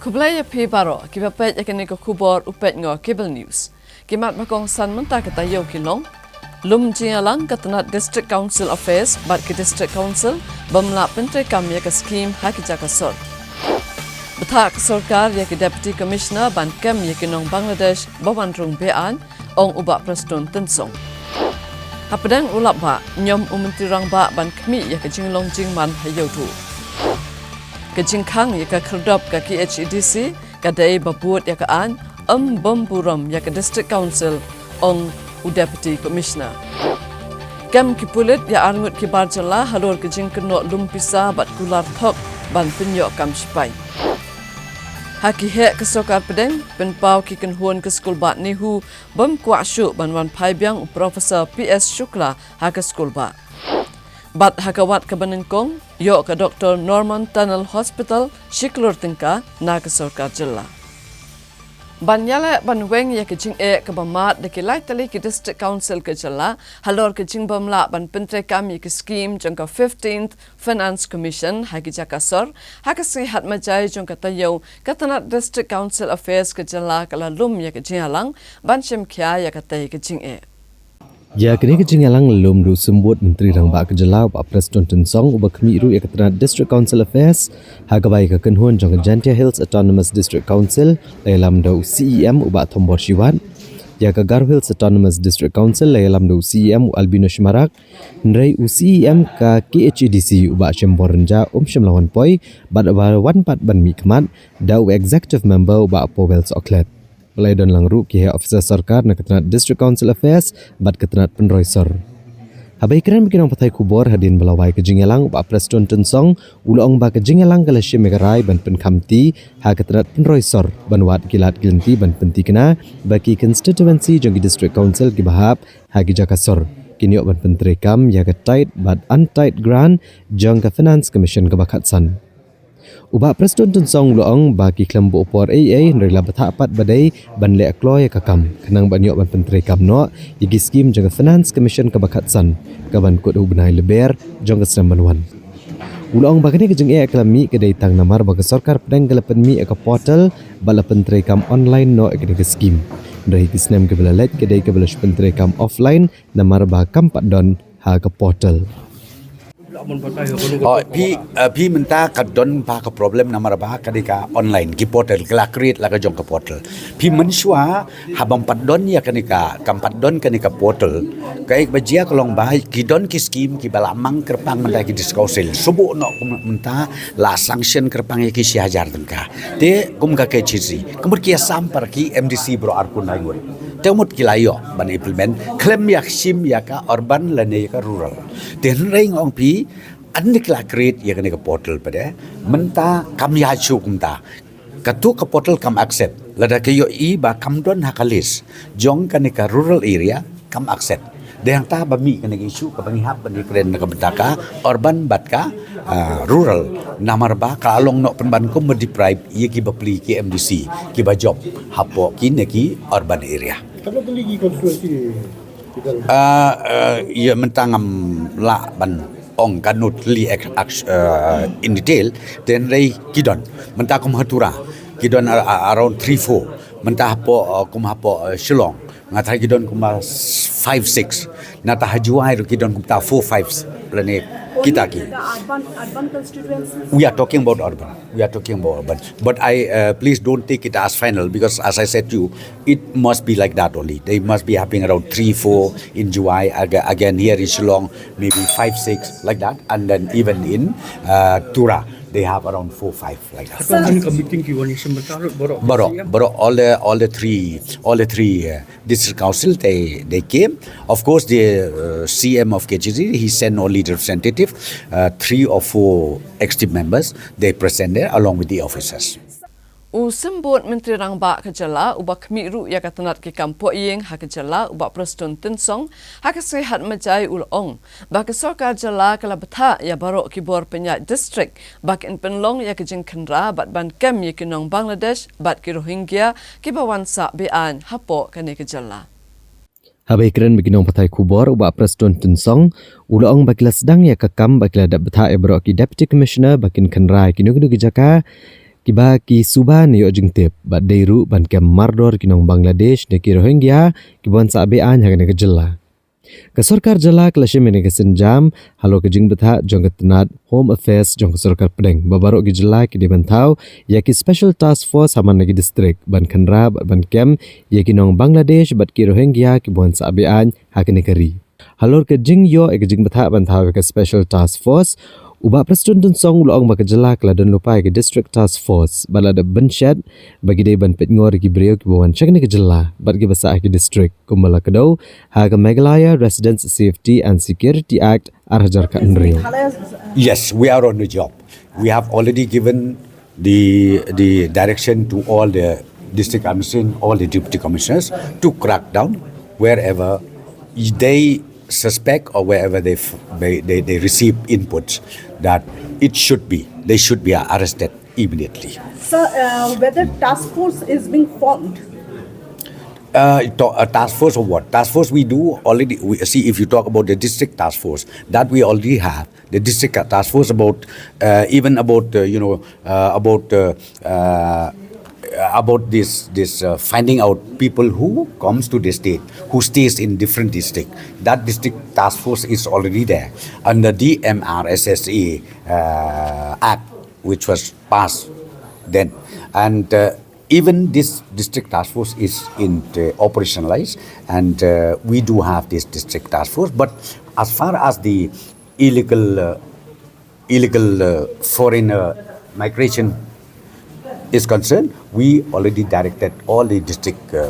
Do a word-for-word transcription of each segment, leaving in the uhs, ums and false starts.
Khublei ïa phi baroh kiba peit ïa kane ka khubor u peit Ngo Cable News. Ki mat ba kongsan mynta ka taïew ki long: Lum jingïalang ka tnat District Council Affairs bad ki District Council bym lah pyntreikam ïa ka skim ha ki jaka sor. Bthah ka sorkar ïa ki Deputy Commissioner ban kem ïa ki nong Bangladesh ba wan rung be-aiñ, ong u Bah Prestone Tynsong. Hapdeng u lap bah, ñiom u Myntri Rangbah ban khmih ïa ka jinglong jingman ha Ïewduh. Ka jingkhang ïa ka khyrdop ka K H A D C ka dei ba bud ïa ka aiñ, ym bym burom ïa ka District Council, ong u Deputy Commissioner. Kem ki pulit ïa arngut ki bar jylla halor ka jingkynnoh lum pisa bad kular thok ban pynïoh kam sipai. Ha ki heh ka sorkar pdeng, pynpaw ki kynhun ka skulbah NEHU bym kwah shuh ban wan phai biang u Professor P S Shukla ha ka skulbah. Bad ha ka wat kaba nyngkong, ïoh ka Doctor Norman Tunnel Hospital shi klur tyngka na ka sorkar jylla. Ban ïaleh ban weng ïa ka jingeh kaba mad da ki lai tylli ki District Council ka jylla halor ka jingbym lah ban pyntreikam ïa ki skim jong ka fifteenth Finance Commission ha ki jaka sor, ha ka sngi Hatmajai jong ka taïew, ka tnat District Council Affairs ka jylla ka la lum ïa ka jingïalang ban shim khia ïa katei ka jingeh. Ïa kane ka jingïalang la lum da u Symbud Myntri Rangbah ka jylla u Bah Prestone Tynsong, uba khmih ruh ïa ka tnat District Council Affairs, ha kaba ïa ka kynhun jong ka Jaintia Hills Autonomous District Council la ïalam da u C E M u Bah Thombor Shiwat. Ïa ka Garo Hills Autonomous District Council la ïalam da u C E M u Albino Shimarak, hynrei u C E M ka K H A D C u Bah Shembor Rynjah um shym la wan poi, bad uba wan pat ban mihkhmat da u Executive Member u Bah Powell Sohkhlet. Ba la ïadon lang ruh ki heh officer sorkar na ka tnat District Council Affairs bad ka tnat pynroi sor. Haba ïakren bad ki nongpathai khubor hadien ba la wai ka jingïalang, u Bah Prestone Tynsong u la ong ba ka jingïalang ka la shim ïa ka rai ban pynkhamti ha ka tnat pynroi sor ban wad ki lad ki lynti ban pynthikna ba ki constituency jong ki District Council kiba hap ha ki jaka sor kin ïoh ban pyntreikam ïa ka tied bad untied grant jong ka Finance Commission kaba khatsan. U Bah Prestone Tynsong u la ong ba ki khlem buh por ei ei, hynrei la bthah pat ba dei ban leh kloi ïa ka kam khnang ban ïoh ban pyntreikam noh ïa ki skim jong ka Finance Commission kaba khatsan, kaban kut ha u bnai Lber jong ka snem ban wan. U la ong ba kane ka jingeh ka la mih ka dei tang namar ba ka sorkar pdeng ka la pynmih ïa ka portal bad la pyntreikam online noh ïa kane ka skim. Hynrei ha ki snem kiba la leit ka dei kaba la shu pyntreikam offline namar ba kam pat don ha ka portal. Oh, phi, eh, phi mynta ka don ba ka problem namar ba ka dei ka online, ki portal, ka la create la ka jong ka portal. Phi mynshuwa, ha bym pat don ïa kane ka, kam pat don kane ka portal. Kaei ba jia ka long ba, ki don ki skim, kiba la mang kyrpang mynta ki District Council. Shu buh noh kum mynta la sanction kyrpang ïa ki shi hajar tyngka. Te kum ka K H A D C, ka mut ki ïasam para ki M D C baroh arphew ngut. Te mut ki la ïoh ban implement, khlem ïa shim ïa ka urban lane ïa ka rural. Te hynrei nga ong phi, hynda ki la create ïa kane ka portal pat de, mynta kam ïa shu kumta. Katto ka portal kam accept. Lada ka ïohi ba kam don ha ka list jong kane ka rural area, kam accept. Dei hangta ba mih kane ka issue kaba ngi hap ban ïakren na ka bynta ka urban bad ka, ah, rural. Namar ba ka la long noh pynban kum ba deprive ïa ki bapli ki M D C kiba jop hapoh kine ki urban area. Katno tylli ki constituency? Ah, ah, ïa mynta ngam lah ban ong katno tylli ek-, ak-, ah, in detail, te hynrei ki don. Mynta kum ha Tura, ki don, ah, ah, around three, four. Mynta hapoh, ah, kum hapoh, ah, Shillong. Nga tharai ki don kumba s-, five, six. Nangta ha Jowai ruh ki don kumta four, five lane kita ki. The urban, urban constituencies? We are talking about urban. We are talking about urban. But I, uh, please don't take it as final because as I said to you, it must be like that only. They must be having around three, four in Jowai. Aga-, again here in Shillong, maybe five, six like that. And then even in, uh, Tura, they have around four, five like that. Hato kane ka meeting ki wan ïashim bynta lut baroh? Baroh, baroh, all the, all the three, all the three, uh, District Council, they, they came. Of course, the, uh, C M of K H A D C, he sent only the representative, uh, three or four executive members, they present there along with the officers. U Symbud Myntri Rangbah ka jylla, uba khmih ruh ïa ka tnat ki kam pohïing ha ka jylla, u Bah Prestone Tynsong, ha ka sngi Hatmajai u la ong ba ka sorkar jylla ka la bthah ïa baroh ki bor pynïaid district ba kin pynlong ïa ka jingkhynra bad ban kem ïa ki nong Bangladesh bad ki Rohingya kiba wan sah be-aiñ hapoh kane ka jylla. Haba ïakren bad ki nongpathai khubor, u Bah Prestone Tynsong u la ong ba ki la sdang ïa ka kam ba ki la dep bthah ïa baroh ki Deputy Commissioner ba kin khynra ïa kino kino ki jaka kiba ki suba ne ïoh jingtip bad dei ruh ban kem mardor ki nong Bangladesh ne ki Rohingya kiba wan sah be-aiñ ha kane ka jylla. Ka sorkar jylla ka la shim ïa kane ka sienjam halor ka jingbthah jong ka tnat Home Affairs jong ka sorkar pdeng ba baroh ki jylla ki dei ban thaw ïa ki Special Task Force ha man la ki district ban khynra bad ban kem ïa ki nong Bangladesh bad ki Rohingya kiba wan sah be-aiñ ha kane ka ri. Halor ka jingïoh ïa ka jingbthah ban thaw ïa ka Special Task Force, u Bah Prestone Tynsong u la ong ba ka jylla ka la don lypa ïa ka District Task Force bad la dep bynshet ba ki dei ban peit ngor ïa ki briew kiba wan sha kane ka jylla bad kiba sah ha ki district kumba la kdew ha ka Meghalaya Residents Safety and Security Act ar hajar khathynriew. Yes, we are on the job. We have already given the the direction to all the district commission, all the deputy commissioners to crack down wherever they suspect or wherever they f- they, they, they receive inputs that it should be they should be arrested immediately. Sir, uh, whether task force is being formed? Uh, to, a task force of what? Task force we do already. We, see, if you talk about the district task force, that we already have. The district task force about uh, even about uh, you know uh, about uh, uh, about this this uh, finding out people who comes to the state, who stays in different district. That district task force is already there under the M R S S A uh, Act, which was passed then, and uh, even this district task force is in uh, operationalized, and uh, we do have this district task force. But as far as the illegal uh, illegal uh, foreign uh, migration is concerned, we already directed all the district uh,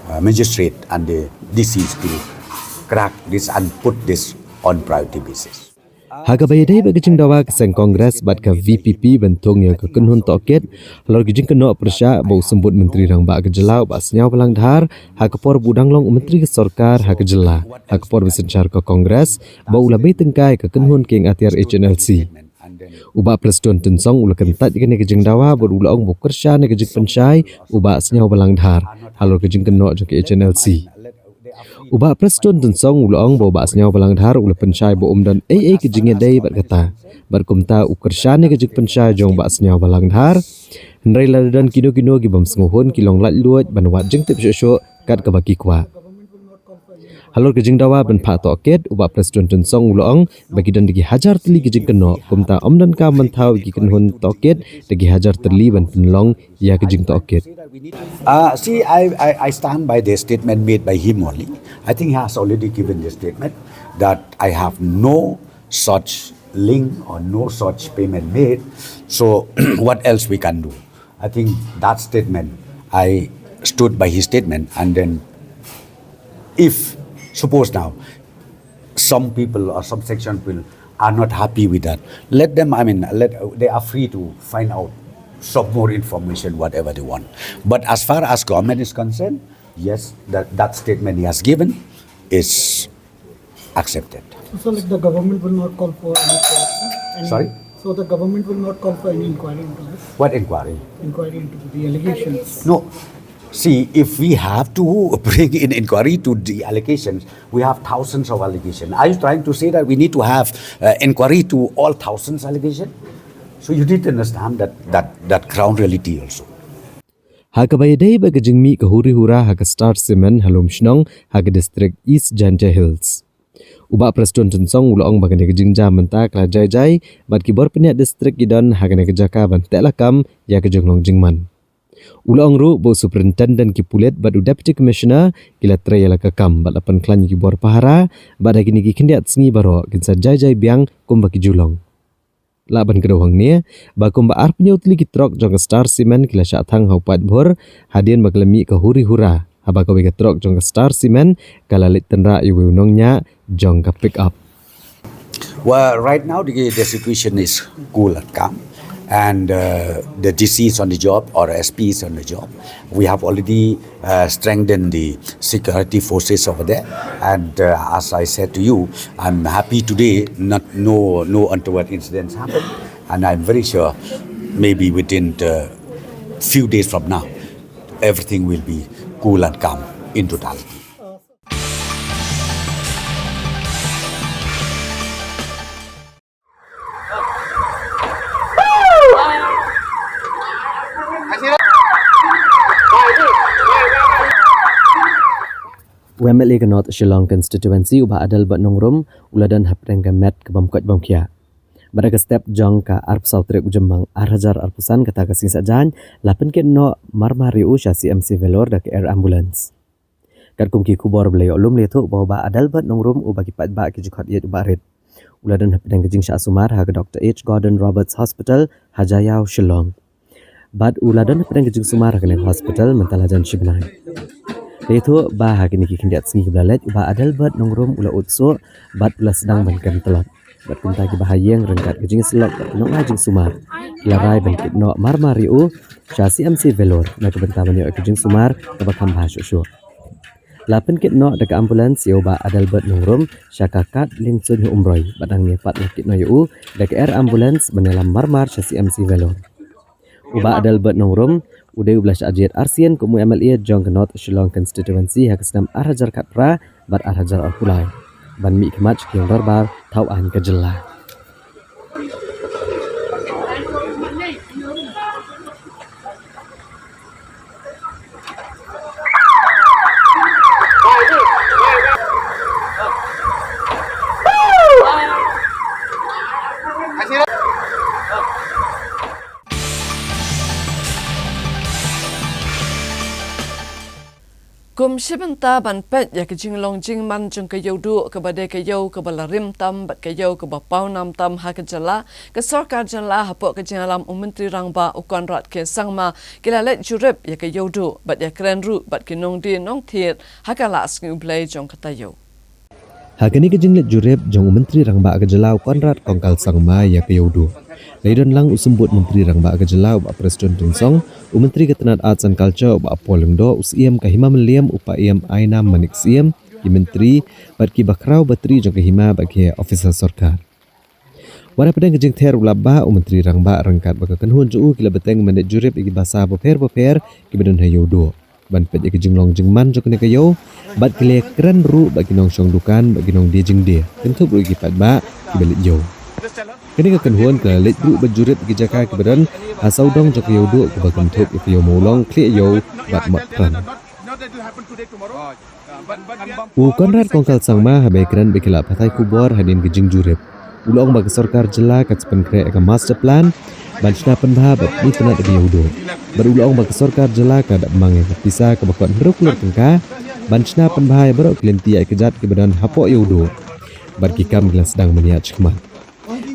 uh, magistrate and the D Cs to crack this and put this on priority basis. Ha kaba ïadei bad ka jingdawa ka seng Congress bad ka V P P ban thung ïa ka kynhun tohkit halor ka jingkynnoh pyrshah ba u Symbud Myntri Rangbah ka jylla u Bah Sniawbhalang Dhar ha ka por ba u dang long u myntri ka sorkar ha ka jylla ha ka por ba synshar ka Congress ba u la bei tyngka ïa ka kynhun kieng atiar H N L C. U Bah Prestone Tynsong u la kyntait ïa kane ka jingdawa bad u la ong ba u kyrshan ïa ka jingpynshai u Bah Sniawbhalang Dhar halor ka jingkynnoh jong ka H N L C. U Bah Prestone Tynsong u la ong ba u Bah Sniawbhalang Dhar u la pynshai ba um don ei ei ka jingïadei bad kata. Bad kumta u kyrshan ïa ka jingpynshai jong u Bah Sniawbhalang Dhar. Hynrei lada don kino kino ki bym sngewhun ki long laitluid ban wad jingtip shuh shuh kat kaba ki kwah. Halor ka jingdawa ban phah tohkit, u Bah Prestone Tynsong u la ong ba ki don da ki hajar tylli ki jingkynnoh, kumta ym donkam ban thaw ïa ki kynhun tohkit da ki hajar tylli ban pynlong ïa ka jingtohkit. Uh, see, I, I, I stand by the statement made by him only. I think he has already given the statement that I have no such link or no such payment made. So, what else we can do? I think that statement, I stood by his statement, and then if, suppose now, some people or some section of people are not happy with that, let them, I mean, let, they are free to find out some more information, whatever they want. But as far as government is concerned, yes, that, that statement he has given is accepted. So, like, the government will not call for any corruption? Any, Sorry? So the government will not call for any inquiry into this? What inquiry? Inquiry into the allegations? No. See, if we have to bring in inquiry to the allegations, we have thousands of allegations. Are you trying to say that we need to have uh, inquiry to all thousands allegations? So you need to understand that, that, that ground reality also. Ha kaba ïadei bad ka jingmih ka huri hura ha ka Star Cement ha Lumshnong ha ka district East Jaintia Hills. U Bah Prestone Tynsong u la ong ba kane ka jingjia mynta ka la jai jai bad ki bor pynïaid district ki don ha kane ka jaka ban teh lakam ïa ka jinglong jingman. U la ong ruh ba u Superintendent ki pulit bad u Deputy Commissioner ki la trei ïa la ka kam bad la pynkhlaiñ ïa ki bor pahara bad ha kine ki khyndiat sngi baroh kin sa jai jai biang kumba ki ju long. Lah ban kdew hangne ba kumba arphew tylli ki trok jong ka Star Cement ki la shah thang ha u paidbah hadien ba ka la mih ka huri hura haba kawei ka trok jong ka Star Cement ka la leit tynrah ïa uwei u nongñiah jong ka pick up. Well, right now the, the situation is cool and calm, and uh, the D C is on the job or S P is on the job. We have already uh, strengthened the security forces over there, and uh, as I said to you, I'm happy today. Not no no untoward incidents happened, and I'm very sure maybe within the few days from now, everything will be cool and calm in totality. U M L A ka North Shillong Constituency u Bah Adelbert Nongrum u la don hapdeng ka met ka bym koit bym khiah. Bad ha ka step jong ka arphew saw tarik u Jymmang ar hajar arphew san, kata ka sngi Saitjaiñ, la pynkit noh marmar ïa u sha C M C Vellore da ka air ambulance. Katkum ki khubor ba la ïoh lum la ïathuh ba u Bah Adelbert Nongrum uba ki paidbah ki ju khot ïa u Bah Rit, u la don hapdeng ka jingshah sumar ha ka Doctor H Gordon Roberts Hospital ha Jaïaw, Shillong. Bad u la don hapdeng ka jingsumar ha kane ka hospital mynta la jan shi bnai. La ïathuh ba ha kine ki khyndiat sngi kiba la leit u Bah Adelbert Nongrum u la ud suh bad u la sdang ban kem tlot. Bad kumta ki bahaïing ryngkat ka jingïasyllok bad ki nongai jingsumar ki la rai ban kit noh marmar ïa u sha C M C Vellore na ka bynta ban ïoh ïa ka jingsumar kaba kham bha shuh shuh. La pynkit noh da ka ambulance ïa u Bah Adelbert Nongrum sha ka Kad Liengsuiñ ha Umroi, bad hangne pat la kit noh ïa u da ka air ambulance ban ïalam marmar sha C M C Vellore. U Bah Adelbert Nongrum u dei uba la shah jied arsien kum u M L A jong ka North Shillong Constituency ha ka snem ar hajar khatphra bad ar hajar arphew lai, ban mih khmat sha ki ïing dorbar thaw aiñ ka jylla. Kum shi bynta ban peit ïa ka jinglong jingman jong ka Ïewduh kaba dei ka ïew kaba la rim tam bad ka ïew kaba paw nam tam ha ka jylla, ka sorkar jylla hapoh ka jingïalam u Myntri Rangbah u Conrad K Sangma ki la leit jurip ïa ka Ïewduh bad ïakren ruh bad ki nongdie nongthied ha ka Lah Sngi U Blei jong kata ka ïew. Ha kane ka jingleit jurip jong u Myntri Rangbah ka jylla u Conrad Kongkal Sangma ïa ka Ïewduh, la ïadon lang u Symbud Myntri Rangbah ka jylla u Bah Prestone Tynsong, u Myntri ka tnad Arts and Culture u Bah Paul Lyngdoh, u Syiem ka Hima Mylliem u Paiem Ainam Manik Syiem, ki myntri bad ki bakhraw batri jong ka hima bad ki officer sorkar. Wat hapdeng ka jingther u lap bah, u Myntri Rangbah ryngkat bad ka kynhun jong u ki la bteng ban leit jurip ïa ki basa bapher bapher kiba don ha Ïewduh, ban peit ïa ka jinglong jingman jong kane ka ïew, bad ki la ïakren ruh bad ki nongshong dukan bad ki nongdie jingdie, kynthup ruh ïa ki paidbah kiba leit ïew. Kane ka kynhun ka la leit ruh ban jurip ïa ki jaka kiba don ha sawdong jong ka Ïewduh kaba kynthup ïa ka Ïew Mawlong, Khlieh Ïew bad Mot Pran. U Conrad Kongkal Sangma haba ïakren bad ki lad pathai khubor hadien ka jingjurip, u la ong ba ka sorkar jylla ka sa pynkhreh ïa ka master plan ban shna pynbha bad pynitynnad ïa ka Ïewduh. Bad u la ong ba ka sorkar jylla ka dap mang ïa ka pisa kaba kot hynriew klur tyngka ban shna pynbha ïa baroh ki lynti ïaid kjat kiba don hapoh Ïewduh. Bad ki kam ki la sdang ban ïaid shakhmat.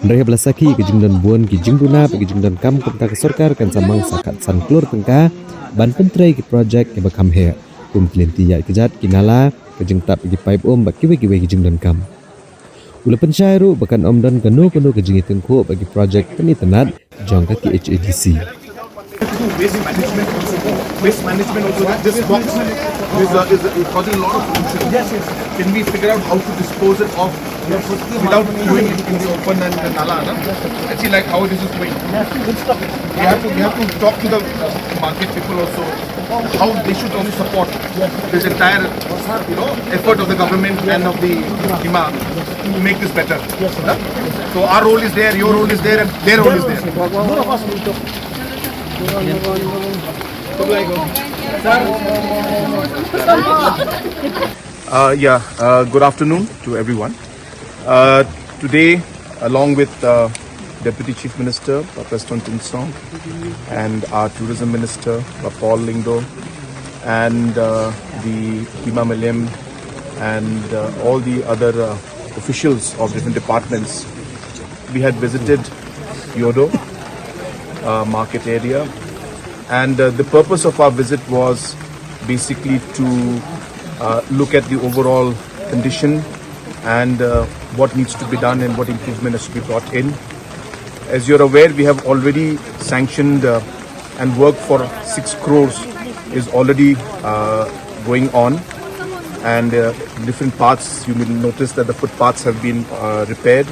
Hynrei haba la sakhi ïa ka jingdon bun ki jingduna bad ki jingdonkam, kumta ka sorkar kan sa mang sa khatsan klur tyngka ban pyntrei ki projek kiba kham heh, kum ki lynti ïaid kjat, ki nala, ka jingtap ïa ki paip um bad kiwei kiwei ki jingdonkam. U la pynshai ruh ba kan ym don kano kano ka jingïatyngkhuh bad ki projek pynitynnad jong ka K H A D C. Waste management also, waste management also, that this box is, uh, is, is causing a lot of pollution. Yes, yes. Can we figure out how to dispose it off without throwing it in the open and the nala, na? And see, like, how this is going. We have to, we have to talk to the market people also, how they should also support this entire, you know, effort of the government and of the hima to make this better. Yes, sir. Huh? So our role is there, your role is there, and their role is there. Both of us will talk. Uh, yeah, uh, good afternoon to everyone. Uh, today, along with uh, Deputy Chief Minister, uh, Prestone Tynsong, and our Tourism Minister, uh, Paul Lyngdoh, and uh, the Hima Mylliem, and uh, all the other uh, officials of different departments, we had visited Ïewduh uh, market area, and uh, the purpose of our visit was basically to uh, look at the overall condition and uh, what needs to be done and what improvement has to be brought in. As you're aware, we have already sanctioned uh, and work for six crores is already uh, going on, and uh, different paths, you will notice that the footpaths have been uh, repaired,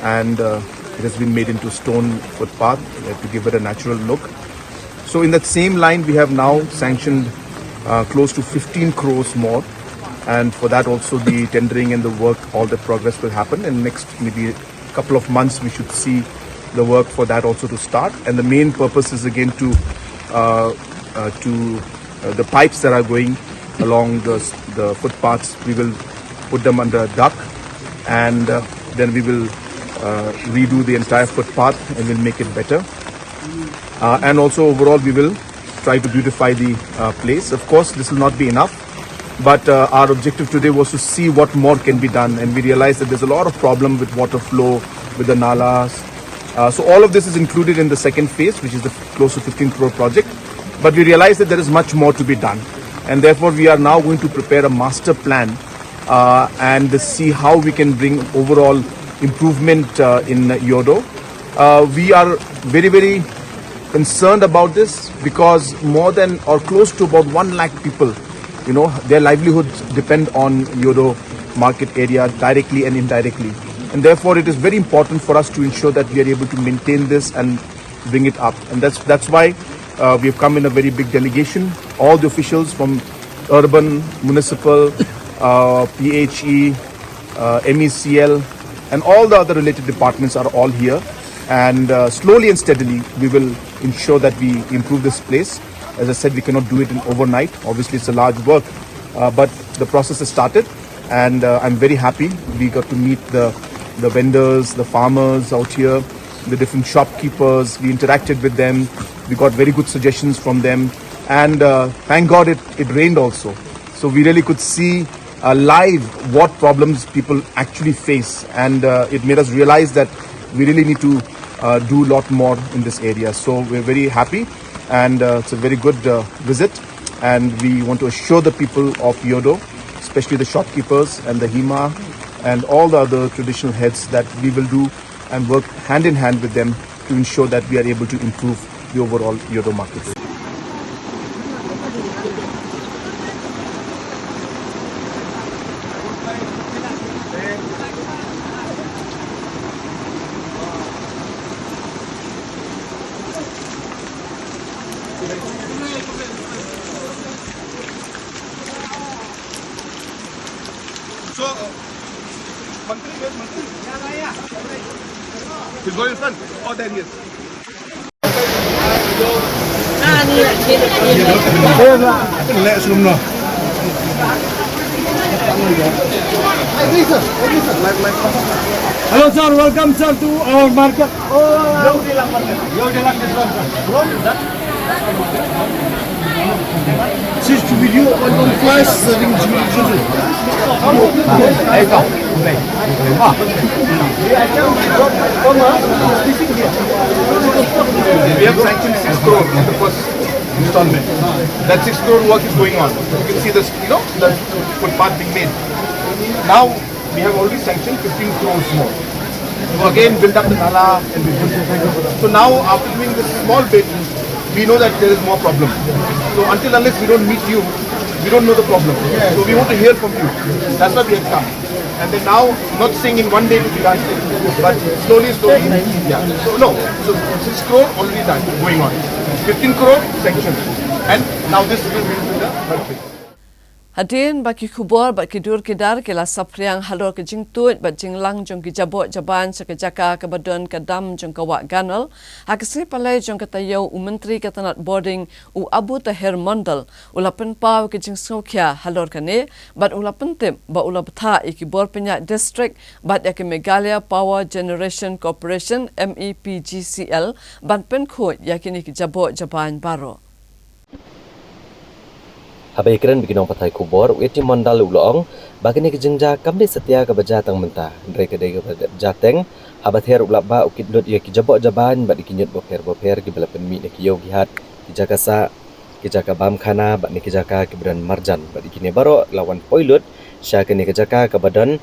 and uh, it has been made into stone footpath uh, to give it a natural look. So in that same line, we have now sanctioned uh, close to fifteen crores more, and for that also the tendering and the work, all the progress will happen, and next maybe couple of months we should see the work for that also to start. And the main purpose is again to uh, uh, to uh, the pipes that are going along the, the footpaths. We will put them under duck, and uh, then we will uh, redo the entire footpath and we'll make it better. Uh, and also, overall, we will try to beautify the uh, place. Of course, this will not be enough, but uh, our objective today was to see what more can be done, and we realized that there's a lot of problem with water flow, with the nalas. Uh, so all of this is included in the second phase, which is the close to fifteen crore project. But we realize that there is much more to be done, and therefore we are now going to prepare a master plan uh, and see how we can bring overall improvement uh, in Hyodo. Uh, we are very, very concerned about this because more than or close to about one lakh people, you know, their livelihoods depend on Hyodo market area directly and indirectly. And therefore, it is very important for us to ensure that we are able to maintain this and bring it up. And that's, that's why uh, we've come in a very big delegation, all the officials from urban, municipal, uh, P H E, uh, M E C L, and all the other related departments are all here. And uh, slowly and steadily, we will ensure that we improve this place. As I said, we cannot do it in overnight. Obviously, it's a large work, uh, but the process has started, and uh, I'm very happy. We got to meet the, the vendors, the farmers out here, the different shopkeepers. We interacted with them. We got very good suggestions from them, and uh, thank God it, it rained also. So we really could see uh, live what problems people actually face, and uh, it made us realize that we really need to uh, do a lot more in this area. So we're very happy, and uh, it's a very good uh, visit, and we want to assure the people of Hyodo, especially the shopkeepers and the Hima and all the other traditional heads, that we will do and work hand in hand with them to ensure that we are able to improve the overall Hyodo market. So, uh, Mantri, where's Mantri? He's going in front. Oh, there he is. Hello, sir. Welcome, sir, to our market. This is to video on, on flash serving children. We have sanctioned six crore in the first installment. That six crore work is going on. You can see this, you know, the footpath being made. Now, we have already sanctioned fifteen crores more to again build up the nala and build. So now, after doing this small bit, we know that there is more problem. So until unless we don't meet you, we don't know the problem. So we want to hear from you. That's why we have come. And then now, not saying in one day to be done, but slowly, slowly. Yeah. So no. So six crore already done, going on. Fifteen crore sanctioned. And now this will be the third phase. Hadien ba ki khubor bad ki dur ki dar ki la saphriang halor ka jingtuid bad jinglang jong ki jaboh jabain sha ka jaka kaba don ka dam jong ka Wah Ganol, ha ka sngi Palei jong ka taïew, u Myntri ka tnat Border, u Abu Taher Mondal, u la pynpaw ka jingsngewkhia halor kane, bad u la pyntip ba u la bthah ïa ki bor pynïaid district bad ïa ka Meghalaya Power Generation Corporation, M E P G C L, ban pynkhuid ïa kine ki jaboh jabain baroh. Haba ïakren bad ki nongpathai khubor, u A T Mondal u la ong ba kane ka jingjia kam dei satia kaba jia tang mynta, hynrei ka dei kaba dep jia teng, haba ther u la bah u kit lut ïa ki jaboh jabain bad ïa ki ñiut bapher bapher kiba la pynmih na ki ïew ki hat, ki jaka sah, ki jaka bam khana bad na ki jaka kiba don marjan, bad ïa kine baroh la wan poi lut sha kane ka jaka kaba don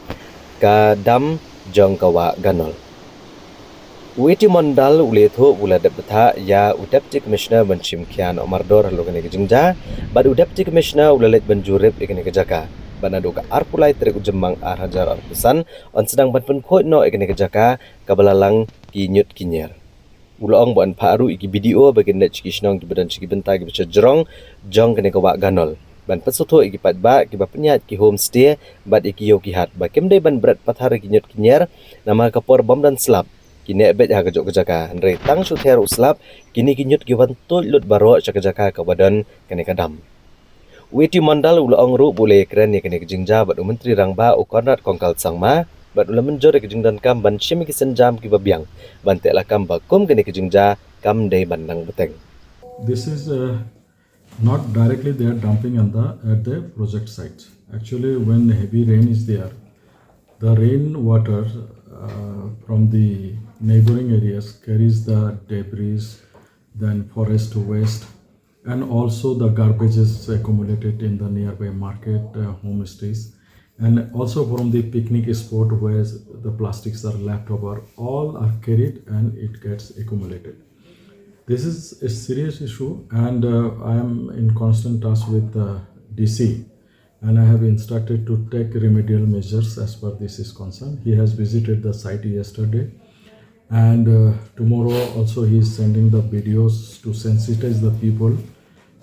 ka dam jong ka Wah Ganol. U A T Mondal u la ïathuh u la dep bthah ïa u Deputy Commissioner ban shim khia noh mardor halor kane ka jingjia, bad u Deputy Commissioner u la leit ban jurip ïa kane ka jaka. Bad naduh ka arphew lai tarik u Jymmang ar hajar arphew san, yn sdang ban pynkhuid noh ïa kane ka jaka kaba la lang ki ñiut ki ñier. U la ong ba yn phah ruh ïa ki B D O ba kin leit sha ki shnong kiba don sha ki bynta kiba shajrong jong kane ka Wah Ganol, ban pynsngewthuh ïa ki paidbah kiba pynïaid ki homestay bad ïa ki ïew ki hat ba kim dei ban bret pathar ïa ki ñiut ki ñier, namar ka por bym don slap ki neh beit ha kajuh ka jaka, hynrei tang shu ther u slap, kine ki ñiut ki wan tuid lut baroh sha ka jaka kaba don kane ka dam. U A T Mondal u la ong ruh ba u la ïakren ïa kane ka jingjia bad u Myntri Rangbah u Conrad Kongkal Sangma bad u la mynjur ïa ka jingdonkam ban shim ïa ki sienjam kiba biang ban teh lakam ba kum kane ka jingjia kam dei ban nang bteng. This is uh, not directly they are dumping on the at the project site. Actually, when heavy rain is there, the rain water uh, from the neighboring areas carries the debris, then forest waste, and also the garbages accumulated in the nearby market, uh, homestays, and also from the picnic spot where the plastics are left over, all are carried and it gets accumulated. This is a serious issue, and uh, I am in constant touch with the D C, and I have instructed to take remedial measures as far this is concerned. He has visited the site yesterday, and uh, tomorrow also he is sending the B D Os to sensitize the people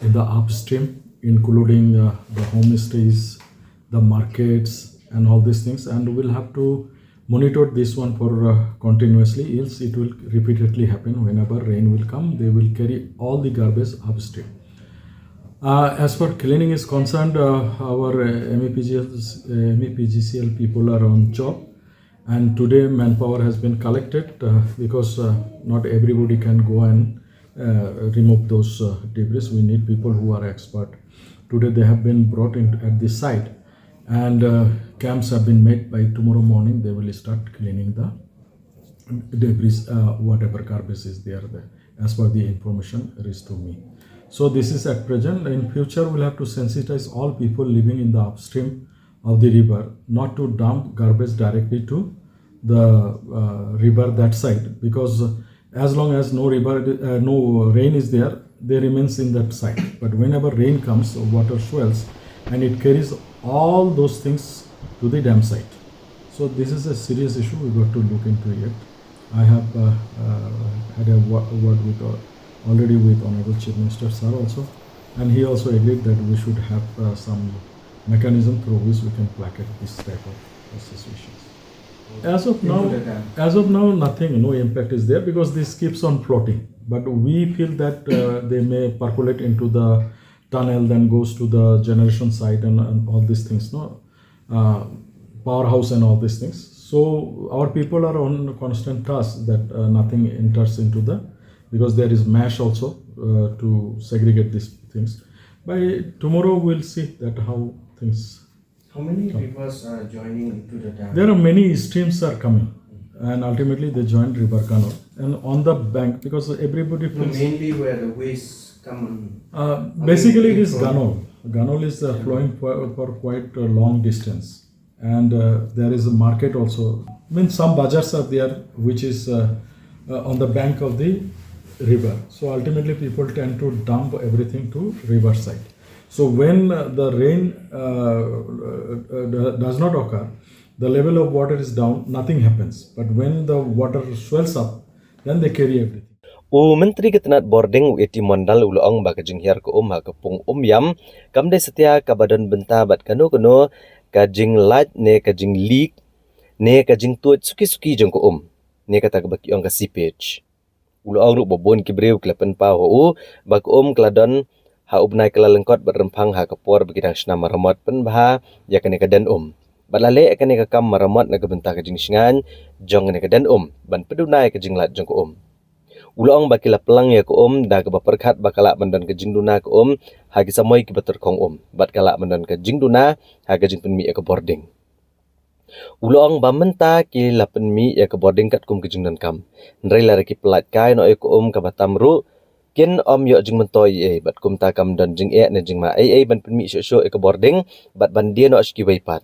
in the upstream, including uh, the homestays, the markets, and all these things. And we'll have to monitor this one for uh, continuously, else it will repeatedly happen whenever rain will come. They will carry all the garbage upstream. Uh, as far cleaning is concerned, uh, our uh, M E P G L, uh, M E P G C L people are on job, and today manpower has been collected uh, because uh, not everybody can go and uh, remove those uh, debris. We need people who are expert. Today they have been brought in at the site, and uh, camps have been made. By tomorrow morning, they will start cleaning the debris, uh, whatever garbage is there, there, as per the information reached to me. So this is at present. In future, we'll have to sensitize all people living in the upstream of the river not to dump garbage directly to the uh, river that side, because as long as no river, uh, no rain is there, they remains in that site. But whenever rain comes, water swells, and it carries all those things to the dam site. So this is a serious issue. We got to look into it. I have uh, uh, had a wo- word with uh, already with Honorable Chief Minister sir also, and he also agreed that we should have uh, some mechanism through which we can placate this type of uh, situations. As of now, as of now, nothing, no impact is there because this keeps on floating. But we feel that uh, they may percolate into the tunnel, then goes to the generation site and, and all these things, no uh, powerhouse and all these things. So our people are on constant task that uh, nothing enters into the, because there is mesh also uh, to segregate these things. By tomorrow we'll see that how things. How many rivers are joining into the dam? There are many streams are coming, and ultimately they join River Ganol. And on the bank, because everybody feels mainly where the waste come. Uh, basically, it is Ganol. Ganol is uh, flowing for, for quite a long distance, and uh, there is a market also. I mean, some bazars are there, which is uh, uh, on the bank of the river. So ultimately, people tend to dump everything to riverside. So when uh, the rain uh, uh, uh, does not occur, the level of water is down, nothing happens. But when the water swells up, then they carry everything. U Myntri ka tnat bording u A T Mondal u la ong ba ka jinghiar ka um ha ka pung Umiam kam dei satia kaba don bynta bad kano kano ka jinglait ne ka jingleak ne ka jingtuid suki-suki jong ka um, ne kata kaba ki ong ka seepage. U la ong ruh ba bun ki briew ki la pynpaw ha u ba ka um ka la don ha u bnai Kyllalyngkot bad Rymphang ha ka por ba ki dang shna maramot pynbha ïa kane ka den um. Bad la leh kane ka kam maramot na ka bynta ka jingshngaiñ jong kane ka den um ban pynduh ïa ka jinglait jong ka um. U la ong ba ki la plang ïa ka um da kaba pyrkhat ba ka lah ban don ka jingduna ka um ha ki samoi kiba tyrkhong um bad ka lah ban don ka jingduna ha ka jingpynmih ïa ka bording. U la ong ba mynta ki la pynmih ïa ka bording katkum ka jingdonkam, hynrei lada ki pyllait kai noh ïa ka um kaba tam ruh, kin ym ïoh jingmyntoi ei ei bad kumta kam don jingeh ne jingma ei ei ban pynmih shuh shuh ïa ka bording bad ban die noh sha kiwei pat.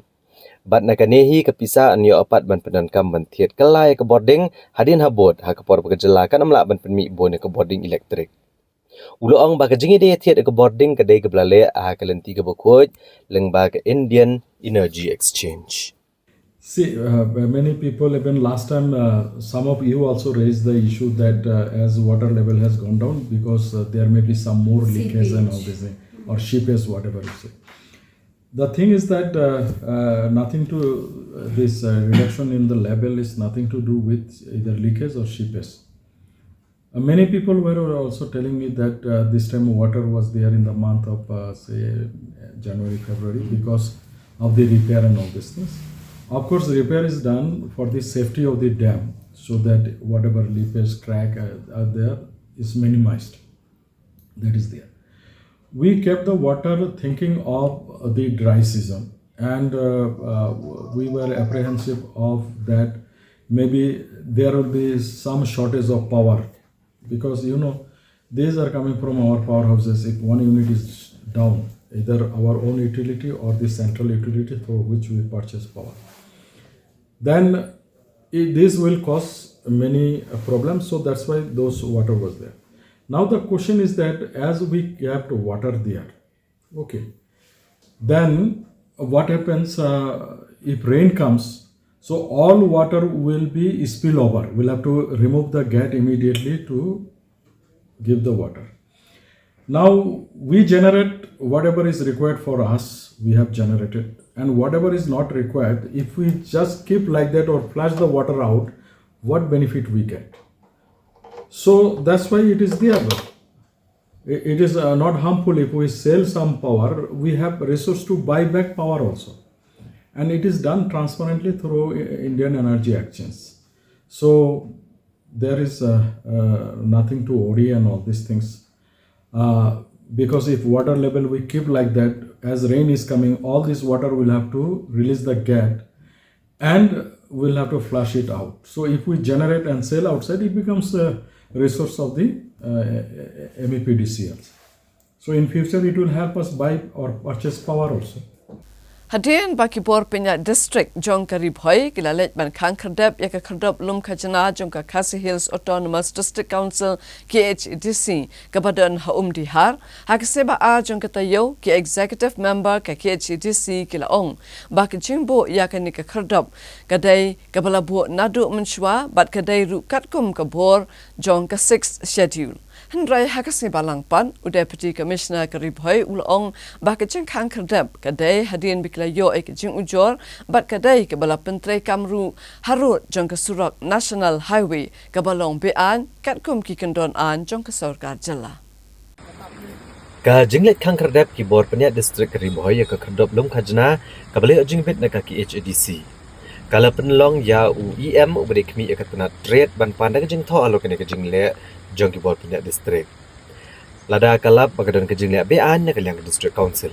Bad na kane hi ka pisa yn ïoh pat ban pyndonkam ban thied kylla ïa ka bording hadien habud ha ka por ba ka jylla kan ym lah ban pynmih bun ïa ka bording elektrik. U la ong ba ka jingïadei thied ïa ka bording ka dei kaba la leh ha ka lynti kaba khuid lyngba ka Indian Energy Exchange. See, uh, many people, even last time, uh, some of you also raised the issue that uh, as water level has gone down, because uh, there may be some more leakage and all this thing, or seepage, whatever you say. The thing is that uh, uh, nothing to uh, this uh, reduction in the level is nothing to do with either leakage or seepage. Uh, many people were also telling me that uh, this time water was there in the month of, uh, say, January, February, because of the repair and all these things. Of course, repair is done for the safety of the dam, so that whatever leakage, crack uh, are there is minimized. That is there. We kept the water thinking of the dry season, and uh, uh, we were apprehensive of that maybe there will be some shortage of power, because, you know, these are coming from our powerhouses. If one unit is down, either our own utility or the central utility through which we purchase power, then it, this will cause many uh, problems. So that's why those water was there. Now the question is that as we kept water there, okay, then what happens uh, if rain comes? So all water will be spill over. We'll have to remove the gate immediately to give the water. Now we generate whatever is required for us, we have generated, and whatever is not required, if we just keep like that or flush the water out, what benefit we get? So that's why it is there. It is uh, not harmful if we sell some power. We have resource to buy back power also. And it is done transparently through Indian Energy Exchange. So there is uh, uh, nothing to worry and all these things. Uh, because if water level we keep like that, as rain is coming, all this water will have to release the gate and we'll have to flush it out. So if we generate and sell outside, it becomes a resource of the uh, M E P D C L. So in future, it will help us buy or purchase power also. Hadien ba ki bor pynïaid district jong ka Ri Bhoi ki la leit ban khang khyrdep ïa ka khyrdop lum khajna jong ka Khasi Hills Autonomous District Council, K H A D C, kaba don ha Umdihar, ha ka sngi ba ar jong ka taïew, ki executive member ka K H A D C ki la ong ba ka jingbuh ïa kane ka khyrdop ka dei kaba la buh naduh mynshuwa bad ka dei ruh katkum ka bor jong ka Sixth Schedule. Hynrei ha ka sngi ba lang pat, u Deputy Commissioner ka Ri Bhoi u la ong ba ka jingkhang khyrdep ka dei hadien ba ki la ïoh ïa ka jingujor bad ka dei kaba la pyntreikam ruh harud jong ka surok National Highway kaba long be-aiñ katkum ki kyndon aiñ jong ka sorkar jylla. Ka jingleit khang khyrdep ki bor pynïaid district ka Ri Bhoi ïa ka khyrdop lum khajna kaba la ïoh jingbit na ka K H A D C ka la pynlong ïa u E M uba dei khmih ïa ka tnat trade ban pan da ka jingthoh halor kane ka jingleh jong ki bor pynïaid district. Lada ka lap ba ka don ka jingleh be-aiñ na ka liang ka District Council.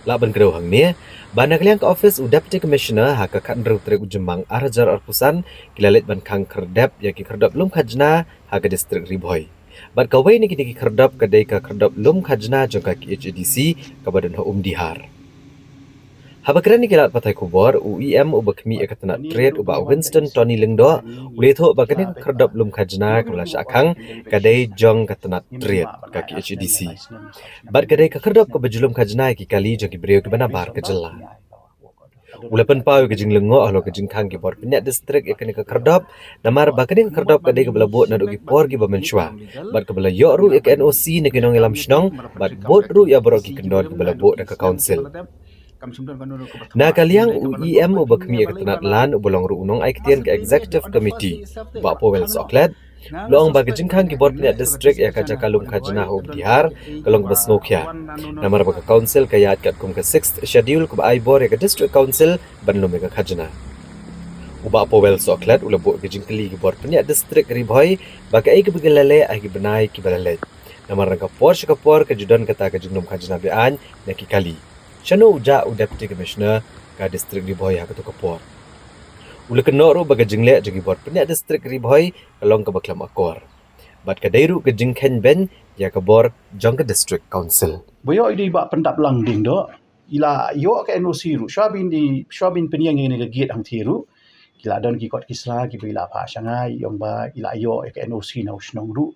Lah ban kdew hangne ba na ka liang ka office u Deputy Commissioner ha ka khathynriew tarik u Jymmang ar hajar arphew san ki la leit ban khang khyrdep ïa ki khyrdop lum khajna ha ka district Ri Bhoi. Bad kawei na kine ki khyrdop ka dei ka khyrdop lum khajna jong ka K H A D C kaba don ha Umdihar. Haba kren ïa ki lad pathai khubor, u E M uba khmih ïa ka tnat trade u Bah Winston Tony Lyngdoh u la ïathuh ba kane ka khyrdop lum khajna kaba la shah khang ka dei jong ka tnat trade ka K H A D C. Bad ka dei ka khyrdop kaba ju lum khajna ïa ki kali jong ki briew kiba nabar ka jylla. U la pynpaw ïa ka jinglyngngoh halor ka jingkhang ki bor pynïaid district ïa kane ka khyrdop, namar ba kane ka khyrdop ka dei kaba la buh naduh ki por kiba mynshuwa bad kaba la ïoh ruh ïa ka N O C na ki nongïalam shnong bad bud ruh ïa baroh ki kyndon kiba la buh da ka council. Na ka liang u E M uba khmih ïa ka tnat land uba long ruh u nongai ktien ka Executive Committee, Bah Powell Sohkhlet, u la ong ba ka jingkhang ki bor pynïaid district ïa ka jaka lum khajna ha Umdihar ka long kaba sngewkhia. Namar ba ka council ka ïaid katkum ka Sixth Schedule kaba ai bor ïa ka District Council ban lum ïa ka khajna. U Bah Powell Sohkhlet u la buh ka jingkylli ki bor pynïaid district Ri Bhoi ba kaei kaba ki la leh ha ki bnai kiba la leit. Namar na ka por sha ka por ka ju don kata ka jinglum khajna be-aiñ na ki kali. Shano u jah u Deputy Commissioner ka district Ri Bhoi ha kato ka por? U la kynnoh ruh ba ka jingleh jong ki bor pynïaid district Ri Bhoi ka long kaba khlem akor bad ka dei ruh ka jingkheiñ beiñ ïa ka bor jong ka District Council. Ba ïoh i dei ba pyndap lang ding doh. I la ïoh ka N O C ruh shuwa ban i shuwa ban pynïeng ïa ka gate hangthie ruh. Ki la don ki kot ki sla kiba i la phah sha nga i ong ba i la ïoh ïa ka N O C na u shnong ruh.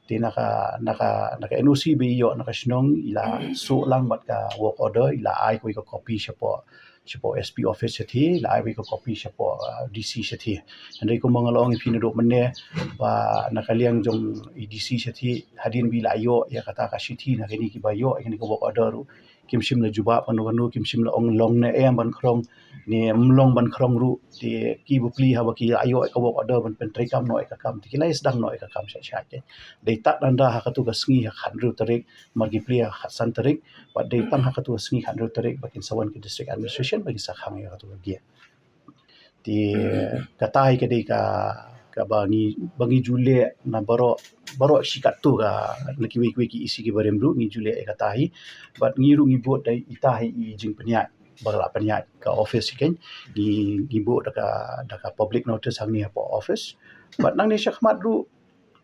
Te na ka na ka na ka N O C ba i ïoh na ka shnong i la suh lang bad ka work order, i la ai kawei ka copy shapoh shapoh S P office shathie, i la ai kawei ka copy shapoh uh, D C shathie. Hynrei kumba nga la ong ïa phi naduh mynne ba na ka liang jong i D C shathie hadien ba i la ïoh ïa kata ka shithi na kine kiba ïoh ïa kine ka work order ruh kim shym la jubab kano kano, kim shym la ong long ne em ban khrong ne em long ban khrong ruh. Te ki bapli haba ki la ïoh ïa ka work order ban pyntreikam noh ïa ka kam, te ki la ïa sdang noh ïa ka kam sha sha. Dei tad nanda ha katu ka sngi ha ka khathynriew tarik, mar ki plie ha ka khatsan tarik, bad dei tang ha katu ka sngi khathynriew tarik ba kin sa wan ka district administration ba kin sa khang ïa katu ka gate. Te kata hi ka dei ka, kaba ngi, ba ngi ju leh na baroh, baroh shi katto ka, na kiwei kiwei ki E C kiba rim ruh ngi ju leh ïa kata hi. Bad ngi ruh ngi bud da ita hi i jingpynïaid ba la pynïaid ka office hi kein. Ngi, ngi bud da ka, da ka public notice hangne hapoh office. Bad nangne shakhmat ruh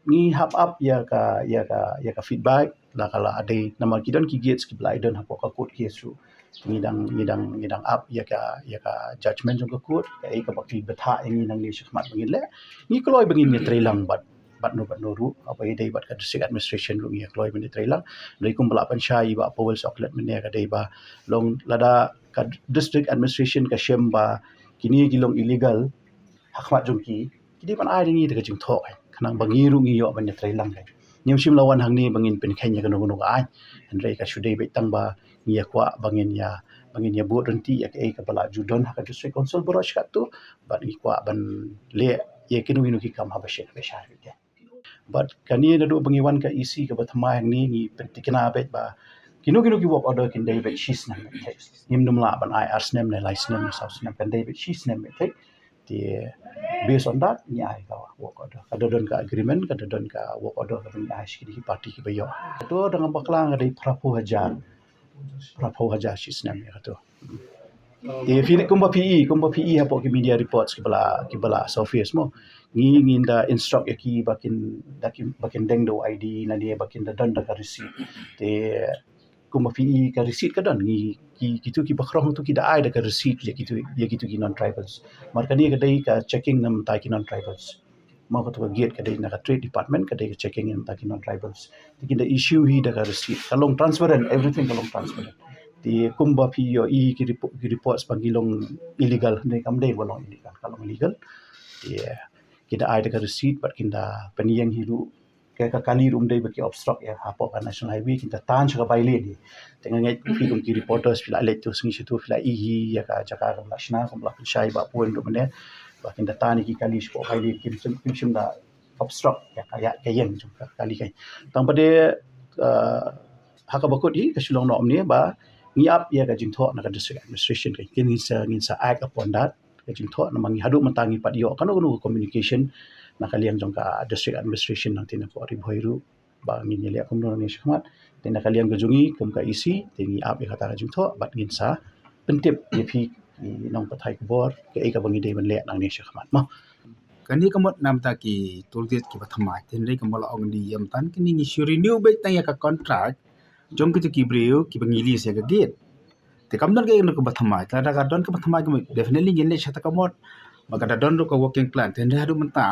ngi hap ap ïa ka, ïa ka, ïa ka feedback la ka la dei, namar ki don ki gates kiba la ïa don hapoh ka court case ruh. Ngi dang, ngi dang, ngi dang ap ïa ka, ïa ka judgment jong ka court, kaei kaba ki bthah ïa ngi nangne shakhmat ba ngin leh. Ngi kloi ba ngin ïatreilang bad, bad no bad no ruh, haba ïadei bad ka district administration ruh ngi kloi ban ïatreilang. Hynrei kumba la pynshai i Bah Powell Syiemlieh mynne, ka dei ba long lada ka district administration ka shem ba kine ki long illegal ha khmat jong ki, ki dei ban ai da ngi da ka jingthoh, khnang ba ngi ruh ngi ïoh ban ïatreilang. Ngim shym la wan hangne ba ngin pynkheiñ ïa kano kano ka aiñ. Hynrei ka shu dei beit tang ba ngi ïa kwah ba ngin ïa, ba ngin ïa bud ryntih ïa kaei kaba la ju don ha ka district council baroh shi katto, bad ngi kwah ban leh ïa kino kino ki kam haba shai, haba shai. Bad kane naduh ba ngi wan ka E C kaba thymmai hangne ngi pyntikna beit ba kino kino ki work order kin dei beit shi snem beit. Ngim dum lah ban ai ar snem ne lai snem ne saw snem, kan dei beit shi snem beit. Te based on that ngi ai ka work order. Ka da don ka agreement, ka da don ka work order kaba ngi ai sha ki party kiba ïoh. Kato dang bakla ka dei phraphew hajar. Phraphew hajar shi snem ïa kato. Te phi kumba phi i, kumba phi i hapoh ki media reports kiba la, kiba la surface mo. Ngi, ngin da instruct ïa ki ba kin, da ki, ba kin deng da u I D lane ba kin da don da ka receipt. Te kumba phi i ka receipt ka don, ngi, ki, kitu kiba khrong tu ki da ai da ka receipt ïa kitu, ïa kitu ki non-tribals. Mar kane ka dei ka checking na bynta ki non-tribals. Mo, katu ka gate ka dei na ka trade department, ka dei ka checking na bynta ki non-tribals. Te kin da issue hi da ka receipt. Ka long transparent, everything ka long transparent. Te kumba phi ïohi ki repo-, ki reports ba ki long illegal, ne kam dei ba long illegal, ka long legal. Te kin da ai da ka receipt bad kin da pynïeng hi ruh. Ka, ka kali ruh ym dei ba ki obstruct ïa hapoh ka National Highway, kin da tan sha ka bai lane hi. Te nga ngeit phi kum ki reporters phi la leit tu sngi shi tu phi la i hi ïa ka jaka kaba la shna, kaba la pynshai Bah Powell ruh mynne. Ba kin da tan ïa ki kali shapoh bai lane, kim shym, kim shym da obstruct ïa ka, ïa ka ïeng jong ka kali kein. Tang ba dei, uh, ha kaba kut hi ka shu long noh mynne ba ngi ap ïa ka jingthoh na ka district administration kein. Ngin sa, ngin sa act upon that. Ka jingthoh namar ngi haduh mynta ngi pat ïoh kano kano ka communication na ka liang jong ka district administration nangta na ka Ri Bhoi ruh ba ngin ïaleh kumno nangne shakhmat. Te na ka liang ka jong ngi kum ka E C te ngi ap ïa kata ka jingthoh bad ngin sa pyntip ïa phi ki nongpathai khubor kaei kaba ngi dei ban leh nangne shakhmat mo. Kane ka mut na bynta ki toll gate kiba thymmai, te hynrei kumba la ong ïa mynta kine ngi shu renew beit tang ïa ka contract jong kito ki briew kiba ngi lease ïa ka gate. Te kam don kaei kaba thymmai, te lada ka don kaba thymmai ka mut definitely ngin leit sha kata ka mut. Ba ka da don ruh ka working plan, te hynrei haduh mynta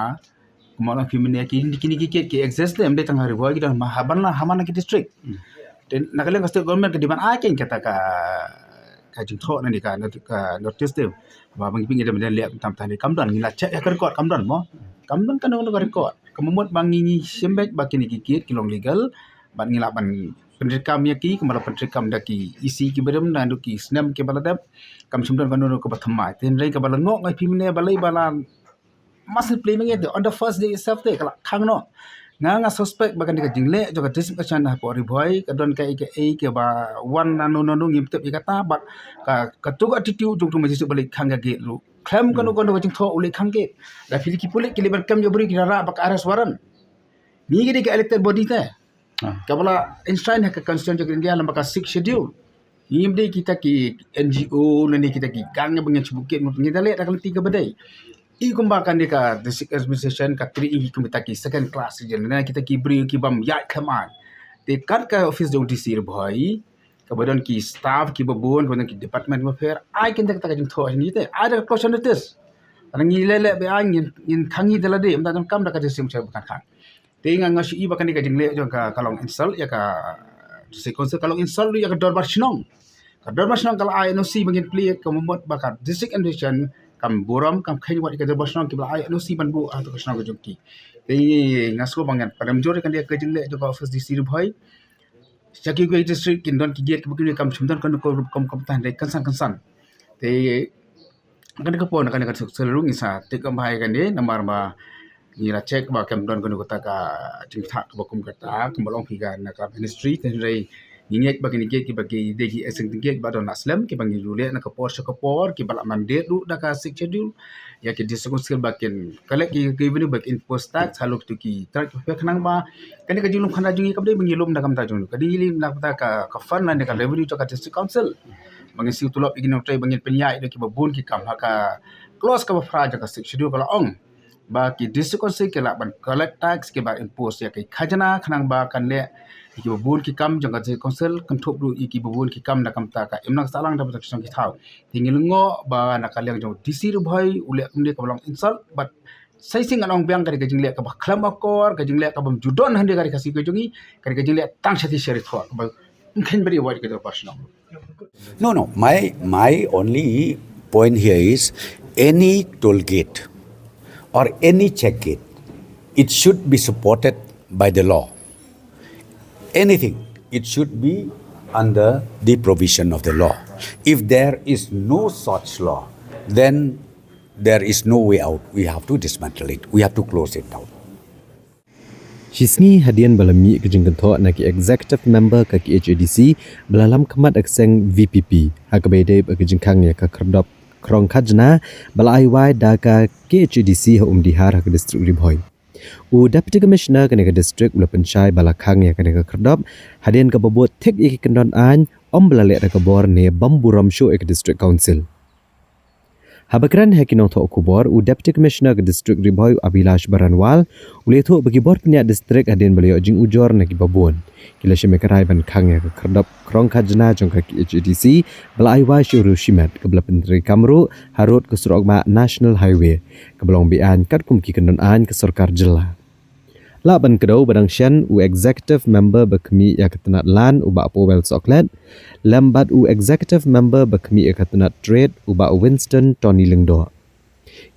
kumba la ong phi mynne ki, kine ki gate ki exist ne em dei tang ha Ri Bhoi, ki don ha man la, ha man la ki district. Te na ka liang ka state government ka dei ban ai kein kata ka, ka jingthoh ne ka, ka notice te. Ba ngi phi ngi dei ban leh tam tang ne kam don, ngi la check ïa ka record kam don mo. Kam don kano kano ka record. Ka mut ba ngi, ngi shem beit ba kine ki gate ki long legal. Bad ngi lah ban pyntreikam ïa ki kumba la pyntreikam da ki E C kiba rim naduh ki snem kiba la dep. Kam shym don kano kano kaba thymmai. Te hynrei kaba la ngoh ngi phi mynne balei ba la massive play mynne te on the first day itself te ka la khang noh. Nga, nga suspect ba kane ka jingleh jong ka district administration hapoh Ri Bhoi ka don kaei kaei kaba wan nano nano ngim tip ïa kata, bad ka, katu ka attitude jong utu u magistrate ba leit khang ka gate ruh. Khlem kano kano ka jingthoh u leit khang gate. Lada phi leit ki pulit ki leit ban kem ïa u briew ki la rah bad ka arrest warrant. Ngi ki dei ka elected body te. Kaba la enshrine ha ka Constitution jong ka India lyngba ka Sixth Schedule. Ngim dei kita ki N G O lane kita ki gang ba ngin shu bukit, ngi da leh da ka lynti kaba dei. I kumba kane ka district administration ka treat i kum kita ki second class citizen, lane kita ki briew ki bym ïaid khlem aiñ. Te kat ka office jong D C Ri Bhoi kaba don ki staff kiba bun, kaba don ki department bapher, ai kynta kata ka jingthoh ngi te, ai da ka closure notice. Lada ngi leh leh ba ai ngin, ngin khang ngi da lade, ym da donkam da ka district administration ba kan khang. Te nga, nga shu i ba kane ka jingleh jong ka, ka long insult ïa ka district council, ka long insult ïa ka dorbar shnong. Ka dorbar shnong ka la ai N O C ba ngin plie, ka mut ba ka district administration kam burom, kam kheiñ wat ïa ka dorbar shnong kiba la ai N O C ban buh ha ka shnong ka jong ki. Te nga sngew ba ngan pynrem jur ïa kane ka jingleh jong ka office D C Ri Bhoi. sha kiwei ki district kin don ki gate kiba kin kam shim don kano ka rukom kam tang dei kynsan kynsan. Te kane ka por na kane ka suk sel rung isa te kam hai kane namar ba ngi la check ba kam don kano kata ka jingthah kaba kum kata kaba long phi ka na ka ministry te hynrei ngi ngeit ba kine gate kiba ki dei ki essential gate ba don na slem kiba ngi ju leh na ka por sha ka por kiba la mandate ruh da ka Sixth Schedule ïa ki district council ba kin collect ki revenue ba kin impose tax halor kito ki trade ki pek khnang ba kane ka jinglum khana jong ngi kam dei ba ngi lum da ka bynta jong ngi, ka dei lum da ka bynta ka, ka fund lane ka revenue jong ka district council. Ba ngin siew tulop ïa ki nongtrei ba ngin pynïaid ïa kiba bun ki kam ha ka clause kaba phra jong ka Sixth Schedule ka la ong ba ki district council ki lah ban collect tax kiba impose ïa ki khajna khnang ba kan leh ïa kiba bun ki kam jong ka district council kynthup ruh ïa kiba bun ki kam da ka bynta ka imlang sahlang da ka bynta ka shong ki thaw. Te ngi lyngngoh ba na ka liang jong D C Ri Bhoi u leh kumne kaba long insult bad sa shisien ngan ong biang ka dei ka jingleh kaba khlem akor, ka jingleh kaba ym ju don hynrei ka dei ka siew ka jong ngi, ka dei ka jingleh tang sha ti sha ri thwa kaba ym khein bri avoid ka dei ka shnong. No, no. My my only point here is any toll gate or any check gate, it should be supported by the law. Anything, it should be under the provision of the law. If there is no such law, then there is no way out. We have to dismantle it. We have to close it down. Shisngi hadien ba la mih ka jingkynthoh na ki executive member ka K H A D C ba la lam khmat ha ka seng V P P ha kaba ïadei bad ka jingkhang ïa ka khyrdop khrong khajna ba la ai wai da ka K H A D C ha Umdihar ha ka district Ri Bhoi. U Deputy Commissioner kane ka district u la pynshai ba la khang ïa kane ka khyrdop hadien kaba bud thik ïa ki kyndon aiñ ym ba la leh da ka bor ne bym burom shuh ïa ka District Council. Haba kren ha ki nongthoh khubor u Deputy Commissioner ka District Ri Bhoi u Abhilash Baranwal u la ïathuh ba ki bor pynïaid district hadien ba la ïoh jingujor na kiba bun ki la shim ïa ka rai ban khang ïa ka khyrdop khrong khajna jong ka K H A D C ba la ai wai sha u riewshimet kaba la pyntreikam ruh harud ka surok bah National Highway kaba long be-aiñ katkum ki kyndon aiñ ka sorkar jylla. Lah ban kdew ba dang shen u Executive Member ba khmih ïa ka tnat Land u Bah Powell Sohkhlet lem bad u Executive Member ba khmih ïa ka tnat Trade u Bah Winston Tony Lyngdoh.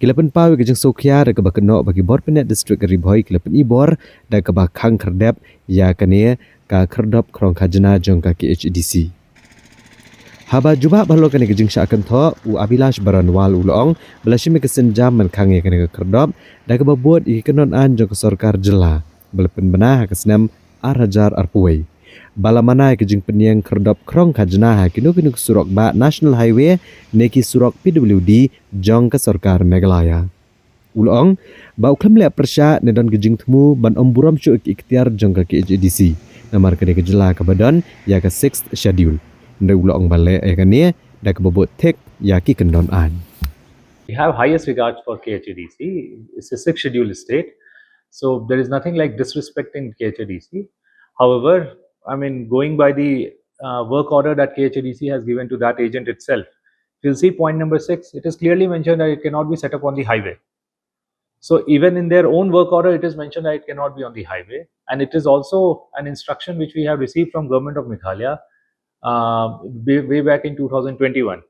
Ki la pynpaw ïa ka jingsngewkhia da kaba kynnoh ba ki bor pynïaid district ka Ri Bhoi ki la pyni bor da kaba khang khyrdep ïa kane ka khyrdop khrong khajna jong ka K H A D C. Haba jubab halor kane ka jingshah kynthoh u Abhilash Baranwal u la ong ba la shim ïa ka sienjam ban khang ïa kane ka khyrdop da kaba bud ïa ki kyndon aiñ jong ka sorkar jylla ba la pynbna ha ka snem ar hajar arphew wei ba la mana ïa ka jingpynïeng khyrdop khrong khajna ha kino kino ki surok bah National Highway ne ki surok P W D jong ka sorkar Meghalaya. U la ong ba u khlem leh pyrshah ne don ka jingthmu ban ym burom shuh ïa ki iktiar jong ka K H A D C namar ka dei ka jylla kaba don ïa ka Sixth Schedule. Hynrei u la ong ba leh ïa kane da kaba bud thik ïa ki kyndon aiñ. We have highest regards for K H A D C. It's a sixth schedule state. So there is nothing like disrespecting K H A D C. However, I mean, going by the uh, work order that K H A D C has given to that agent itself, if you'll see point number six, it is clearly mentioned that it cannot be set up on the highway. So even in their own work order, it is mentioned that it cannot be on the highway. And it is also an instruction which we have received from Government of Meghalaya uh, way, way back in two thousand twenty-one,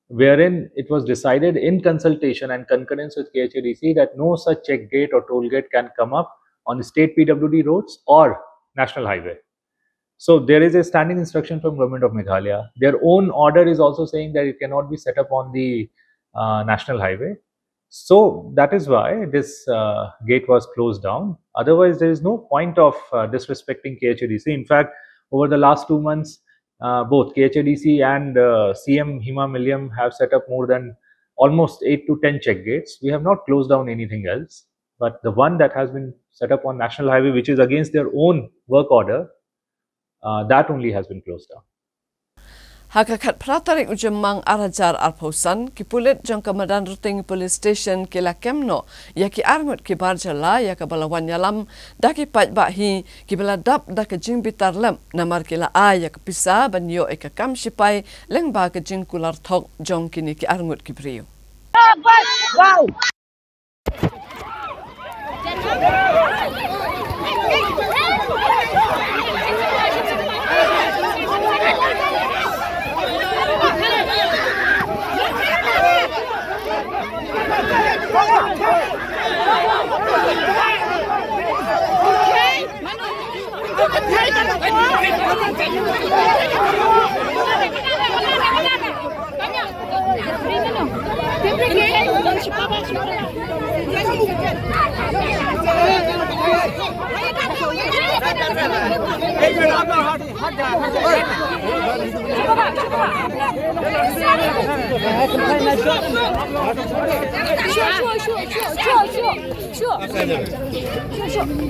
wherein it was decided in consultation and concurrence with K H A D C that no such check gate or toll gate can come up on state P W D roads or national highway. So there is a standing instruction from Government of Meghalaya. Their own order is also saying that it cannot be set up on the uh, national highway. So that is why this uh, gate was closed down. Otherwise, there is no point of uh, disrespecting K H A D C. In fact, over the last two months, uh, both K H A D C and uh, C M Hima Milliam have set up more than almost eight to ten check gates. We have not closed down anything else. But the one that has been set up on National Highway, which is against their own work order, uh, that only has been closed down. Ha ka khatphra tarik u Jymmang ar hajar arphew san, ki pulit jong ka Madanrting Police Station ki la kem noh ïa ki arngut ki bar jylla ïa kaba la wan ïalam da ki paidbah hi kiba la dap da ka jingbitar lem namar ki la ai ïa ka pisa ban ïoh ïa ka kam shipai lyngba ka jingkular thok jong kine ki arngut ki briew.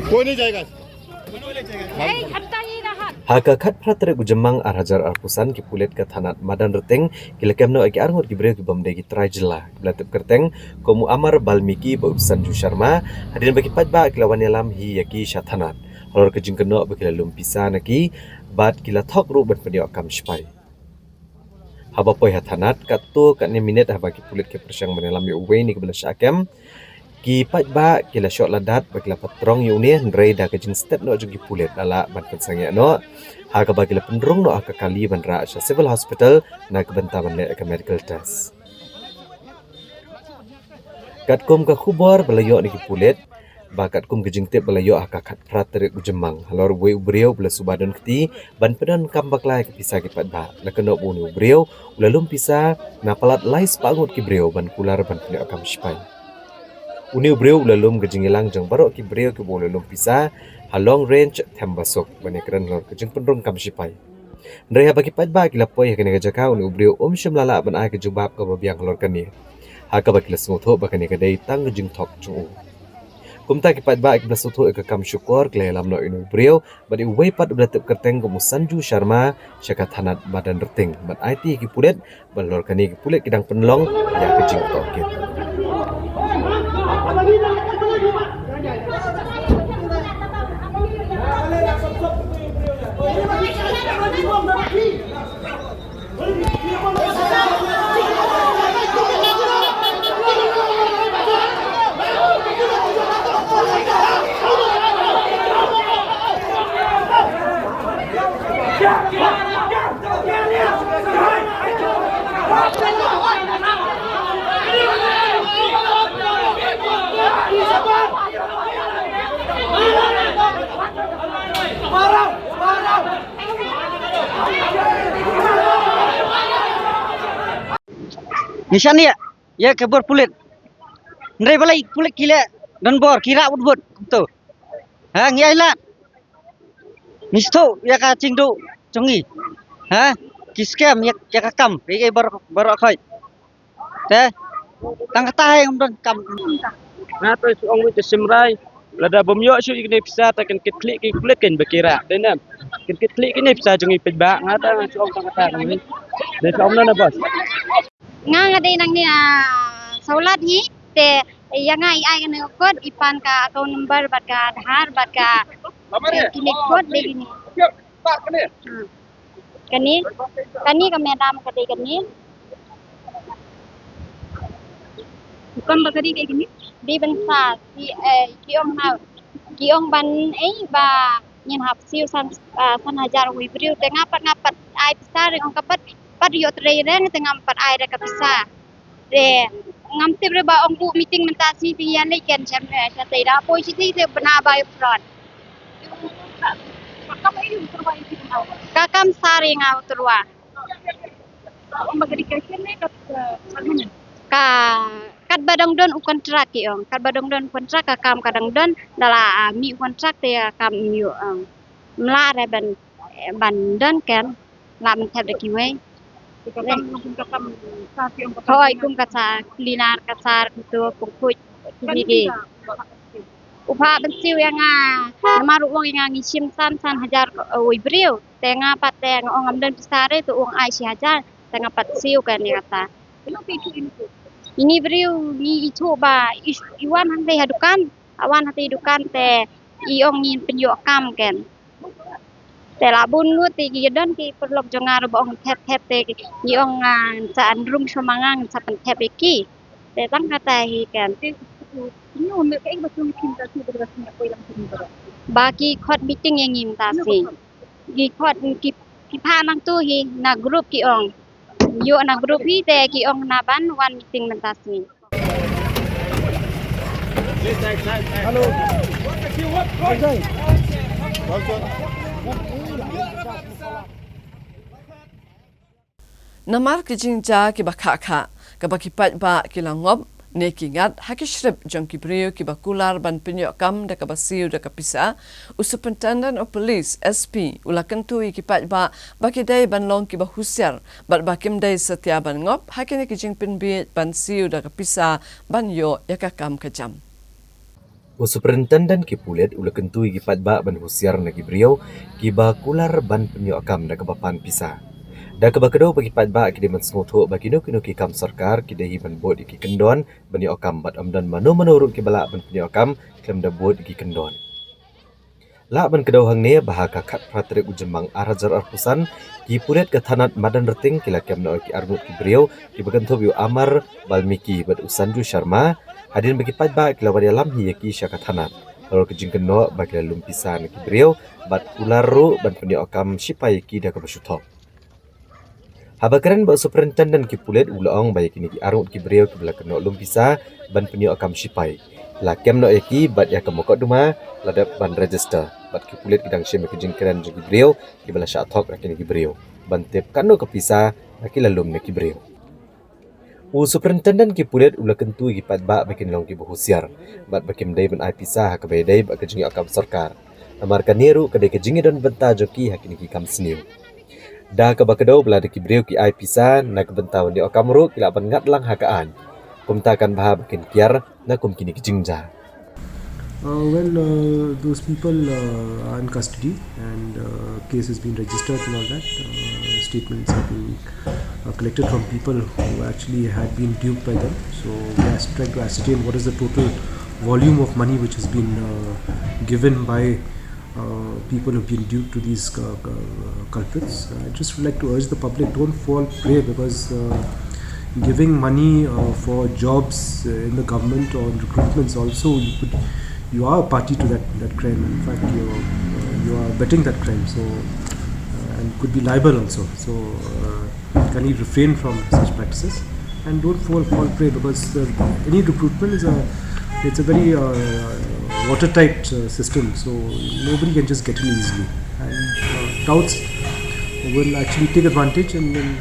कोई नहीं जाएगा। Ha ka khatphra tarik u Jymmang ar hajar arphew san, ki pulit ka thanat Madan Rting ki la kem noh ïa ki arngut ki briew ki bym dei ki trai jylla, ki ba la tip kyrteng kum u Amar Balmiki bad u Sanju Sharma, hadien ba ki paidbah ki la wan ïalam hi ïa ki sha thanat halor ka jingkynnoh ba ki la lum pisa na ki bad ki la thok ruh ban pynïoh kam shipai. Haba poi ha thanat, katto katne minit haba ki pulit ki pyrshang ban ïalam ïa uwei na ki ba la shah kem, ki paidbah ki la shoh ladat bad ki la patrong ïa une, hynrei da ka jingstet noh jong ki pulit la lah ban pynsangeh noh, ha kaba ki la pynrung noh ha ka kali ban rah sha Civil Hospital na ka bynta ban leh ïa ka medical test. Katkum ka khubor ba la ïoh na ki pulit, ba katkum ka jingtip ba la ïoh ha ka khatphra tarik u Jymmang halor uwei u briew ba la suba don kti ban pyndonkam bakla ïa ka pisa ki paidbah, la kynnoh ba une u briew u la lum pisa na palat lai spah ngut ki briew ban kular ban pynïoh kam shipai. Une u briew u la lum ka jingïalang jong baroh ki briew kiba u la lum pisa ha Long Range, Thembasuk, ban ïakren halor ka jingpynrung kam shipai. Hynrei haba ki paidbah ki la poi ha kane ka jaka, une u briew um shym la lah ban ai ka jubab kaba biang halor kane, ha kaba ki la sngewthuh ba kane ka dei tang ka jingthok jong u. Kumta ki paidbah ki ba la sngewthuh ïa ka kam shukor ki la ïalam noh ïa une u briew bad ïa uwei pat uba la tip kyrteng kum u Sanju Sharma sha ka thanat Madan Rting ban aiti ïa ki pulit, bad halor kane ki pulit ki dang pynlong ïa ka jingtohkit. Ngi shaniah ïa ka bor pulit. Hynrei balei pulit ki leh donbor, ki rah wut wut kumto? Ha, ngi ai lad. Ngi sngewthuh ïa ka jingduh jong ngi. Ha? Ki skhem ïa, ïa ka kam, ïa, ïa baroh, baroh khoit. Te tang kata hi ngam don kam. Nga to shu ong mut te shim rai. Lada bym ïoh shuh ïa kine pisa te kan kit khlieh ki pulit kan ba ki rah. Dei ne em? Kan kit khlieh kine pisa jong ngi paidbah. Nga to shu ong tang kata hi. Dei shu ong na na bos. Nga nga dei nangne, ah, sawlad hi, te ïa nga i ai kane ka kot, i pan ka account number bad ka Aadhaar bad ka, eh, kine kot dei kine. Hmm. Kane, kane ka madam ka dei kane. Kam ba ka dei kane? Dei ban sa, ki, eh, ki ong ha, ki ong ban, eh, ba ngin hap siew san, ah, san hajar uwei briew, te nga pat, nga pat ai pisa re, ong ka pat, pat ïoh trei re, te ngam pat ai re ka pisa. Te ngam tip re ba ong u meeting mynta sngi te ïa leit ken sha, eh, shatei da poi shatei te bna bai front. Ka kam sari nga u tyrwa. Ka, katba dang don u kontrak ki ong. Katba dang don kontrak ka kam ka dang don, da la, ah, mih u kontrak te ka kam mih u ong. Mla re ban, eh, ban don ken, la mynthep da kiwei. Hooid, kum ka sa cleaner, ka sa kumto, pynkuid, kine ki. U phah ban siew ïa nga, namar u ong ïa nga ngi shim san, san hajar, eh, uwei briew. Te nga pat te nga ong ngam don pisa re, te u ong ai shi hajar, te nga pat siew kane kata. Ini briew ngi ithuh ba i, i wan hangtei ha dukan, i wan hangtei dukan te i ong ngin pynïoh kam ken. Te la bun lut te ki don ki paralok jong nga ruh ba ong thep thep te ngi ong, ah, sa anrung sha ma nga sa pynthep ïa ki. Te tang kata hi ken. Ba ki khot meeting ïa ngi mynta sngi. Ki khot ki, ki phah nangtu hi na group ki ong. Ïoh na group hi te ki ong na ban wan meeting mynta sngi. Hello. Namar ki jingjia kiba khah khah, kaba ki paidbah ki la ngop ne ki ngat ha ki shrip jong ki briew kiba kular ban pynïoh kam da kaba siew da ka pisa, u Superintendent of Police, S P, u la kyntu ïa ki paidbah ba ki dei ban long kiba husiar bad ba kim dei satia ban ngop ha kine ki jingpynbiej ban siew da ka pisa ban ïoh ïa ka kam ka jam. U Superintendent ki pulit u la kyntu ïa ki paidbah ban husiar na ki briew kiba kular ban pynïoh kam da kaba pan pisa. Da kaba kdew ba ki paidbah ki dei ban sngewthuh ba kino kino ki kam sorkar ki dei hi ban bud ïa ki kyndon ban ïoh kam bad ym don mano mano ruh kiba lah ban pynïoh kam khlem da bud ïa ki kyndon. Lah ban kdew hangne ba ha ka khatphra tarik u Jymmang ar hajar arphew san, ki pulit ka thanat Madanrting ki la kem noh ïa ki arngut ki briew kiba kynthup ïa u Amar Balmiki bad u Sanju Sharma, hadien ba ki paidbah ki la wan ïalam hi ïa ki sha ka thanat halor ka jingkynnoh ba ki la lum pisa na ki briew bad kular ruh ban pynïoh kam shipai ïa ki da kaba shu thok. Haba kren bad u Superintendent ki pulit u la ong ba ïa kine ki arngut ki briew kiba la kynnoh lum pisa ban pynïoh kam shipai, la kem noh ïa ki bad ïa ka mukotduma la dep ban register bad ki pulit ki dang shim ïa ki jingkren jong ki briew kiba la shah thok na kine ki briew ban tip katno ka pisa ba ki la lum na ki briew. U Superintendent ki pulit u la kyntu ïa ki paidbah ba kin long kiba husiar bad ba kim dei ban ai pisa ha kaba ïadei bad ka jingïoh kam sorkar. Namar kane ruh ka dei ka jingïadon bynta jong ki ha kine ki kam sniew. Da kaba kdew ba lada ki briew ki ai pisa na ka bynta ban ïoh kam ruh ki lah ban ngat lang ha ka aiñ. Kumta kan bha ba kin kiar na kum kine ki jingjia. Uh, well, uh, those people uh, are in custody and uh, case has been registered and all that. Uh, statements have been uh, collected from people who actually had been duped by them. So we are trying to ascertain what is the total volume of money which has been uh, given by uh, people who've been duped to these uh, cu- uh, culprits. I just would like to urge the public, don't fall prey because uh, giving money uh, for jobs uh, in the government or in recruitments also, you could, you are a party to that, that crime. In fact, you uh, you are abetting that crime, so uh, and could be liable also. So uh, kindly refrain from such practices and don't fall fall prey because uh, any recruitment is a it's a very uh, watertight uh, system, so nobody can just get in easily. And uh, touts will actually take advantage and then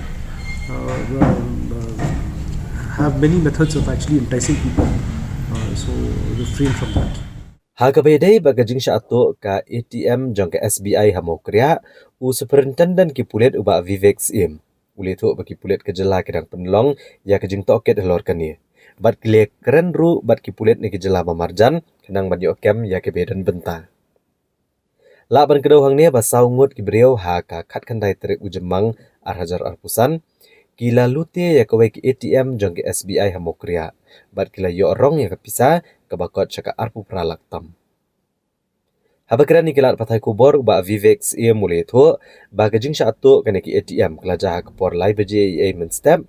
uh, um, uh, have many methods of actually enticing people. Uh, so refrain from that. Ha kaba ïadei bad ka jingshah tuh ka A T M jong ka S B I ha Mawkriah, u Superintendent ki pulit u Bah Vivek Syiem u la ïathuh ba ki pulit ka jylla ki dang pynlong ïa ka jingtohkit halor kane bad ki la kren ruh bad ki pulit na ki jylla ba marjan khnang ban ïoh kem ïa kiba ïadon bynta. Lah ban kdew hangne ba saw ngut ki briew ha ka khatkhyndai tarik u Jymmang ar hajar arphew san ki la lute ïa kawei ka A T M jong ka S B I ha Mawkriah bad ki la ïoh rong ïa ka pisa kaba kot sha ka arphew phra lak tam. Haba kren ïa ki lad pathai khubor u Bah Vivek Syiem u la ïathuh ba ka jingshah tuh kane ka A T M ka la jia ha ka por lai baje eiei mynstep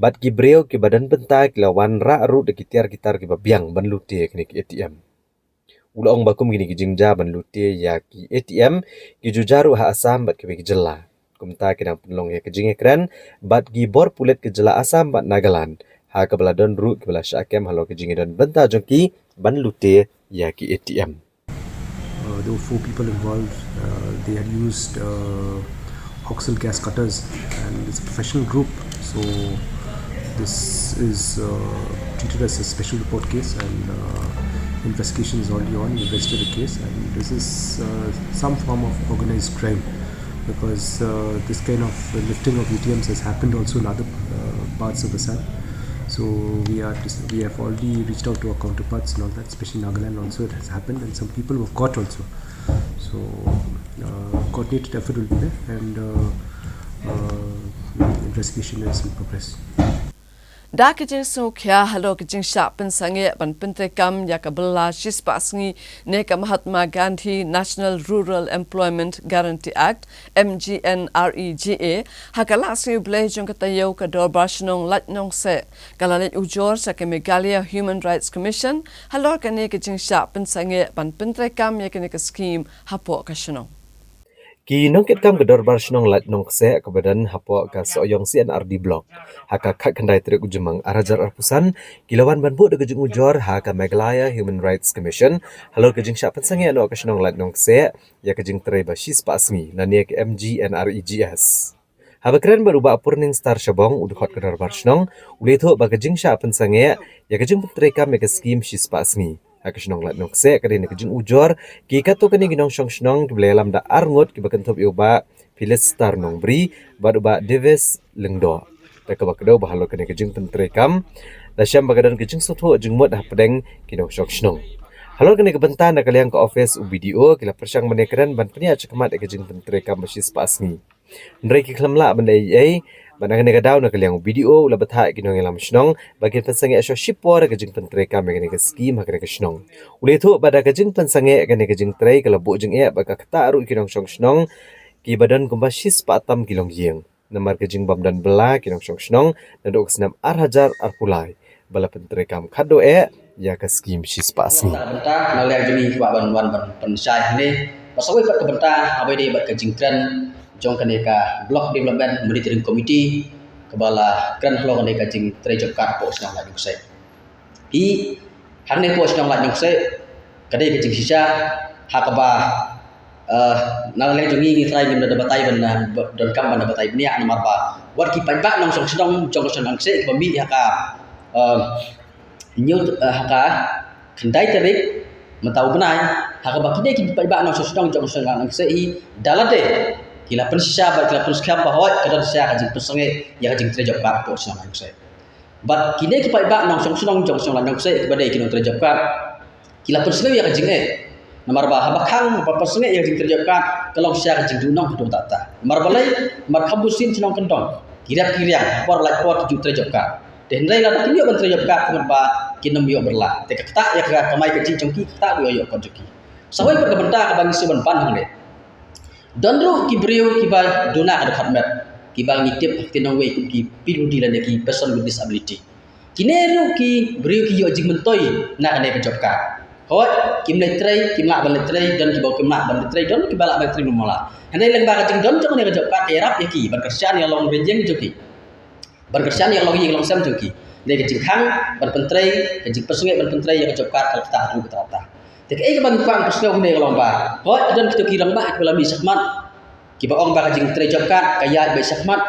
bad ki briew kiba don bynta ki la wanrah ruh da ki tiar ki tar kiba biang ban lute ïa kane ka A T M. U la ong ba kum kine ki jingjia ban lute ïa ki A T M ki ju jia ruh ha Assam bad kiwei ki jylla. Kumta ki dang pynlong ïa ka jingïakren bad ki bor pulit ka jylla Assam bad Nagaland ha kaba la don ruh kiba la shah kem halor ka jingïadon bynta jong ki ban lute ïa ki A T M. Uh, there were four people involved. Uh, they had used uh, oxal gas cutters, and it's a professional group. So this is uh, treated as a special report case, and uh, investigation is already on. We registered the case, and this is uh, some form of organized crime because uh, this kind of lifting of A T Ms has happened also in other uh, parts of Assam. So we are dis- we have already reached out to our counterparts and all that, especially Nagaland also it has happened, and some people were caught also. So uh, coordinated effort will be there, and uh, uh, investigation is in progress. Da ka jingsngewkhia halor ka jingshah pynsangeh ban pyntreikam ïa ka bylla shispah sngi ne ka Mahatma Gandhi National Rural Employment Guarantee Act, M G N R E G A, ha ka Lah Sngi U Blei jong ka taïew ka Dorbar Shnong Laitnongseh ka la leit ujor sha ka Meghalaya Human Rights Commission halor kane ka jingshah pynsangeh ban pyntreikam ïa kane ka skhim hapoh ka shnong. Ki nongkitkam ka Dorbar Shnong Laitumkhrah kaba don hapoh ka Sohiong C and RD Block, ha ka khatkhyndai tarik u Jymmang ar hajar arphew san, ki la wan ban buh da ka jingujor ha ka Meghalaya Human Rights Commission halor ka jingshah pynsangeh noh ka shnong Laitumkhrah ïa ka jingtrei ba shispah sngi lane ka M G N R E G S. Haba kren bad u Bah Purning Star Shabong, u dkhot ka Dorbar Shnong, u la ïathuh ba ka jingshah pynsangeh ïa ka jingpyntreikam ïa ka skim shispah sngi ha ka shnong Laitumkhrah ka dei na ka jingujor ki katto katne ki nongshong shnong kiba la ïalam da ar ngut kiba kynthup ïa u Bah Phyllis Star Nongbri bad u Bah Davis Lyngdoh. Da kaba kdew ba halor kane ka jingpyntreikam la shem ba ka don ka jingsngewthuh jingmut hapdeng ki nongshong shnong. Halor kane ka bynta, na ka liang ka office u B D O ki la pyrshang ban ïakren ban pynïaid shakhmat ïa ka jingpyntreikam ba shispah sngi. Hynrei ki khlem lah ban leh ei ei, bad na kane ka daw na ka liang u B D O u la bthah ïa ki nongïalam shnong ba kin pynsangeh shuwa shipor ïa ka jingpyntreikam ïa kane ka skim ha kane ka shnong. U la ïathuh ba da ka jingpynsangeh ïa kane ka jingtrei ka la buh jingeh bad ka ktah ruh ïa ki nongshong shnong kiba don kumba shispah tam ki longïing. Namar ka jingbym don bylla ki nongshong shnong naduh ka snem ar hajar arphew lai ba la pyntreikam khadduh eh ïa ka skim shispah sngi. Kata ka bynta na liang jong ngi kwah ban wan ban pynshai hangne ba sa kawei pat ka bynta ha kaba ïadei bad ka jingkren jong kane ka Block Development Monitoring Committee kaba la kren halor kane ka jingtrei job card hapoh shnong Laitumkhrah. Hi, hangne hapoh shnong Laitumkhrah ka dei ka jingshisha ha kaba, eh, na liang jong ngi ngi trai ngim da batai ban, eh, donkam ban da batai bniah namar ba wat ki paidbah nongshong shnong jong ka shnong Laitumkhrah kiba mih ha ka, eh, hynñiew, eh, ha ka khyndai tarik mynta u bnai, ha kaba kine ki paidbah nongshong shnong jong ka shnong Laitumkhrah hi da lade ki la pynshisha bad ki la pynskhem ba hooid ka don shisha ka jingpynsangeh ïa ka jingtrei job card hapoh shnong Laitumkhrah. Bad kine ki paidbah nongshong shnong jong ka shnong Laitumkhrah kiba dei ki nongtrei job card ki la pynsngew ïa ka jingeh. Namar ba haba khang haba pynsangeh ïa ka jingtrei job card ka long shisha ka jingduhnong haduh katta katta. Namar balei? Namar kham bun sien shnong kyndong ki rep ki riang ha por lait por ki ju trei job card. Te hynrei lada kim ïoh ban trei job card ka mut ba kin ym ïoh bylla. Te ka ktah ïa ka kamai kajih jong ki, ka ktah ruh ïa ka ïoh kot jong ki. Sa kawei pat ka bynta kaba ngi shu ban ban hangne. Don ruh ki briew kiba duna ka dkhot met kiba ngi tip ha ktien nongwei kum ki P W D lane ki person with disability. Kine ruh ki briew ki ïoh jingmyntoi na kane ka job card. Hooid, kim leit trei, kim lah ban leit trei, don kiba kim lah ban leit trei, don kiba lah ban leit trei mala. Hynrei lyngba ka jingdon jong kane ka job card ka ïarap ïa ki ban kyrshan ïa ka longrynieng jong ki, ban kyrshan ïa ka longïing longsem jong ki. Dei ka jingkhang ban pyntrei, ka jingpynsangeh ban pyntrei ïa ka job card ka la ktah haduh katta katta. Te kaei kaba ngi kwah pynsngew hangne ka long ba hooid, don kito ki rangbah kiba la mih shakhmat kiba ong ba ka jingtrei job card ka ïaid beit shakhmat.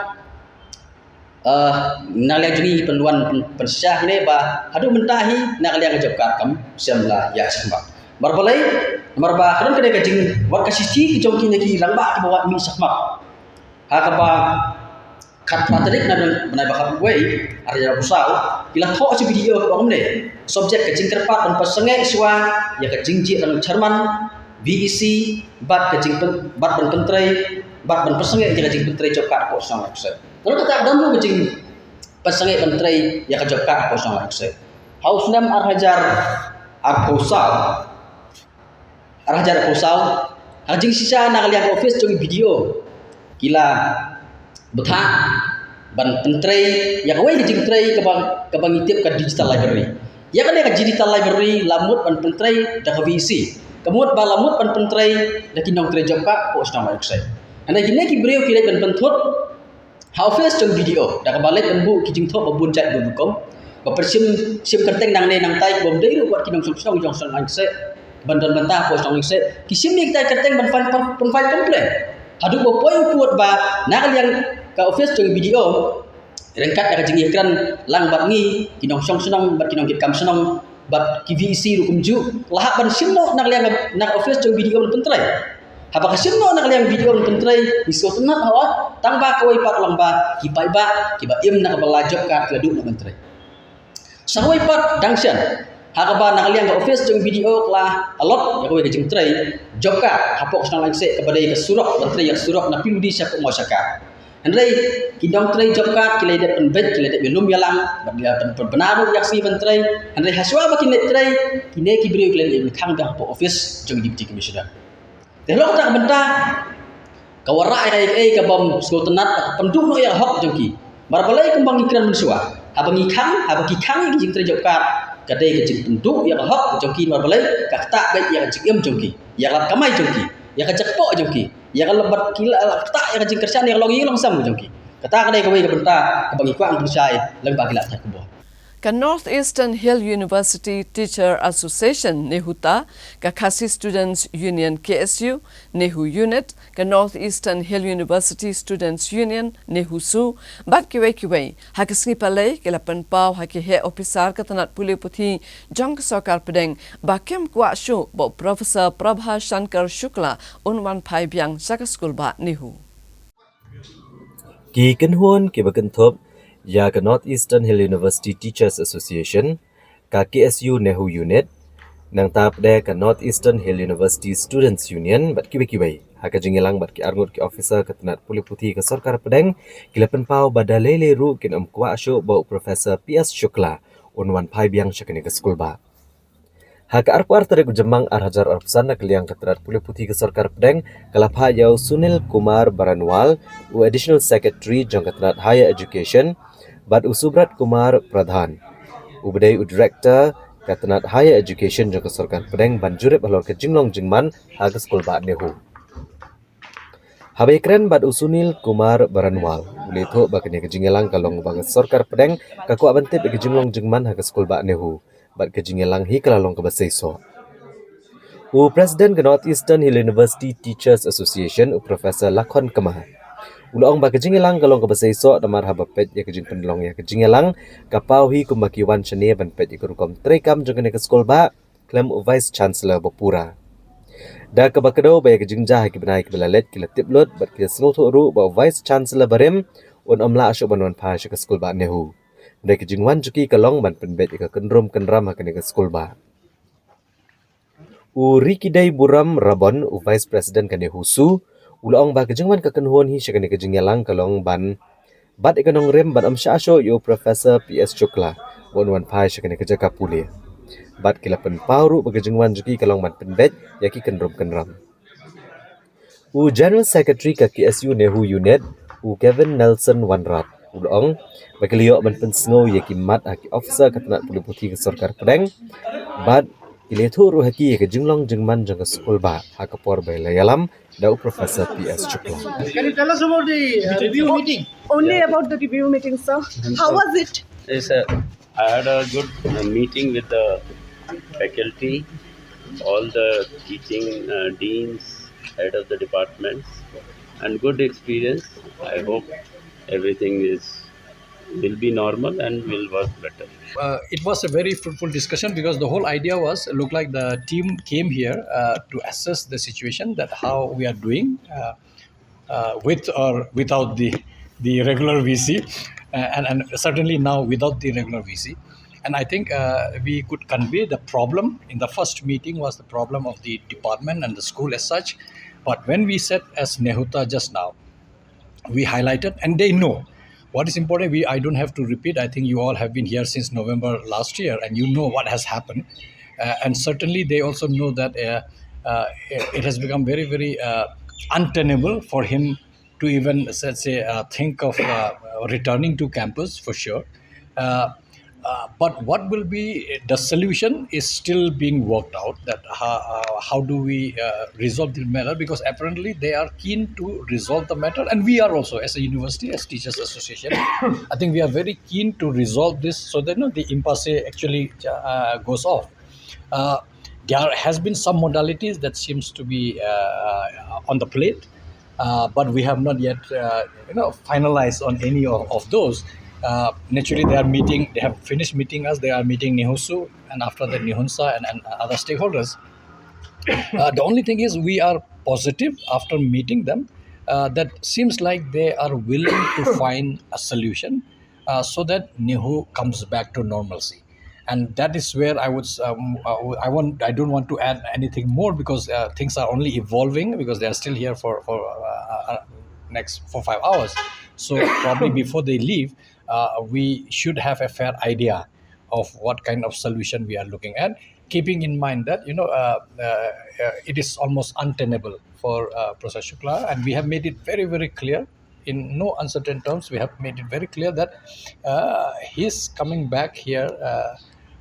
Eh, na liang jong ngi pynwan pyn-, pynshisha hangne ba haduh mynta hi na ka liang ka job card kam shym la ïaid shakhmat. Namar balei? Namar ba ka don kane ka jing, wat ka shithi ka jong kine ki rangbah kiba wad mih shakhmat ha kaba khatphra tarik na bnai ba khatwei ar hajar arphew saw, ki la thoh sha B D O kaba kumne: Subject: ka jingkyrpad ban pynsangeh shuwa ïa ka jingjia chairman V E C bad ka jingpyn-, bad ban pyntrei, bad ban pynsangeh ïa ka jingpyntrei job card hapoh shnong Laitumkhrah. Ka long kata ka don ruh ka jingpynsangeh ban trei ïa ka job card hapoh shnong Laitumkhrah. Ha u snem ar hajar arphew saw, ar hajar arphew saw, ha ka jingshisha na ka liang ka office jong i B D O ki la bthah ban pyntrei ïa kawei ka jingtrei kaba, kaba ngi tip ka digital library. Ïa kane ka digital library la mut ban pyntrei da ka V E C, ka mut ba la mut ban pyntrei da ki nongtrei job card hapoh shnong Laitumkhrah. Hynrei kine ki briew ki leit ban pynthut ha office jong B D O da kaba leit ban buh ki jingthoh ba bun jait bun rukom, ba pyrshim, shim kyrteng nangne nangtai, bym dei ruh wat ki nongshong shnong jong shnong Laitumkhrah ban don bynta hapoh shnong Laitumkhrah. Ki shim ïa kita ki kyrteng ban file, ban, ban file complaint. Haduh ba poi u pud ba na ka liang ka office jong B D O ryngkat ïa ka jingïakren lang bad ngi ki nongshong shnong bad ki nongkitkam shnong bad ki V E C ruh kumjuh, la hap ban shim noh na ka liang, na ka office jong B D O ban pyntrei. Haba ka shim noh na ka liang B D O ban pyntrei, ngi sngewtynnat hooid, tang ba kawei pat ka long ba ki paidbah kiba im na ka bylla job card ki la duh noh ban trei. Sa kawei pat dang shen, ha kaba na ka liang ka office jong B D O ka la allot ïa kawei ka jingtrei job card hapoh ka shnong Laitumkhrah kaba dei ka surok, ban trei ïa ka surok na P W D sha Pukmoshaka. Hynrei ki nongtrei job card ki la dep pynbeit, ki la dep ïalum ïalang bad ki la pyn-, pynbna ruh ïa ka sngi ban trei. Hynrei hashuwa ba kin leit trei, kine ki briew ki la dep ïakhang biang hapoh office jong i Deputy Commissioner. Te halor kata ka bynta ka wanrah ïa kaei kaei kabym sngewtynnat, ka pynduh noh ïa ka hok jong ki. Namar balei? Kumba ngi kren mynshuwa, haba ngi khang, haba ki khang ïa ki jingtrei job card, ka dei ka jingpynduh ïa ka hok jong ki. Namar balei? Ka ktah beit ïa ka jingim jong ki, ïa ka lad kamai jong ki, ïa ka jakpoh jong ki. Ïa ka lad bad ki la, la ktah ïa ka jingkyrshan ïa ka long ïing long sem jong ki. Kata ka dei kawei ka bynta kaba ngi kwah ban pynshai lem ba ki la thait khubor. Ka North Eastern Hill University Teacher Association, NEHUTA, ka Khasi Students Union, K S U, NEHU Unit, ka North Eastern Hill University Students Union, NEHUSU, bad kiwei kiwei, ha ka sngi Palei ki la pynpaw ha ki heh ophisar ka tnat pule puthi jong ka sorkar pdeng ba kim kwah shuh ba u Professor Prabha Shankar Shukla un wan phai biang sha ka skulbah NEHU. Ki kynhun kiba kynthup ïa ka North Eastern Hill University Teachers Association, ka K S U NEHU Unit, nangta pat ka North Eastern Hill University Students Union bad kiwei kiwei, ha ka jingïalang bad ki arngut ki officer ka tnat pule puthi ka sorkar pdeng, ki la pynpaw ba da lei lei ruh kin ym kwah shuh ba u Professor P S Shukla un wan phai biang sha kane ka skulbah. Ha ka arphew ar tarik u Jymmang ar hajar arphew san, na ka liang ka tnat pule puthi ka sorkar pdeng ka la phah ïa u Sunil Kumar Baranwal, u Additional Secretary jong ka tnat Higher Education, bad u Subrat Kumar Pradhan, uba dei u Director ka tnat Higher Education jong ka sorkar pdeng, ban jurip halor ka jinglong jingman ha ka skulbah NEHU. Haba ïakren bad u Sunil Kumar Baranwal, u la ïathuh ba kane ka jingïalang ka long ba ka sorkar pdeng ka kwah ban tip ïa ka jinglong jingman ha ka skulbah NEHU, bad ka jingïalang hi ka la long kaba seisoh. U President ka North Eastern Hill University Teachers Association, u Professor Lakhon Kma, u la ong ba ka jingïalang ka long kaba seisoh namar haba peit ïa ka jingpynlong ïa ka jingïalang, ka paw hi kumba ki wan shane ban peit ïa ka rukom treikam jong kane ka skulbah khlem u Vice Chancellor ba pura. Da kaba kdew ba ïa ka jingjia ha ki bnai kiba la leit ki la tip lut bad ki la sngewthuh ruh ba u Vice Chancellor barim un ym lah shuh ban wan phai sha ka skulbah NEHU. Hynrei ka jingwan jong ki ka long ban pynbeit ïa ka kynrum kynram ha kane ka skulbah. U Rikidei Buram Rabon, u Vice President ka NEHUSU, u la ong ba ka jingwan ka kynhun hi sha kane ka jingïalang ka long ban bat ïa ka nongrim ban ym shah shuh ïa u Professor P S Shukla ba un wan phai sha kane ka jaka pule. Bad ki la pynpaw ruh ba ka jingwan jong ki ka long ban pynbeit ïa ki kynrum kynram. U General Secretary ka K S U NEHU Unit, u Kevin Nelson Wanrap, u la ong ba ki la ïoh ban pynsngew ïa ki mat ha ki officer ka tnat pule puthi ka sorkar pdeng, bad ki la ïathuh ruh ha ki ïa ka jinglong jingman jong ka skulbah ha ka por ba la ïalam da u Professor P S Shukla. Can you tell us about the uh, review meeting? Only about the review meeting, sir. How was it? Yes, sir. I had a good uh, meeting with the faculty, all the teaching uh, deans, head of the departments, and good experience. I hope everything is will be normal and will work better. Uh, it was a very fruitful discussion because the whole idea was, look like the team came here uh, to assess the situation, that how we are doing uh, uh, with or without the the regular V C, uh, and, and certainly now without the regular V C. And I think uh, we could convey the problem in the first meeting was the problem of the department and the school as such. But when we said as NEHUTA just now, we highlighted, and they know what is important. We, I don't have to repeat. I think you all have been here since November last year, and you know what has happened. Uh, and certainly, they also know that uh, uh, it has become very, very uh, untenable for him to even, let's say, uh, think of uh, returning to campus for sure. Uh, uh, but what will be the solution is still being worked out, that how, uh, how do we uh, resolve the matter, because apparently they are keen to resolve the matter, and we are also, as a university, as Teachers Association, I think we are very keen to resolve this so that, you know, the impasse actually uh, goes off. Uh, there has been some modalities that seems to be uh, on the plate, uh, but we have not yet, uh, you know, finalized on any of, of those. Uh, naturally, they are meeting. They have finished meeting us. They are meeting NEHUSU, and after that, NEHUNSA and, and other stakeholders. Uh, the only thing is, we are positive after meeting them. Uh, that seems like they are willing to find a solution uh, so that NEHU comes back to normalcy. And that is where I would, um, uh, I want, I don't want to add anything more because uh, things are only evolving because they are still here for for uh, uh, next four five hours. So probably before they leave, uh, we should have a fair idea of what kind of solution we are looking at. Keeping in mind that, you know, uh, uh, uh, it is almost untenable for uh, Professor Shukla, and we have made it very, very clear in no uncertain terms, we have made it very clear that uh, his coming back here uh,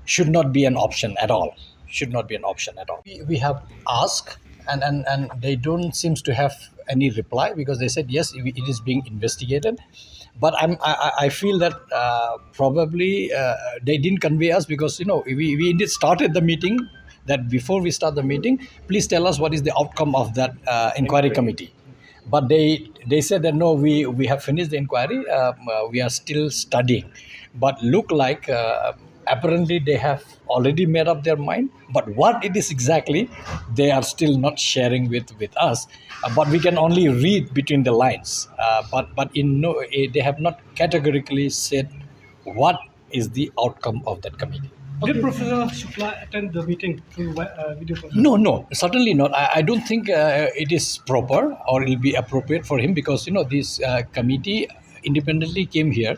should not be an option at all. Should not be an option at all. We, we have asked and and and they don't seems to have any reply, because they said yes, it is being investigated. But I'm I, I- I feel that uh, probably uh, they didn't convey us, because you know we, we indeed started the meeting, that before we start the meeting, please tell us what is the outcome of that uh, inquiry committee. But they they said that no, we we have finished the inquiry. Um, uh, we are still studying, but look like uh, apparently they have already made up their mind. But what it is exactly, they are still not sharing with with us. Uh, but we can only read between the lines. Uh, but but in no, eh, they have not categorically said what is the outcome of that committee. Did Professor Shukla attend the meeting through wi- uh, video conference? No, no, certainly not. I, I don't think uh, it is proper or it will be appropriate for him, because you know this uh, committee independently came here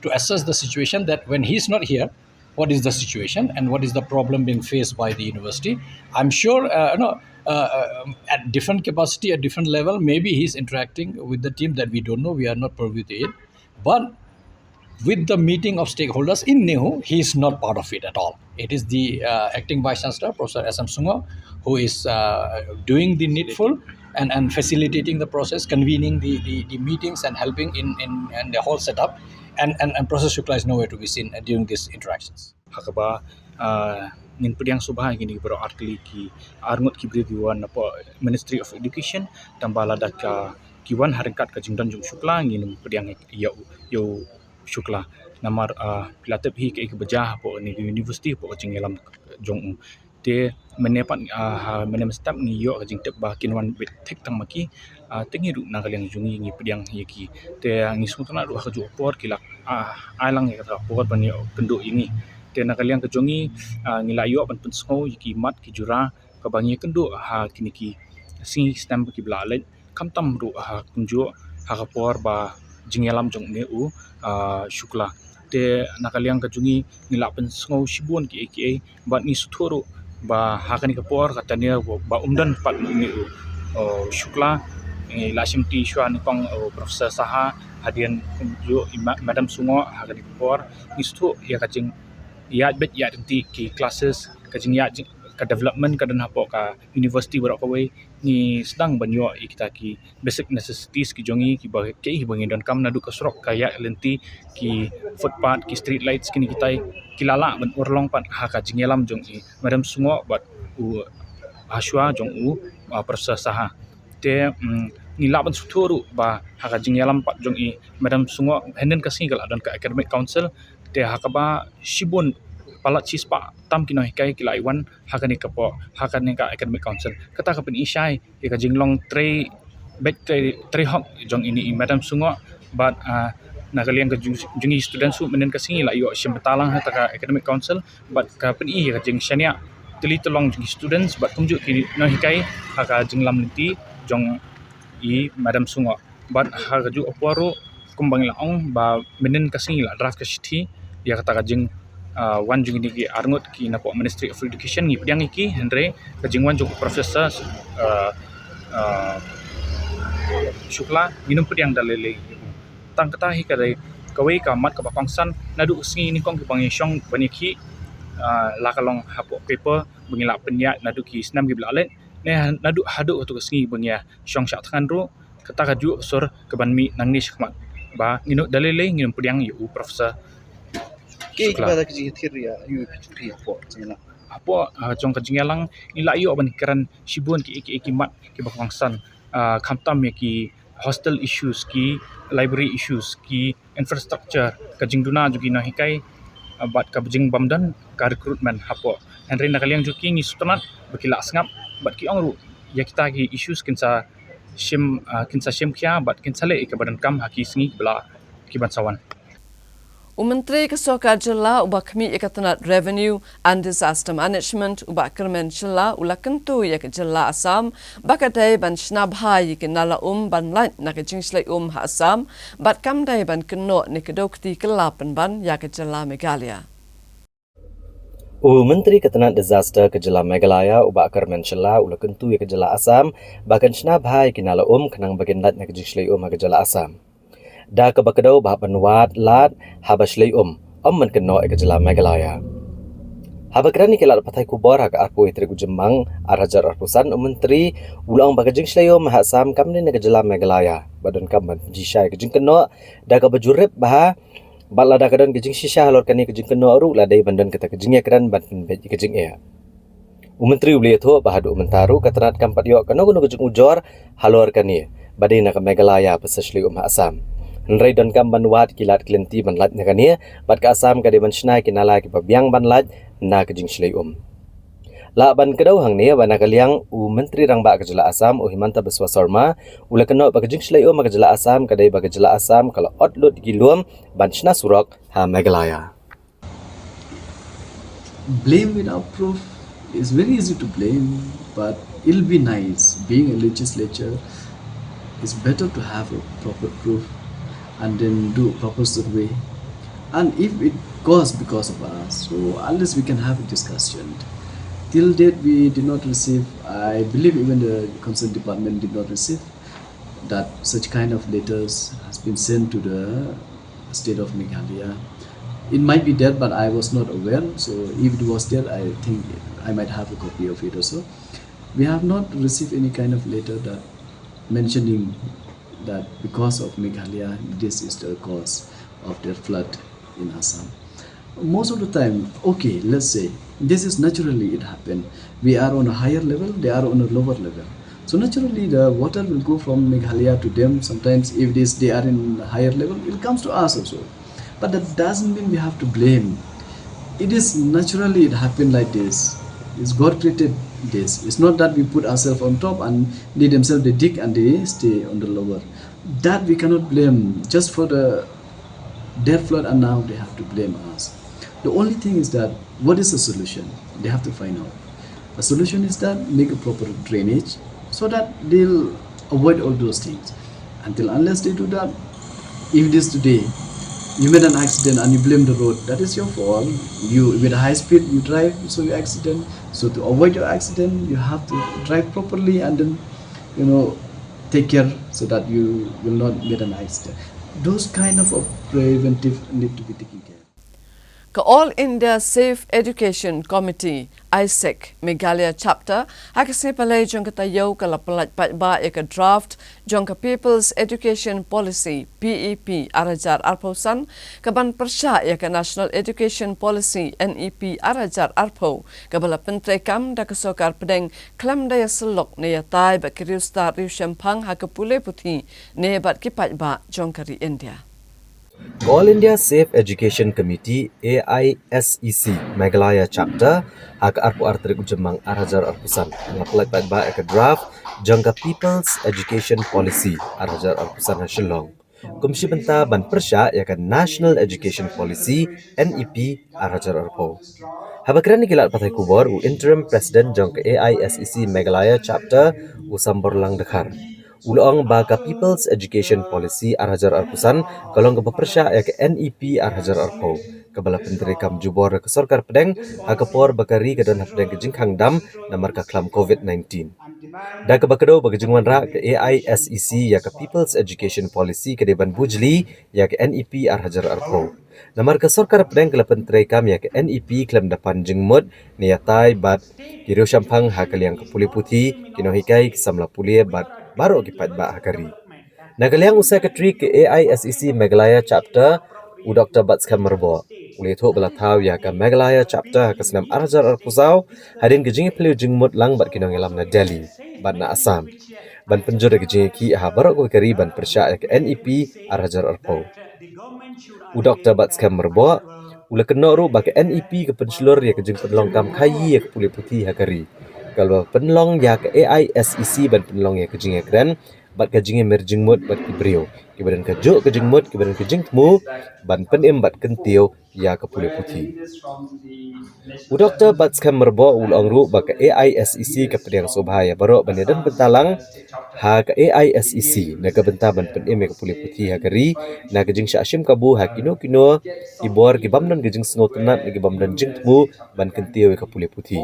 to assess the situation, that when he's not here, what is the situation and what is the problem being faced by the university. I'm sure uh, you know uh, uh, at different capacity, at different level, maybe he's interacting with the team that we don't know. We are not privy to it. But with the meeting of stakeholders in NEHU, he is not part of it at all. It is the uh, acting vice chancellor, Professor S M Sungok, who is uh, doing the needful and, and facilitating the process, convening the, the, the meetings and helping in, in, in the whole setup. And, and, and Professor Shukla is nowhere to be seen uh, during these interactions. Ha kaba uh, ngin pdiang sngewbha ïa kine baroh artylli ki arngut ki briew ki wan napoh Ministry of Education, tangba lada ka ki wan ha ryngkat ka jingdon jong u Shukla, ngin ym pdiang ïa u, ïa u Shukla. Namar uh, phi la tip hi kaei kaba jia hapoh kane ka university hapoh ka jingïalam jong u. Te mynne pat uh, ha mynne mynstep ngi ïoh ka jingtip ba kin wan beit thik tang ma ki. Uh, te ngi ruh na ka liang jong ngi ngi pdiang ïa ki. Te uh, ngi sngewtynnat ruh ha kajuh ka por ki la uh, ai lang ïa kata ka por ban ïoh kynduh ïa ngi. Te na ka liang ka jong ngi uh, ngi la ïoh ban pynsngew ïa ki mat ki jura kaba ngi kynduh ha kine ki sngi snem kiba la leit, khamtam ruh ha kumjuh ha ka por ba jingïalam jong une u uh, Shukla. Te na ka liang ka jong ngi ngi la pynsngew shibun kiei kiei, bad ngi sngewthuh ruh ba ha kane ka por ka tenure ba um don pat une u uh, Shukla. Ngi la shimti shuwa nyngkong uh, Professor Saha, hadien kumjuh i Ma- Madam Sungok ha kane ka por. Ngi sngewthuh ïa ka jingïaid beit ïaid ryntih ki classes, ka jingïaid jing- ka development ka don hapoh ka university baroh kawei. Ngi sdang ban ïoh ïa kita ki basic necessities ki jong ngi kiba kiei kiba ngi donkam, naduh ka surok, ka ïaid lynti, ki footpath, ki street lights, kine kitai ki la lah ban urlong pat ha ka jingïalam jong i Madam Sungok bad u, hashwa jong u uh, Professor Saha. Te mm, ngi lah ban sngewthuh ruh ba ha ka jingïalam pat jong i Madam Sungok, hynnin ka sngi ka la don ka academic council. Te ha kaba shibun palat shispah tam ki nonghikai ki la wan ha kane ka por, ha kane ka academic council. Kata ka pyni shai ïa ka jinglong trei beit, trei, trei hok jong ine i Madam Sungok. Bad uh, na ka liang ka jong, jong i students ruh mynnin ka sngi la ïoh shim bynta lang ha kata ka academic council. Bad ka pyni ïa ka jingshaniah tylli tylli jong ki students bad kumjuh ki nonghikai ha ka jinglam lynti jong i Madam Sungok. Bad ha kajuh ka por ruh, kumba ngi la ong ba mynnin ka sngi la draft ka shithi ïa kata ka jing uh, wan jong kine ki arngut ki napoh Ministry of Education. Ngi pdiang ïa ki, hynrei ka jingwan jong u Professor uh, uh, Shukla ngin ym pdiang da lei lei. Tang kata hi ka dei kawei ka mat kaba kongsan, naduh ka sngi nyngkong kiba ngi shong ban ïakhih uh, la ka long hapoh paper ba ngi la pynïaid naduh ki snem kiba la leit, ne naduh haduh katu ka sngi ba ngi ïa shong shah thngan ruh. Kata kajuh ka sur kaban mih nangne shakhmat ba ngin ym da lei lei, ngin ym pdiang ïa u Professor Kiei Shukla. Kiba da ka jingïathir ïa U P P hapoh jingïalang? Hapoh uh, jong ka jingïalang ngi la ïoh ban kren shibun kiei kiei ki mat kiba kongsan, uh, khamtam ïa ki hostel issues, ki library issues, ki infrastructure, ka jingduna jong ki nonghikai uh, bad ka jingbym don ka recruitment hapoh. Hynrei na ka liang jong ki ngi sngewtynnat ba ki la sngap bad ki ong ruh ïa kita ki issues kin sa shim uh, kin sa shim khia bad kin sa leh ïa kaba donkam ha ki sngi kiba la, kiban sa wan. U Myntri ka Sorkar Jylla uba khmih ïa ka tnat Revenue and Disaster Management, u Bah Kyrmen Shylla, u la kyntu ïa ka jylla Assam ba ka dei ban shna bha ïa ki nala um ban lait na ka jingshlei um ha Assam, bad kam dei ban kynnoh ne kdew kti kylla pynban ïa ka jylla Meghalaya. U Myntri ka tnat Disaster ka jylla Meghalaya, u Bah Kyrmen Shylla, u la kyntu ïa ka jylla Assam ba kan shna bha ïa ki nala um khnang ba kin lait na ka jingshlei um ha ka jylla Assam. Da kaba kdew ba hap ban wad lad haba shlei um, ym ban kynnoh ïa ka jylla Meghalaya. Haba kren ïa ki lad pathai khubor ha ka arphew tarik u Jymmang ar hajar arphew san, u Myntri u la ong ba ka jingshlei um ha Assam kam dei na ka jylla Meghalaya, ba donkam ban pynshisha ïa ka jingkynnoh da kaba jurip bha, bad lada ka don ka jingshisha halor kane ka jingkynnoh ruh, la dei ban don kata ka jingïakren ban pynbeit ïa ka jingeh. U Myntri u la ïathuh ba haduh mynta ruh ka tnad kam pat ïoh kano kano ka jingujor halor kane, ba dei na ka Meghalaya ba sa shlei um ha Assam. Hynrei donkam ban wad ki lad ki lynti ban lait na kane, bad ka Assam ka dei ban shna ki nala kiba biang ban lait na ka jingshlei um. Lah ban kdew hangne ba na ka liang u Myntri Rangbah ka jylla Assam, u Himanta Biswa Sarma, u la kynnoh ba ka jingshlei um ha ka jylla Assam ka dei ba ka jylla Assam ka la ot lut ki lum ban shna surok ha Meghalaya. Blame without proof is very easy to blame, but it'll be nice. Being a legislature, it's better to have a proper proof and then do a proper survey. And if it caused because of us, so at least we can have a discussion. Till date, we did not receive, I believe even the concerned department did not receive that such kind of letters has been sent to the state of Meghalaya. It might be there, but I was not aware. So if it was there, I think I might have a copy of it also. We have not received any kind of letter that mentioning that because of Meghalaya, this is the cause of the flood in Assam. Most of the time, okay, let's say, this is naturally it happened. We are on a higher level, they are on a lower level. So naturally, the water will go from Meghalaya to them. Sometimes, if it is, they are in higher level, it comes to us also. But that doesn't mean we have to blame. It is naturally it happened like this. It's God created this. It's not that we put ourselves on top and they themselves they dig and they stay on the lower. That we cannot blame just for the their flood, and now they have to blame us. The only thing is that what is the solution? They have to find out. The solution is that make a proper drainage so that they'll avoid all those things. Until unless they do that, if it is today, you made an accident and you blame the road, that is your fault. You, with a high speed, you drive, so you accident. So to avoid your accident, you have to drive properly and then, you know, take care so that you will not get an accident. Those kind of a preventive need to be taken care. Ka All India Safe Education Committee, AIESEC, Meghalaya Chapter, ha ka sngi Palei jong ka taïew ka la pyllait paidbah ïa ka draft jong ka People's Education Policy, P E P, ar hajar arphew san, ka ban pyrshah ïa ka National Education Policy, N E P, ar hajar arphew, kaba la pyntreikam da ka sorkar pdeng khlem da ïasyllok ne ïatai bad ki riewstad riewshemphang ha ka pule puthi ne bad ki paidbah jong ka ri India. All India Safe Education Committee, A I S E C, Meghalaya Chapter, ha ka arphew ar tarik u Jymmang ar hajar arphew san, la pyllait paidbah ïa ka draft jong ka People's Education Policy ar hajar arphew san ha Shillong, kum shi bynta ban pyrshah ïa ka National Education Policy, N E P, ar hajar arphew. Haba kren ïa ki lad pathai khubor, u Interim President jong ka A I S E C Meghalaya Chapter, u Samborlang Dkhar, u la ong ba ka People's Education Policy ar hajar arphew san ka long kaba pyrshah ïa ka N E P ar hajar arphew, kaba la pyntreikam jubor da ka sorkar pdeng ha ka por ba ka ri ka don hapdeng ka jingkhang dam namar ka khlam covid nineteen. Da kaba kdew ba ka jingwanrah ka A I S E C ïa ka People's Education Policy ka dei ban bujli ïa ka N E P ar hajar arphew. Namar ka sorkar pdeng ka la pyntreikam ïa ka N E P khlem da pan jingmut ne ïatai bad ki riewshemphang ha ka liang ka pule puthi, ki nonghikai, ki samla pule bad baroh ki paidbah ha ka ri. Na ka liang u Secretary ka A I S E C Meghalaya Chapter, u Doctor Batskhem Myrboh, u la ïathuh ba la thaw ïa ka Meghalaya Chapter ha ka snem ar hajar arphew saw, hadien ka jingïaphylliew jingmut lang bad ki nongïalam na Delhi bad na Assam, ban pynjur ïa ka jingïakhih ha baroh kawei ka ri ban pyrshah ïa ka N E P ar hajar arphew. U Doctor Batskhem Myrboh u la kynnoh ruh ba ka N E P ka pynshlur ïa ka jingpynlong kam khaïi ïa ka pule puthi ha ka ri, kaba la pynlong ïa ka A I S E C ban pynlong ïa ka jingïakren bad ka jingïamir jingmut bad ki briew kiba don kajuh ka jingmut, kiba don ka jingthmu ban pynim bad kyntiew ïa ka pule puthi. U Doctor Batskhem Myrboh u la ong ruh ba ka A I S E C ka pdiang sngewbha ïa baroh ban ïadon bynta lang ha ka A I S E C na ka bynta ban pynim ïa ka pule puthi ha ka ri, na ka jingshah shim kabu ha kino kino ki bor ki bym don ka jingsngewtynnat ne ki bym don jingthmu ban kyntiew ïa ka pule puthi.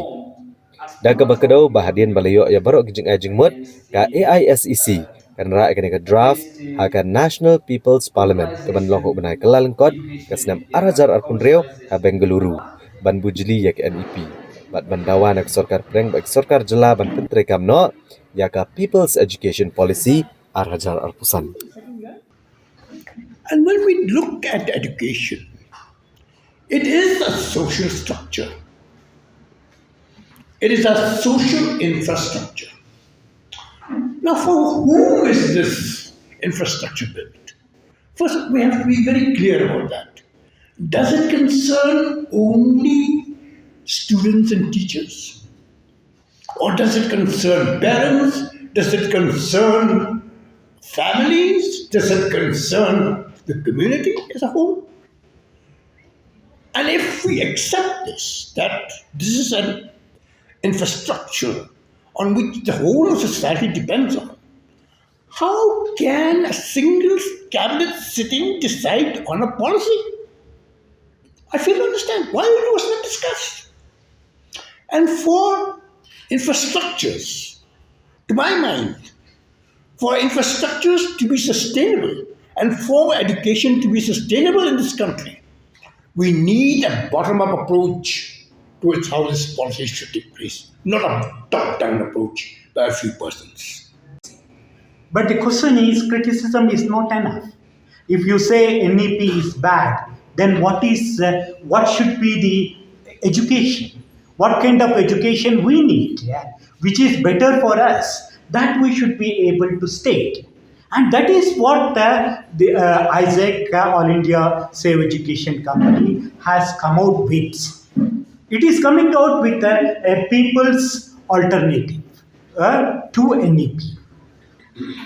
Da kaba kdew ba hadien ba la ïoh ïa baroh ki jingai jingmut, ka A I S E C kan rah ïa kane ka draft ha ka National People's Parliament, kaban long ha u bnai Kyllalyngkot ka snem ar hajar arphew hynriew ha Bengaluru, ban bujli ïa ka N E P bad ban dawa na ka sorkar pdeng bad ka sorkar jylla ban pyntreikam noh ïa ka People's Education Policy ar hajar arphew san. And when we look at education, it is a social structure. It is a social infrastructure. Now, for whom is this infrastructure built? First, we have to be very clear about that. Does it concern only students and teachers? Or does it concern parents? Does it concern families? Does it concern the community as a whole? And if we accept this, that this is an infrastructure on which the whole of society depends on, how can a single cabinet sitting decide on a policy? I fail to understand why it was not discussed. And for infrastructures, to my mind, for infrastructures to be sustainable and for education to be sustainable in this country, we need a bottom-up approach towards how this policy should take place, not a top-down approach by a few persons. But the question is, criticism is not enough. If you say N E P is bad, then what is uh, what should be the education? What kind of education we need, yeah, which is better for us? That we should be able to state, and that is what uh, the uh, AIESEC, uh, All India Save Education Company, has come out with. It is coming out with a, a people's alternative uh, to N E P.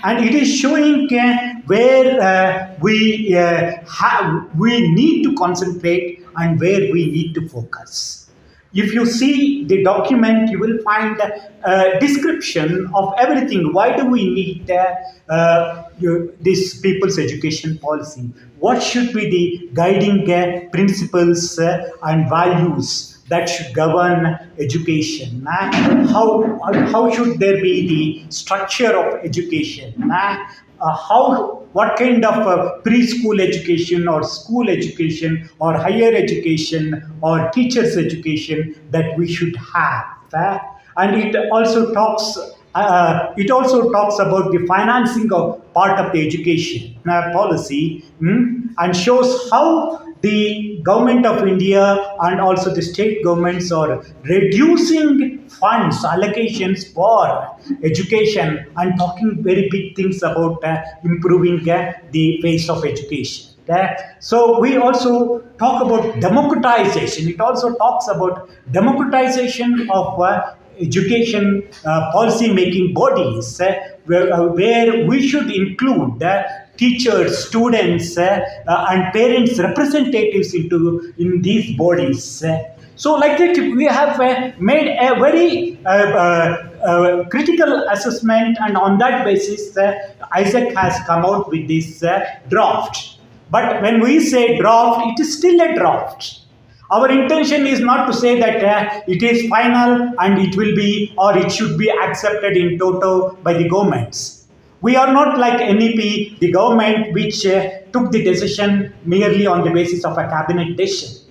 And it is showing uh, where uh, we uh, have, we need to concentrate and where we need to focus. If you see the document, you will find a description of everything. Why do we need uh, uh, you, this people's education policy? What should be the guiding uh, principles uh, and values that should govern education? Uh, how, how should there be the structure of education? Uh, uh, how, what kind of uh, preschool education or school education or higher education or teachers education that we should have? Uh, and it also talks uh, it also talks about the financing of part of the education uh, policy, hmm, and shows how the government of India and also the state governments are reducing funds allocations for education and talking very big things about uh, improving uh, the face of education. Uh, so we also talk about democratization. It also talks about democratization of uh, education uh, policy making bodies uh, where, uh, where we should include uh, teachers, students, uh, uh, and parents representatives into in these bodies. Uh, so like that, we have uh, made a very uh, uh, uh, critical assessment, and on that basis, uh, AIESEC has come out with this uh, draft. But when we say draft, it is still a draft. Our intention is not to say that uh, it is final and it will be or it should be accepted in toto by the governments. We are not like N E P, the government which uh, took the decision merely on the basis of a cabinet decision.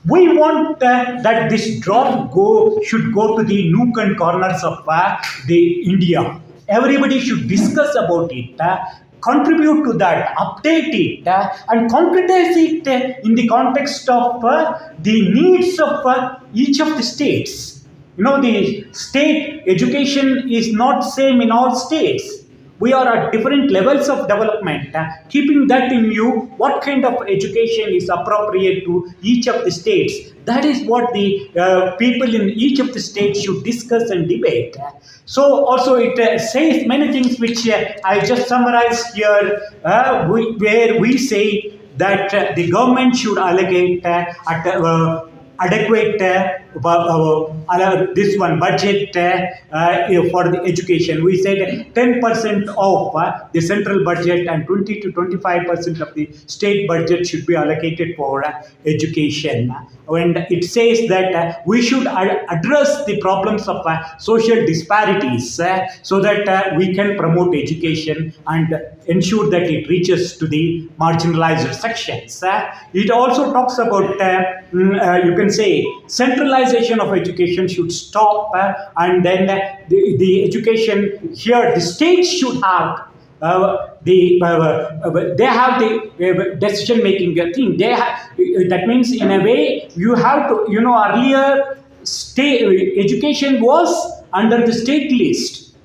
We want uh, that this draft go should go to the nook and corners of uh, the India. Everybody should discuss about it, uh, contribute to that, update it, uh, and concretize it uh, in the context of uh, the needs of uh, each of the states. You know, the state education is not same in all states. We are at different levels of development. Uh, keeping that in view, what kind of education is appropriate to each of the states? That is what the uh, people in each of the states should discuss and debate. Uh, so also it uh, says many things which uh, I just summarized here, uh, we, where we say that uh, the government should allocate uh, at, uh, adequate uh, uh, uh, this one budget uh, uh, for the education. We said ten percent of uh, the central budget and twenty to twenty-five percent of the state budget should be allocated for uh, education. And it says that uh, we should ad- address the problems of uh, social disparities uh, so that uh, we can promote education and ensure that it reaches to the marginalized sections. Uh, it also talks about uh, mm, uh, you can say, centralization of education should stop, uh, and then the, the education here, the state should have uh, the uh, uh, they have the uh, decision making thing. They have, that means, in a way, you have to, you know, earlier state education was under the state list.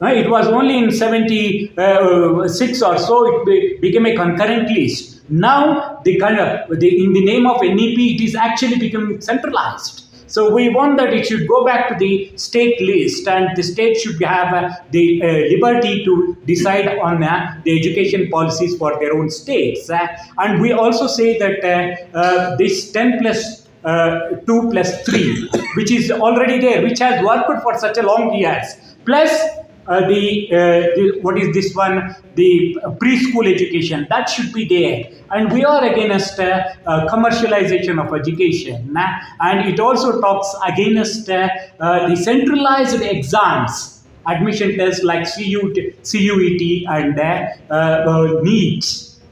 Uh, it was only in seventy-six or so it be- became a concurrent list. Now, the, con- the in the name of N E P, it is actually becoming centralized. So we want that it should go back to the state list, and the state should have uh, the uh, liberty to decide on uh, the education policies for their own states. Uh, and we also say that uh, uh, this ten plus uh, two plus three, which is already there, which has worked for such a long years, plus uh, the, uh, the what is this one? The preschool education that should be there, and we are against uh, uh, commercialization of education, uh, and it also talks against uh, uh, the centralized exams, admission tests like C U T, C U E T, and uh, uh, uh, NEET,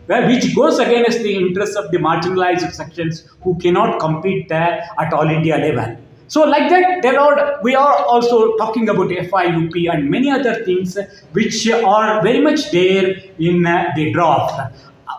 uh, which goes against the interests of the marginalized sections who cannot compete uh, at all India level. So, like that, there are, we are also talking about F I U P and many other things which are very much there in uh, the draft.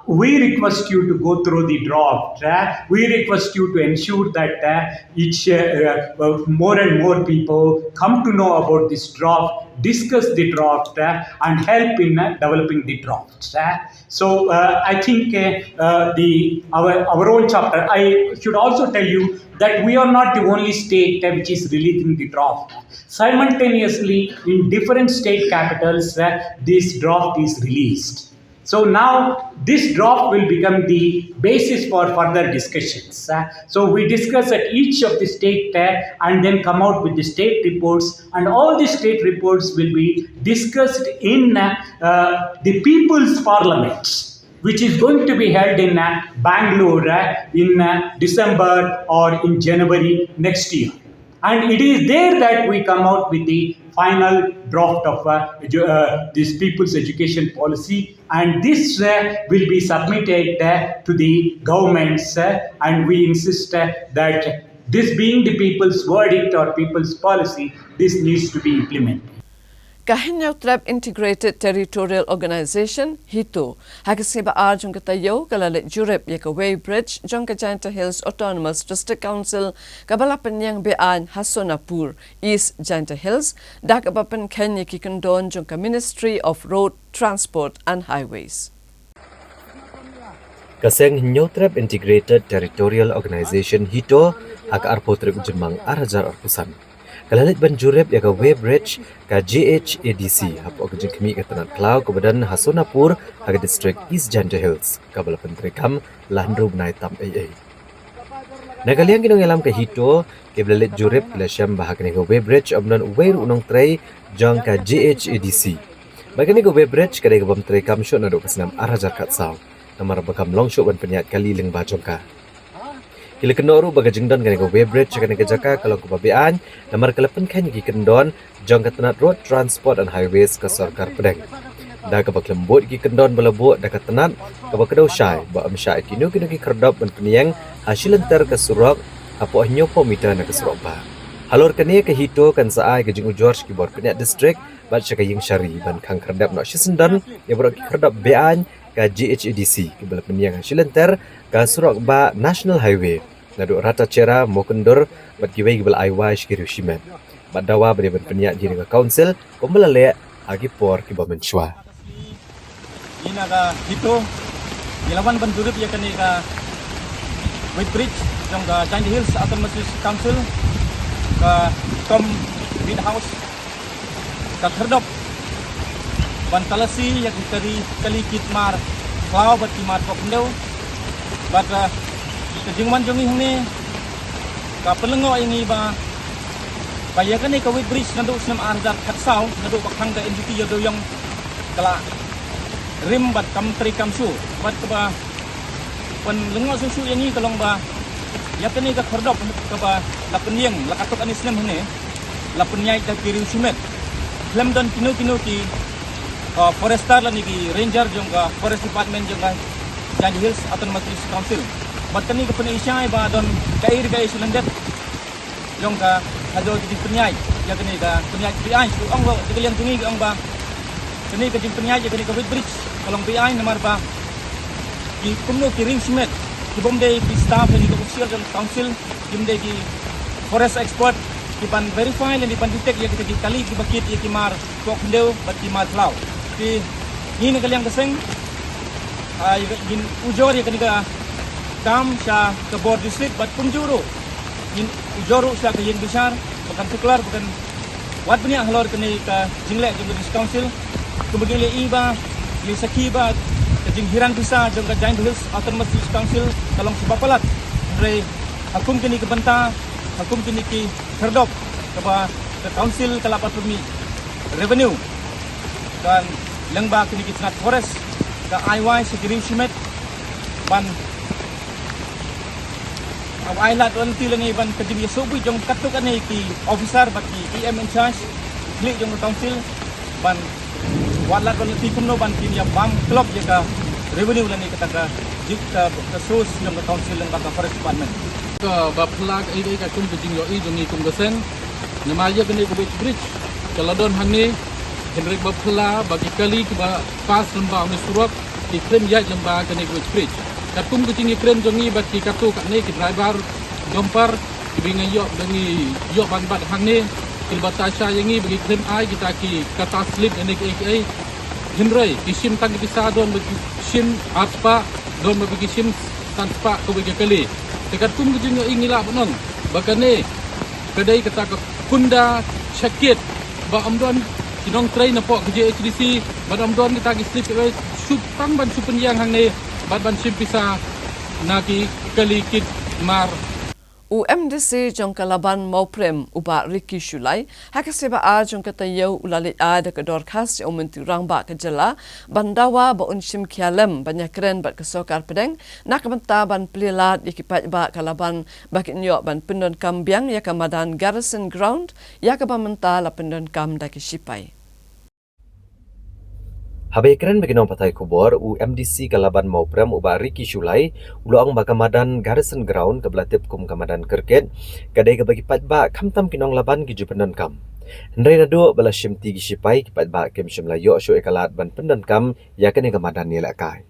We request you to go through the draft. Uh, we request you to ensure that uh, each uh, uh, more and more people come to know about this draft, discuss the draft, uh, and help in uh, developing the draft. Uh, so uh, I think uh, uh, the our our own chapter. I should also tell you that we are not the only state uh, which is releasing the draft. Simultaneously, in different state capitals, uh, this draft is released. So now this draft will become the basis for further discussions. Uh, so we discuss at each of the state uh, and then come out with the state reports, and all the state reports will be discussed in uh, uh, the People's Parliament, which is going to be held in uh, Bangalore uh, in uh, December or in January next year. And it is there that we come out with the final draft of uh, edu- uh, this people's education policy. And this uh, will be submitted uh, to the governments. Uh, and we insist uh, that this being the people's verdict or people's policy, this needs to be implemented. Ka Hynñiewtrep Integrated Territorial Organization, HITO, ha ka sngi ba ar jong ka taïew ka la leit jurip ïa ka weighbridge jong ka Jaintia Hills Autonomous District Council kaba la pynïeng be-aiñ ha Sonapur, East Jaintia Hills, da kaba pynkheiñ ïa ki kyndon jong ka Ministry of Road Transport and Highways. Ka seng Hynñiewtrep Integrated Territorial Organization, HITO, ha ka arphew tarik u Jymmang ar hajar arphew san, ka la leit ban jurip ïa ka weighbridge ka JHADC hapoh ka jingkhmih ka tnat khlaw kaba don ha Sonapur ha ka district East Jaintia Hills, kaba la pyntreikam la hynriew bnai tam eiei. Na ka liang ki nongïalam ka HITO kiba la leit jurip ki la shem ba ha kane ka weighbridge ym don uwei ruh u nongtrei jong ka JHADC. Bad kane ka weighbridge ka dei kaba ym treikam shuh naduh ka snem ar hajar khatsaw, namar ba kam long shuh ban pynïaid kali lyngba jong ka. Ki la kynnoh ruh ba ka jingdon kane ka weighbridge ha kane ka jaka ka long kaba be-aiñ namar ka la pynkheiñ ïa ki kyndon jong ka tnat Road Transport and Highways ka sorkar pdeng, da kaba khlem bud ïa ki kyndon ba la buh da ka tnat, kaba kdew shai ba ym shah ïa kino kino ki khyrdop ban pynïeng ha shilynter ka surok hapoh hynñiewphew meter na ka surok bah. Halor kane, ka HITO kan sa ai ka jingujor sha ki bor pynïaid district bad sha ka ïing shari ban khang khyrdep noh shisyndon ïa baroh ki khyrdop be-aiñ ka JHADC kiba la pynïeng ha shilynter ka surok bah National Highway, naduh Ratacherra, Mawkyndur bad kiwei kiba la ai wai sha ki riew shimet, bad dawa ba dei ban pynïaid hi da ka Council kumba la leh ha ki por kiba mynshuwa. Ngi na ka HITO ngi la wan ban jurip ïa kane ka weighbridge jong ka Jaintia Hills Autonomous District Council, ka Tom Whitehouse, ka khyrdop ban talasi ïa ki kali, kali ki tmar khlaw bad ki mar pok hyndew. Bad uh, ka jingwan jong ngi hangne ka pynlyngngoh ïa ngi ba, ba ïa kane ka weighbridge naduh snem ar hajar khatsaw, naduh ba khang ka NGT ïa dewïong, ka la rim bad kam treikam shuh. Bad kaba pynlyngngoh shuh shuh ïa ngi ka long ba ïa kane ka khyrdop kaba la pynïeng la katto katne snem hangne, la pynïaid da ki riew shimet, khlem don kino kino ki uh, forester lane ki ranger jong ka Forest Department jong ka Jaintia Hills Autonomous District Council. Bad kane ka pynshai ba don kaei kaei sha lyndet jong ka, haduh ka jingpynïaid ïa kane ka pynïaid pynïaid, u ong ba, ka liang jong ngi ka ong ba kane ka jingpynïaid ïa kane ka weighbridge ka long pynïaid namar ba ki kumno ki riewshimet, ki bym dei ki staff ne ki official jong council, kim dei ki forest expert ki ban verify lane ban detect ïa kita ki kali kiba kit ïa ki mar poh khyndew bad ki mar khlaw. Te ngi na ka liang ka seng, ah, ngin ujor ïa kane ka kam sha ka bor district bad kumjuh ruh ngin ujor ruh sha ka ïing bishar ba kan tuklar, ba kan wad bniah halor kane ka jingleh jong ka District Council. Kumba ngi la ïohi ba, ngi sakhi ba ka jinghiran pisa jong ka Jaintia Hills Autonomous District Council ka long kaba palat. Hynrei ha kum kine ki bynta, ha kum kine ki khyrdop kaba ka council ka la pat pynmih revenue, kan lyngba kine ki tnat forest ka ai wai sha ki riewshimet ban ai lad wan ti lane ban ka jingïasoh bui jong katto katne ki officer bad ki E M in charge, ki khlieh jong ka council ban wad lad wan ti kumno ban kin ïa bam klop ïa ka revenue lane kata ka jik ka, ka source jong ka council lyngba ka forest department. Kaba phylla kaei kaei ka kum ka jingïohi jong ngi kum ka seng. Namar ïa kane ka weighbridge ka la don hangne, hynrei ba phylla ba ki kali kiba pass lyngba une u surok ki kren ïaid lyngba kane ka weighbridge. Katkum ka jingïakren jong ngi bad ki katto katne ki driver dumper kiba ngi ïoh, ba ngi ïoh ban bat hangne, ki la batai sha ïa ngi ba ki kren ai kita ki kata slip ne kiei kiei. Hynrei ki shim tang ki pisa, don ba ki shim arspah, don ba ki shim sanspah kawei ka kali. Te katkum ka jingïohi ngi lah ban ong ba kane ka dei kata ka kynda shakit ba ym don ki nongtrei na poh ka J H D C, ba ym don kita ki slip, eh, shu tang ban shu pynïeng hangne bad ban shim pisa na ki kali kit mar. U M D C jong ka Laban Mawprem, u Bah Ricky Shullai, ha ka sngi ba ar jong ka taïew u la leit ai da ka dorkhas ïa u Myntri Rangbah ka jylla ban dawa ba un shim khia lem ban ïakren bad ka sorkar pdeng na ka bynta ban plie lad ïa ki paidbah ka Laban ba kin ïoh ban pyndonkam biang ïa ka madan Garrison Ground ïa kaba mynta la pyndonkam da ki shipai. Haba ïakren bad ki nongpathai khubor, u M D C ka Laban Mawprem, u Bah Ricky Shullai, u la ong ba ka madan Garrison Ground kaba la tip kum ka madan cricket ka dei kaba ki paidbah khamtam ki nong Laban ki ju pyndonkam. Hynrei naduh ba la shimti ki shipai, ki paidbah kim shym la ïoh shuh ïa ka lad ban pyndonkam ïa kane ka madan ïalehkai.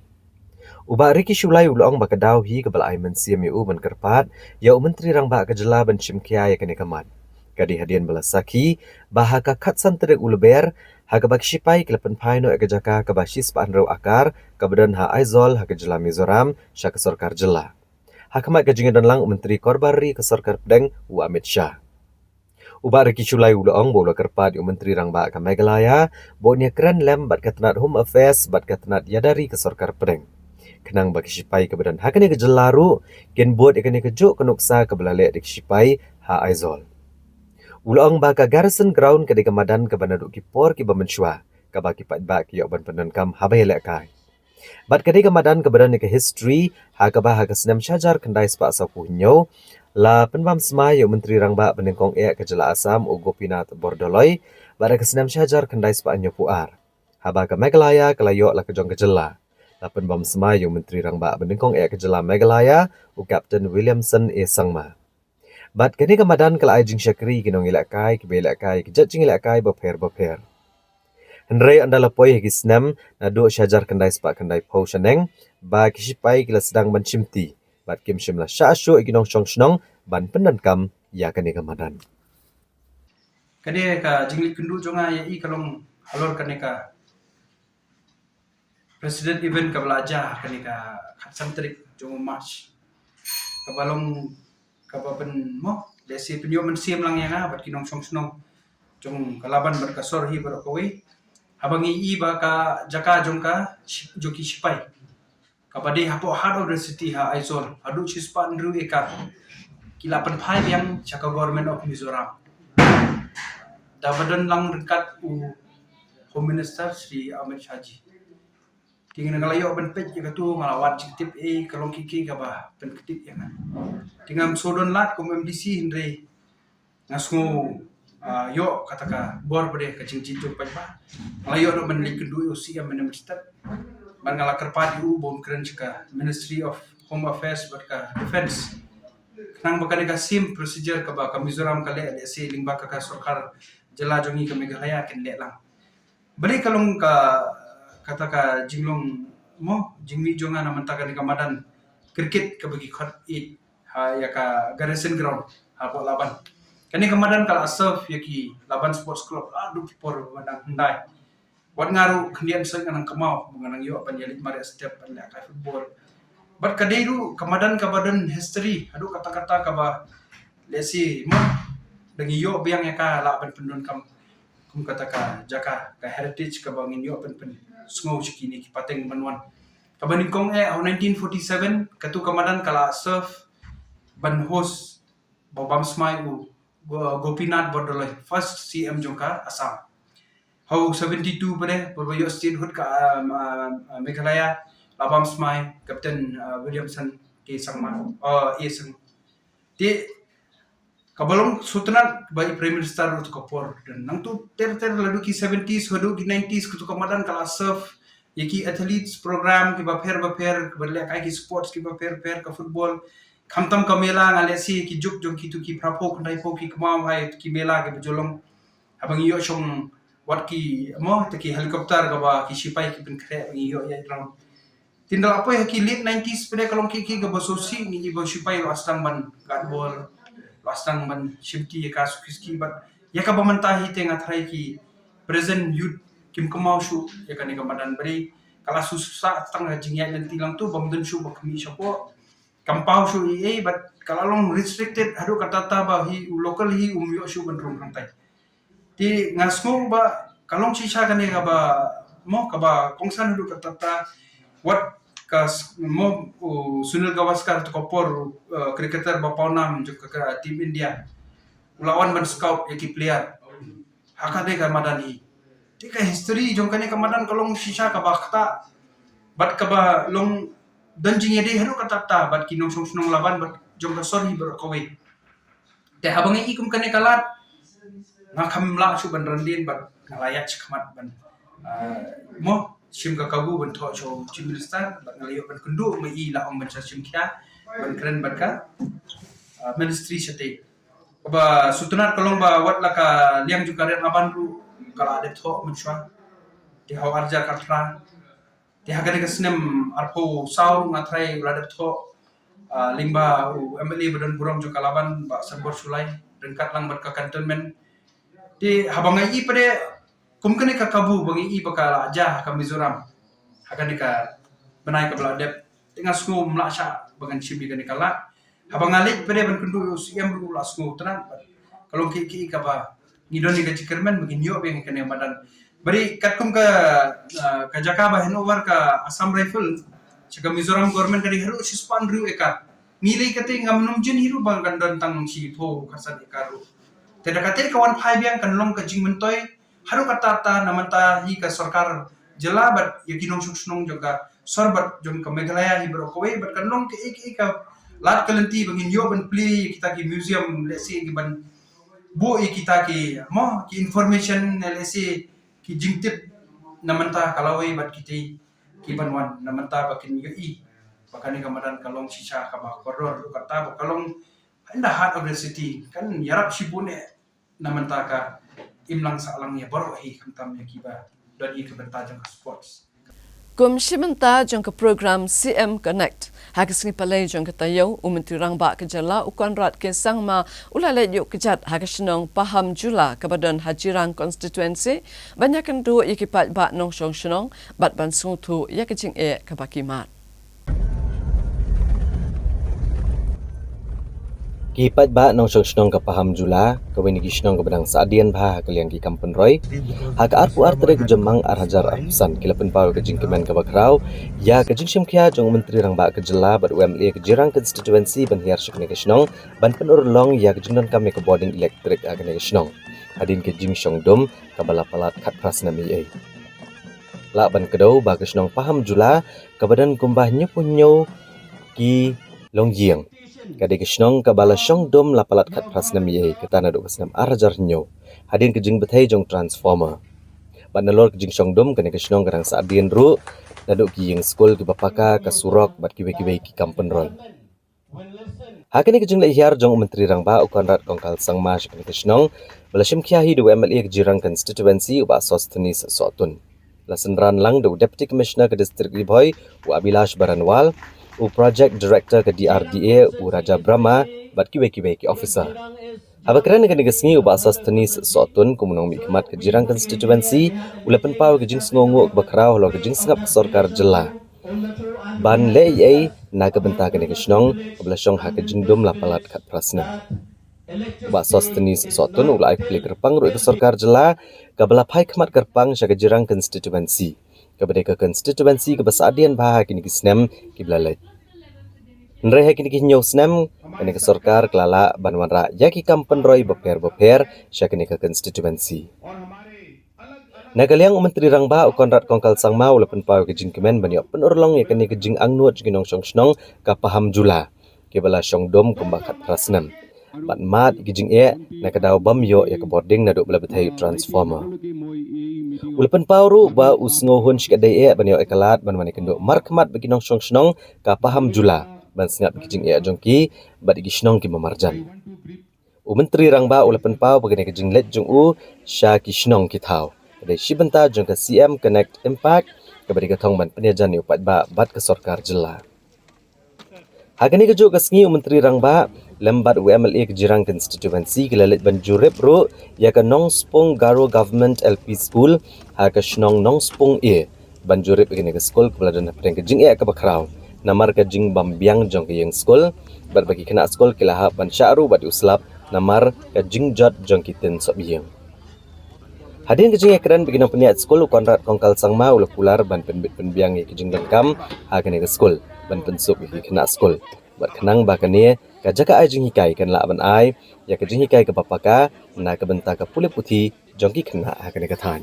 U Bah Ricky Shullai u la ong ba ka daw hi kaba la ai mynsiem ïa u ban kyrpad ïa u Myntri Rangbah ka jylla ban shim khia ïa kane ka mat. Ka dei hadien ba la sakhi ba ha ka khatsan tarik u Lber, ha kaba ki shipai ki la pynphai noh ïa ka jaka kaba shispah hynriew akar kaba don ha Aizawl ha ka jylla Mizoram sha ka sorkar jylla. Ha khmat ka jingïadon lang u Myntri Korbar Ri ka sorkar pdeng, u Amit Shah. U Bah Ricky Shullai u la ong ba u la kyrpad ïa u Myntri Rangbah ka Meghalaya ba un ïakren lem bad ka tnat Home Affairs bad ka tnat ïada ri ka sorkar pdeng, khnang ba ki shipai kaba don ha kane ka jylla ruh kin bud ïa kane kajuh ka nuksa kaba la leh da ki shipai ha Aizawl. U la ong ba ka Garrison Ground ka dei ka madan kaba naduh ki por kiba mynshuwa kaba ki paidbah ki ïoh ban pyndonkam haba ïalehkai. Bad ka dei ka madan kaba don ïa ka history, ha kaba ha ka snem shihajar khyndai spah sawphew hynñiew la pynbam smai ïa u Myntri Rangbah banyngkong eh ka jylla Assam, u Gopinath Bordoloi, bad ha ka snem shihajar khyndai spah hynñiewphew ar, haba ka Meghalaya ka la ïoh la ka jong ka jylla, la pynbam smai ïa u Myntri Rangbah banyngkong eh ka jylla Meghalaya, u Captain Williamson A Sangma. Bad kane ka madan ka la ai jingshakri ïa ki nongïalehkai kiba ïalehkai ïa ki jait jingïalehkai bapher bapher. Hynrei ynda la poi ha ki snem naduh shihajar khyndai spah khyndaiphew shaneng ba ki shipai ki la sdang ban shimti, bad kim shym la shah shuh ïa ki nongshong shnong ban pyndonkam ïa kane ka madan. Ka dei ka jingleit kynduh jong nga ïa i ka long halor kane ka President event kaba la jia kane ka khatsan tarik jong u March. Kaba long kaba pyn mo, lehse pynïoh mynsiem lang ïa nga bad ki nongshong shnong jong ka Laban bad ka Sor hi baroh kawei. Haba ngi i ba ka jaka jong ka shi-, jong ki shipai kaba dei hapoh heart of the city ha Aizawl, haduh shispah hynriew acre, ki la pynphai biang sha ka Government of Mizoram da ba don lang ryngkat u Home Minister Shri Amit Shah ji. Te nga la ïoh ban peit ïa katu, nga la wad jingtip, eh, ka long kiei kiei kaba pynkynthih ïa nga. Te ngam shu don lad kum M D C, hynrei nga sngew, ah, ïoh kata ka bor ba dei ka jingjied jong paidbah. Nga la ïoh noh ban leit kynduh ïa u C M Minister. Bad nga la kyrpad ïa u ba un kren sha ka Ministry of Home Affairs bad ka Defence. Khnang ba kane ka same procedure kaba ka Mizoram ka leh, lehse lyngba ka, ka sorkar jylla jong ngi ka Meghalaya kin leh lang. Balei ka long ka, kata ka jinglong mo, jingmih jong nga na mynta kane ka madan cricket kaba ki khot ïa ha ïa ka Garrison Ground ha Port Laban. Kane ka madan ka la serve ïa ki Laban Sports Club, ah, haduh ki por ba dang hyndai. Wat nga ruh khyndiat shuh nga nang kynmaw ba nga nang ïoh ban ïaleit mareh step ban leh kai football. Bad ka dei ruh ka madan kaba don history haduh katta katta kaba, lehse mo, dang ïoh biang ïa ka lah ban pyndonkam kum kata ka jaka, ka heritage kaba ngin ïoh ban pynsngew sha kine ki pateng ban wan. Kaba nyngkong eh ha nineteen forty-seven, katu ka madan ka la serve ban host ba u bam smai u Go-, Gopinath Bordoloi, first C M jong ka Assam. Ha u seventy-two pat, por ba ïoh statehood ka, um, um, uh, Meghalaya, la bam smai Captain, uh, Williamson K Sangma, uh, A Sangma. Te kaba long sngewtynnat ba i Prime Minister ruh tu ka por. Nangtu ter ter la duh ki seventies, haduh ki nineties, katu ka madan ka la serve ïa ki athletes program kiba pher ba pher, kiba leh kai ki sports kiba pher pher, ka football. Khamtam ka mela, nga lehse ki juk jong kitu ki phra phew khyndai phew ki kynmaw ha ki mela kiba ju long. Haba ngi ïoh shong wat ki mo, te ki helicopter kaba ki shipai ki pynkhreh ba ngi ïoh ïaid round. Te ynda la poi ha ki late nineties pat ka long ki, ki kaba sngewsih, ngi ki ba shipai la sdang ban gat bol, la sdang ban shimti ïa ka suki suki, bad ïa kaba mynta hi te nga tharai ki present youth kim kynmaw shuh ïa kane ka madan. Balei ka la shu sah tang ka jingïaid lynti lang tu, bym don shuh ba khmih shapoh, kam paw shuh ei ei, bad ka la long restricted haduh katta katta ba hi u local hi um ïoh shuh ban rung hangtai. Te nga sngew ba ka long shisha kane kaba mo, kaba kongsan haduh katta katta, wat ka s-, mo, u Sunil Gavaskar tu ka por, uh, cricketer ba pawnam jong ka, ka team India, u la wan ban scout ïa ki player ha kane ka madan hi. Te ka history jong kane ka madan ka long shisha kaba kata, bad kaba long don jingïadei haduh katta katta bad ki nongshong shnong Laban bad jong ka sor hi baroh kawei. Te haba nga i kum kane ka lad, nga kham lah shuh ban randien bad nga la ïaid shakhmat ban, ah, mo, shim ka kabu ban thoh sha u Chief Minister, bad nga la ïoh ban kynduh, ma i la ong ban sa shim khia ban kren bad ka, ah, ministry shatei. Kaba sngewtynnat ka long ba wat la ka liang jong ka Ri Laban ruh ka la dep thoh mynshuwa. Te ha u arhajar khatphra, te ha kane ka snem arphew saw ruh nga tharai u la dep thoh, ah, lyngba u M L A ba don burom jong ka Laban, Bah Sanbor Shullai, ryngkat lang bad ka cantonment. Te haba nga i pat kum kane ka kabu ba nga i ba ka la jia ha ka Mizoram ha kane ka bnai kaba la dep, te nga sngew ym lah shah ba ngan shim ïa kane ka lad. Haba nga leit pat ban kynduh ïa u C M ruh u la sngewtynnat. Ka long kiei kiei kaba ngi don ïa ka jingkyrmen ba ngin ïoh biang ïa kane ka madan. Bad katkum ka, ah, ka jaka ba hand over ka Assam Rifle sha ka Mizoram government ka dei haduh shispah hynriew ekar. Ngi lei kata ngam nym jin hi ruh ba kan don tang shiphew khatsan ekar ruh. Te da kata ka wan phai biang kan long ka jingmyntoi haduh katta katta na mynta hi ka sorkar jylla bad ïa ki nongshong shnong jong ka sor bad jong ka Meghalaya hi baroh kawei, bad kan long kiei kiei ka lad ka lynti ba ngin ïoh ban plie ïa kita ki museum, lehse ki ban buh ïa kita ki mo, ki information, lehse ki jingtip na mynta ka lawei bad kitei ki ban wan na mynta ba kin ïohi ba kane ka madan ka long shisha kaba kordor haduh katta, ba ka long in the heart of the city, kan ïarap shibun eh na mynta ka imlang sahlang ïa baroh hi, khamtam ïa kiba don hi ka bynta jong ka sports. Kum shi bynta jong ka program C M Connect, ha ka sngi Palei jong ka taïew, u Myntri Rangbah ka jylla u Conrad K Sangma u la leit ïuh kjat ha ka shnong Pahamjula kaba don ha Jirang constituency ban ïakynduh ïa ki paidbah nongshong shnong bad ban sngewthuh ïa ka jingeh kaba ki mad. Ki paidbah nongshong shnong ka Pahamjula, kawei na ki shnong kaba dang sahdien bha ha ka liang ki kam pynroi, ha ka arphew ar tarik u Jymmang arhajar arphew san, ki la pynpaw ïa ka jingkmen kaba khraw ïa ka jingshim khia jong u Myntri Rangbah ka jylla bad u M L A ka Jirang constituency ban hiar sha kane ka shnong ban pynurlong ïa ka jingdonkam ïa ka bording elektrik ha kane ka shnong, hadien ka jingshong dum kaba la palat khatphra snem eiei. Lah ban kdew ba ka shnong Pahamjula kaba don kumba hynñiewphew hynñiew ki longïing, ka dei ka shnong kaba la shong dum la palat khatphra snem eiei, kata naduh ka snem arhajar hynñiew, hadien ka jingbthei jong u transformer. Bad nalor ka jingshong dum, kane ka shnong ka dang sahdien ruh naduh ki ïing skul kiba paka, ka surok bad kiwei kiwei ki kam pynroi. Ha kane ka jingleit hiar jong u Myntri Rangbah u Conrad Kongkal Sangma sha kane ka shnong, ba la shim khia hi da u M L A ka Jirang Constituency u Bah Sosthenes Sohtun. La synran lang da u Deputy Commissioner ka District Ri Bhoi u Abhilash Baranwal, u Project Director ka D R D A u Raja Brahma bad kiwei kiwei ki officer. Haba kren ha kane ka sngi u Bah Sosthenes Sohtun kum u nongmihkhmat ka Jirang Constituency u la pynpaw ka jingsngewnguh kaba khraw halor ka jingsngap ka sorkar jylla ban leh ei ei na ka bynta kane ka shnong kaba la shong ha ka jingdum la palat khatphra snem. U Bah Sosthenes Sohtun u la ai khublei kyrpang ruh ïa ka sorkar jylla kaba la phai khmat kyrpang sha ka Jirang Constituency, kaba dei ka constituency kaba sah dien bha ha kine ki snem kiba la leit. Hynrei ha kine ki hynñiew snem kane ka sorkar ka la lah ban wanrah ïa ki kam pynroi bapher bapher sha kane ka constituency. Na ka liang u Myntri Rangbah u Conrad Kongkal Sangma u la pynpaw ïa ka jingkmen ban ïoh pynurlong ïa kane ka jingangnud jong ki nongshong shnong ka Paham Jula, kiba la shong dum kumba khatphra snem, bad mad ïa ki jingeh na ka daw bym ïoh ïa ka bording naduh ba la bthei u transformer. U la pynpaw ruh ba u sngewhun shikatdei eh ban ïoh ïa ka lad ban wan ïakynduh markhmat bad ki nongshong shnong ka Paham Jula ban sngap ïa ki jingeh jong ki bad ïa ki shnong kiba marjan. U Myntri Rangbah u la pynpaw ba kane ka jingleit jong u sha ki shnong ki thaw ka dei shi bynta jong ka C M Connect Impact, kaba dei ka thong ban pynïajan ïa u paidbah bad ka sorkar jylla. Ha kane kajuh ka sngi u Myntri Rangbah lem bad u M L A ka Jirang Constituency ki la leit ban jurip ruh ïa ka Nongspung Garo Government L P School ha ka shnong Nongspung A, ban jurip ïa kane ka skul kaba la don hapdeng ka jingeh kaba khraw namar ka jingbym biang jong ka ïing skul, bad ba ki khynnah skul ki la hap ban shah ruh bad ïa u slap namar ka jingjot jong ki tin sop ïing. Hadien ka jingïakren bad ki nongpynïaid skul, u Conrad Kongkal Sangma u la kular ban pynbit pynbiang ïa ka jingdonkam ha kane ka skul ban pynsuk ïa ki khynnah skul, bad khnang ba kane ka jaka ai jinghikai kan lah ban ai ïa ka jinghikai kaba paka na ka bynta ka pule puthi jong ki khynnah ha kane ka thaiñ.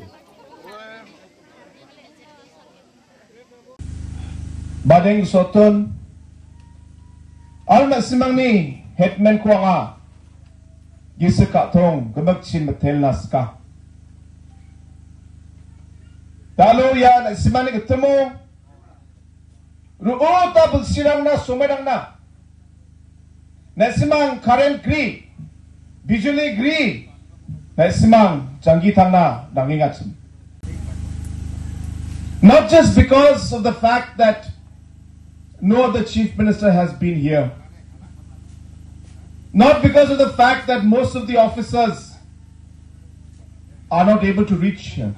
Ba deng Sohtun, ar na simang ni hetmen kwanga gise ka thong gemek chin metel na ska. Talo ïa na simang ni ketemo ruh ta bel sirang na somedang na. Na simang current gri, bijuli gri, na simang janggi thang na dang ingat. Not just because of the fact that no other chief minister has been here, not because of the fact that most of the officers are not able to reach here,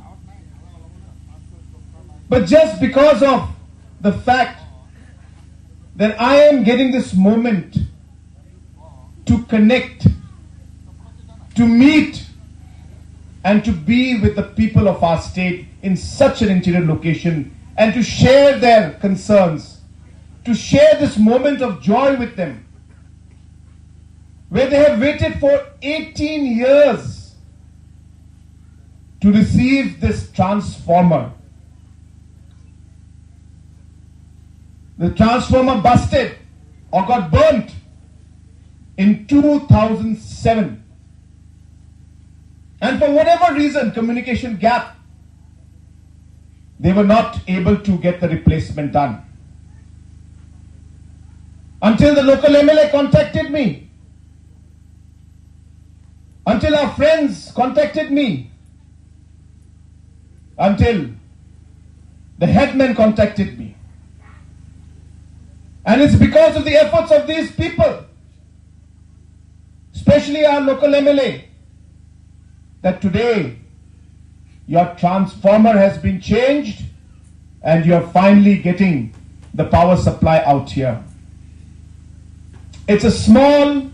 but just because of the fact that I am getting this moment to connect, to meet, and to be with the people of our state in such an interior location, and to share their concerns, to share this moment of joy with them, where they have waited for eighteen years to receive this transformer. The transformer busted or got burnt in two thousand seven. And for whatever reason, communication gap, they were not able to get the replacement done. Until the local M L A contacted me, until our friends contacted me, until the headman contacted me. And it's because of the efforts of these people, especially our local M L A, that today your transformer has been changed and you're finally getting the power supply out here. It's a small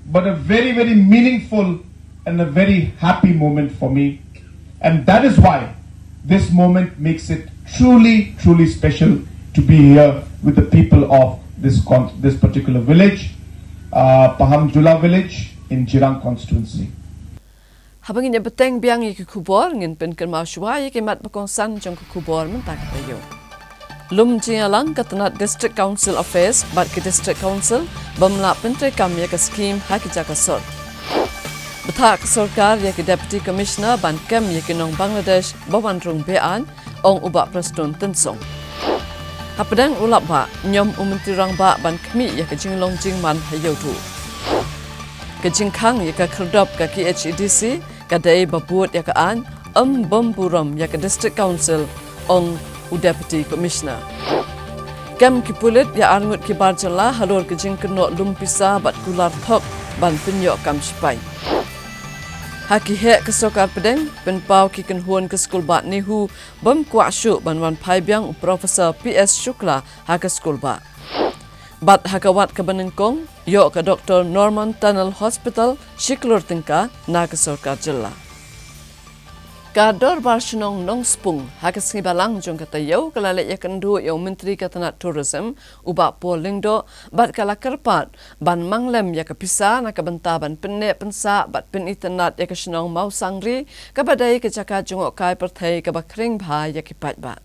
but a very, very meaningful and a very happy moment for me. And that is why this moment makes it truly, truly special to be here with the people of this con-, this particular village, uh, Paham Jula village in Jirang constituency. Haba ngin ïa bteng biang ïa ki khubor, ngin pynkynmaw shuwa ïa ki mat ba kongsan jong ki khubor mynta ka taïew. Lum jingïalang ka tnat District Council Office bad ki District Council bym lah pyntreikam ïa ka skhim ha ki jaka sor. Bthah ka sorkar ïa ki Deputy Commissioner ban kem ïa ki nong Bangladesh ba wan rung be-aiñ, ong u Bah Prestone Tynsong. Hapdeng u lap bah, niam u Myntri Rangbah ban khmih ïa ka jinglong jingman ha ïewduh. Ka jingkhang ïa ka khyrdop ka KHADC ka dei ba bud ïa ka aiñ, ym bym burom ïa ka District Council, ong u Deputy Commissioner. Kem ki pulit ïa arngut ki bar jylla halor ka jingkynnoh lum pisa bad kular thok ban pynïoh kam shipai. Ha ki heh ka sorkar pdeng, pynpaw ki kynhun ka skulbah NEHU bym kwah shuh ban wan phai biang u Professor P S Shukla ha ka skulbah. Bad ha ka wat kaba nyngkong, ïoh ka Doctor Norman Tunnel Hospital shi klur tyngka na ka sorkar jylla. Ka Dorbar Shnong Nongspung ha ka sngi Balang jong ka taïew ka la leit ïakynduh ïa u Myntri ka tnat Tourism, u Bah Paul Lyngdoh, bad ka la kyrpad ban mang lem ïa ka pisa na ka bynta ban pynneh pynsah bad pynitynnad ïa ka shnong Mawsangri, kaba dei ka jaka jngohkai pyrthei kaba khring bha ïa ki paidbah.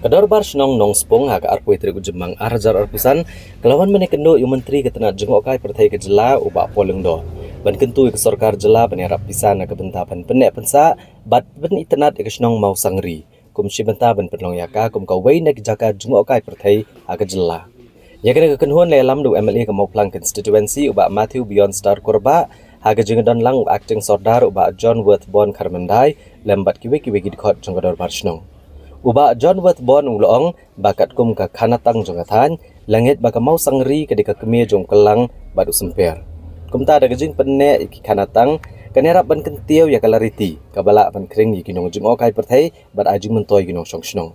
Ka Dorbar Shnong Nongspung ha ka arphew tarik u Jymmang ar hajar arphew san ka la wan ban ïakynduh ïa u Myntri ka tnat jngohkai pyrthei ka jylla, u Bah Paul Lyngdoh, ban kyntu ïa ka sorkar jylla ban ïarap pisa na ka bynta ban pynneh pynsah bad pynitynnad ïa ka shnong Mawsangri kum shi bynta ban pynlong ïa ka kum kawei na ki jaka jngohkai pyrthei ha ka jylla. Ïa kane ka kynhun la ïalam da u MLA ka Mawphlang Constituency, u Bah Matthew Beyondstar Kurbah, ha ka jingdon lang u Acting Sordar, u Bah John Worthborn Kharmyndai, lem bad kiwei kiwei ki dkhot jong ka Dorbar Shnong. U Bah John Worthborn u la ong ba katkum ka khanatang jong ka thaiñ, la ngeit ba ka Mawsangri ka dei ka kmie jong u Kylang bad u Symper. Kumta da ka jingpynneh ïa ki khanatang, kan ïarap ban kyntiew ïa ka lariti kaba lah ban khring ïa ki nongjngohkai pyrthei bad ai jingmyntoi ïa ki nongshong shnong.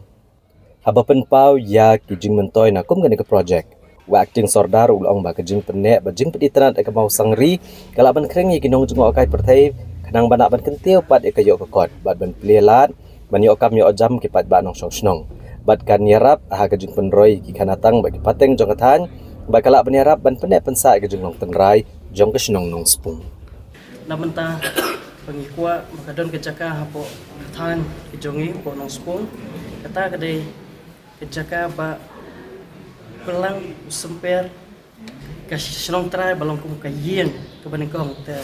Haba pynpaw ïa ki jingmyntoi na kum kane ka projek, u Acting Sordar u la ong ba ka jingpynneh bad jingpynitynnad ïa ka Mawsangri ka lah ban khring ïa ki nongjngohkai pyrthei, khnang ba lah ban kyntiew pat ïa ka ïoh ka kot bad ban plie lad ban ïoh kam ïoh jam ki paidbah nongshong shnong. Bad kan ïarap ha ka jingpynroi ïa ki khanatang bad ki pateng jong ka thaiñ, bad ka lah ban ïarap ban pynneh pynsah ïa ka jinglong tynrai jong ka shnong Nongspung. Na mynta ba ngi kwah ba ka don ka jaka hapoh ka thaiñ ka jong ngi hapoh Nongspung, kata ka dei ka jaka ba u Kylang u Symper, ka shnong trai ba long kum ka ïing kaba nyngkong, te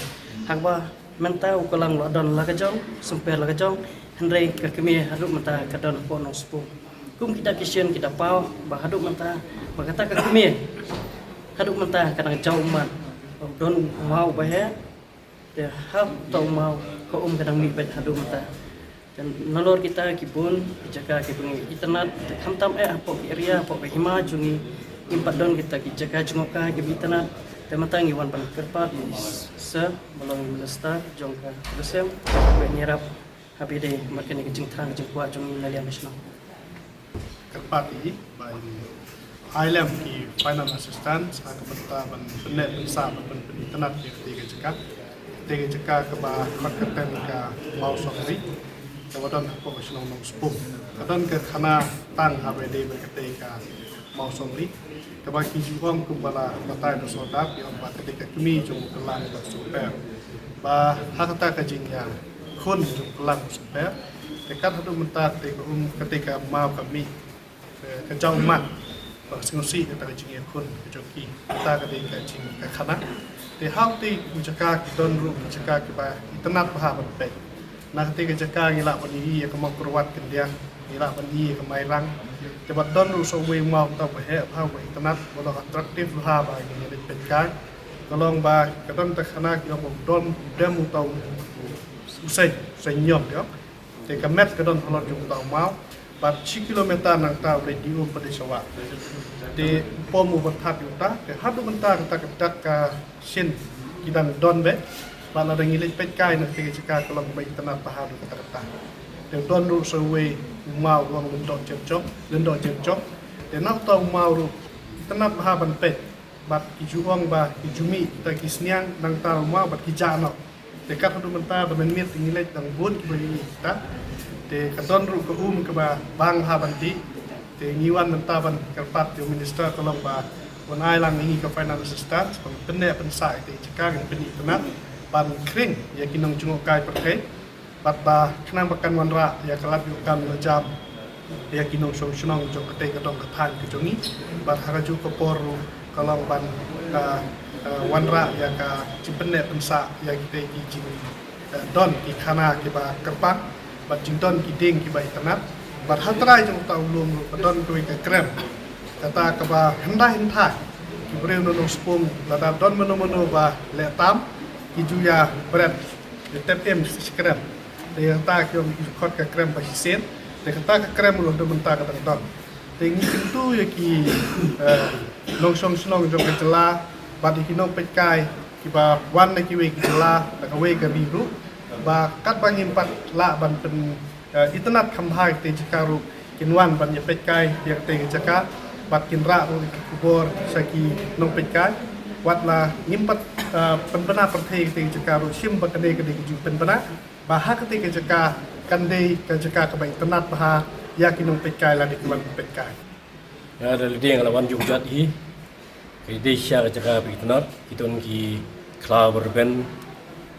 haba mynta u Kylang la don la ka jong, u Symper la ka jong, hynrei ka kmie haduh mynta ka don hapoh Nongspung. Kum kita ki shin kita paw ba haduh mynta ba kata ka kmie haduh mynta ka dang jaw ummat, ba don u maw ba heh, te ha uta u maw ka um ka dang mih beit haduh mynta. Te nalor kita ki bun ki jaka kiba ngi itynnad, te khamtam eh hapoh ki area, hapoh ka hima jong ngi, ngim pat don kita ki jaka jngohkai kiba itynnad. Te mynta ngi wan ban kyrpad ïa i Sir ba long i Minister jong ka tourism ba ngi ïarap ha ba ïadei bad kane ka jingthrang ka jingkwah jong ngi na liang ka shnong. Kyrpad ïa i ba in ai lem ki finance assistance ha ka bynta ban pynneh pynsah bad ban pynitynnad ïa katei ka jaka. Katei ka jaka kaba khot kyrteng ka Mawsongri, kaba don hapoh ka shnong Nongspung. Ka don ka khanatang ha ba ïadei bad katei ka Mawsongri, kaba ki ju ong kumba la batai da u Sordar, ki ong ba katei ka kmie jong u Kylang bad u Symper. Ba ha kata ka jingïakhun jong u Kylang u Symper, te kat haduh mynta katei ka um, katei ka maw ka mih, eh, ka jaw ummat. Ba ka sngewsih kata ka jingïakhun ka jong ki. Kata ka dei ka jing ka khana. Te ha katei ka jaka ki don ruh ki jaka kiba itynnad bha ban peit. Na katei ka jaka ngi lah ban ïohi ïa ka Mawkyrwat Khyndiat, ngi lah ban ïohi ïa ka Mairang. Te bad don ruh sa uwei u maw uta uba heh bha, uba itynnad, uba long attractive bha ba ngi leit peit kai. Ka long ba ka don ta khana ki ong ba u don, u dem uta u, u seng, u seng ñiom, te ka met ka don halor jong uta u maw. Bad shi kilometer nangta u leit die um pat de sha wah. Te u pom u bynthap ïa uta, te haduh mynta kata ka dak ka shin ki dang don beit. Bad lada ngi leit peit kai na katei ka jaka ka long ba itynnad bha haduh katta katta. Te don ruh sa uwei u maw u ong Lyngdoh Jyrjong, Lyngdoh Jyrjong. Te na uta u maw ruh itynnad bha ban peit. Bad ki ju ong ba ki ju mih kita ki sniang nangta u maw bad ki jah noh. Te kat haduh mynta da mynmiet te ngi leit dang bun kiba ïohi kita. Te ka don ruh ka um kaba bang bha ban dih. Te ngi wan mynta ban kyrpad ïa u minister ka long ba un ai lang ïa ngi ka finance assistance ban pynneh pynsah ïa katei ka jaka, ngin pynitynnad ban khring ïa ki nongjngohkai pyrthei. Bad ba khnang ba kan wanrah ïa ka lad ïoh kam ïoh jam ïa ki nongshong shnong jong katei ka dong ka thaiñ ka jong ngi. Bad ha kajuh ka por ruh ka long ban, ah, ah, wanrah ïa ka jingpynneh pynsah ïa kitei ki jing, ah, don ki khana kiba kyrpang bad jingdon ki dieng kiba itynnad. Bad ha trai jong uta u lum ruh ka don kawei ka krem, kata kaba hyndai hynthai ki briew na Nongspung, lada don mano mano ba leh tam, ki ju ïa bret, ïa tep im shi krem. Te kata ki ong ki ju khot ka krem ba shisien. Te kata ka krem ruh da mynta ka dang don. Te ngi kyntu ïa ki, eh, nongshong shnong jong ka jylla bad ïa ki nongpeitkai kiba wan na kiwei ki jylla, na kawei ka ri ruh, ba katba ngim pat lah ban pyn, eh, itynnad kham bha ïa kata ka jaka ruh, kin wan ban ïa peitkai ïa kata ka jaka bad kin rah ruh ïa ki khubor sha ki nongpeitkai. Wat la ngim pat, eh, pynbna pyrthei ïa kata ka jaka ruh, shim ba kane ka dei ka jingpynbna ba ha kata ka jaka kan dei ka jaka kaba itynnad bha ïa ki nongpeitkai lane ki wan peitkai. Nga da lade nga la wan jong jat hi. Ka dei shisha ka jaka ba itynnad, ki don ki khlaw ba rben,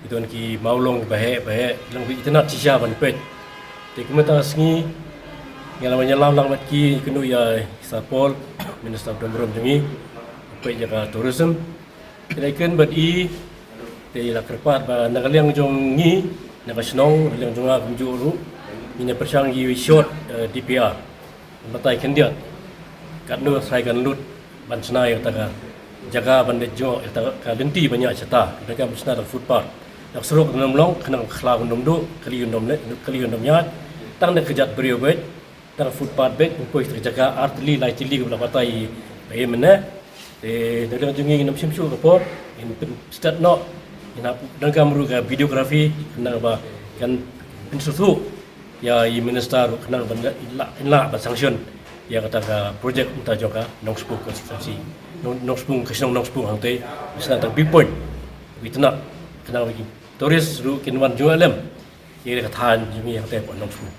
ki don ki mawlong ba heh ba heh, ki long ba itynnad shisha ban peit. Te kumta ka sngi nga la wan ïalam lang bad ki, kynnoh ïa i Sir Paul, Minister ba don burom jong ngi, peit ïa ka tourism. Te dei kren bad i, te la kyrpad ba na ka liang jong ngi, na ka shnong, na ka liang jong nga kumjuh ruh, ngin ïa pyrshang ïa i short, eh, D P R. Batai khyndiat katno trai kan lut ban shna ïa kata ka jaka ban leit jngoh, ïa kata ka lynti ban ïaid shata, kata ka ban shna da ka footpath. Da ka surok kan ym long, khnang ka khlaw kan ym duh, kali kan ym leh, kali kan ym ïaid. Tang da ka kjat briew beit, tang footpath beit, poi sha ka jaka ar tylli lai tylli kaba la batai ba ïa mynne. Te na ka liang jong ngi ngin ym shim shuh ka por, ngin pynstet noh, ngin hap donkam ruh ka videography, khnang ba kan pynsngewthuh ïa i minister ruh khnang ban lah, lah ban sanction ïa kata ka project mynta jong ka Nongspung constituency. Nong, Nongspung, ka shnong Nongspung hangtei, shisha tang viewpoint, ba itynnad, khnang ba ki tourist ruh kin wan jngoh lem ïa ka thaiñ jong ngi hangtei hapoh Nongspung.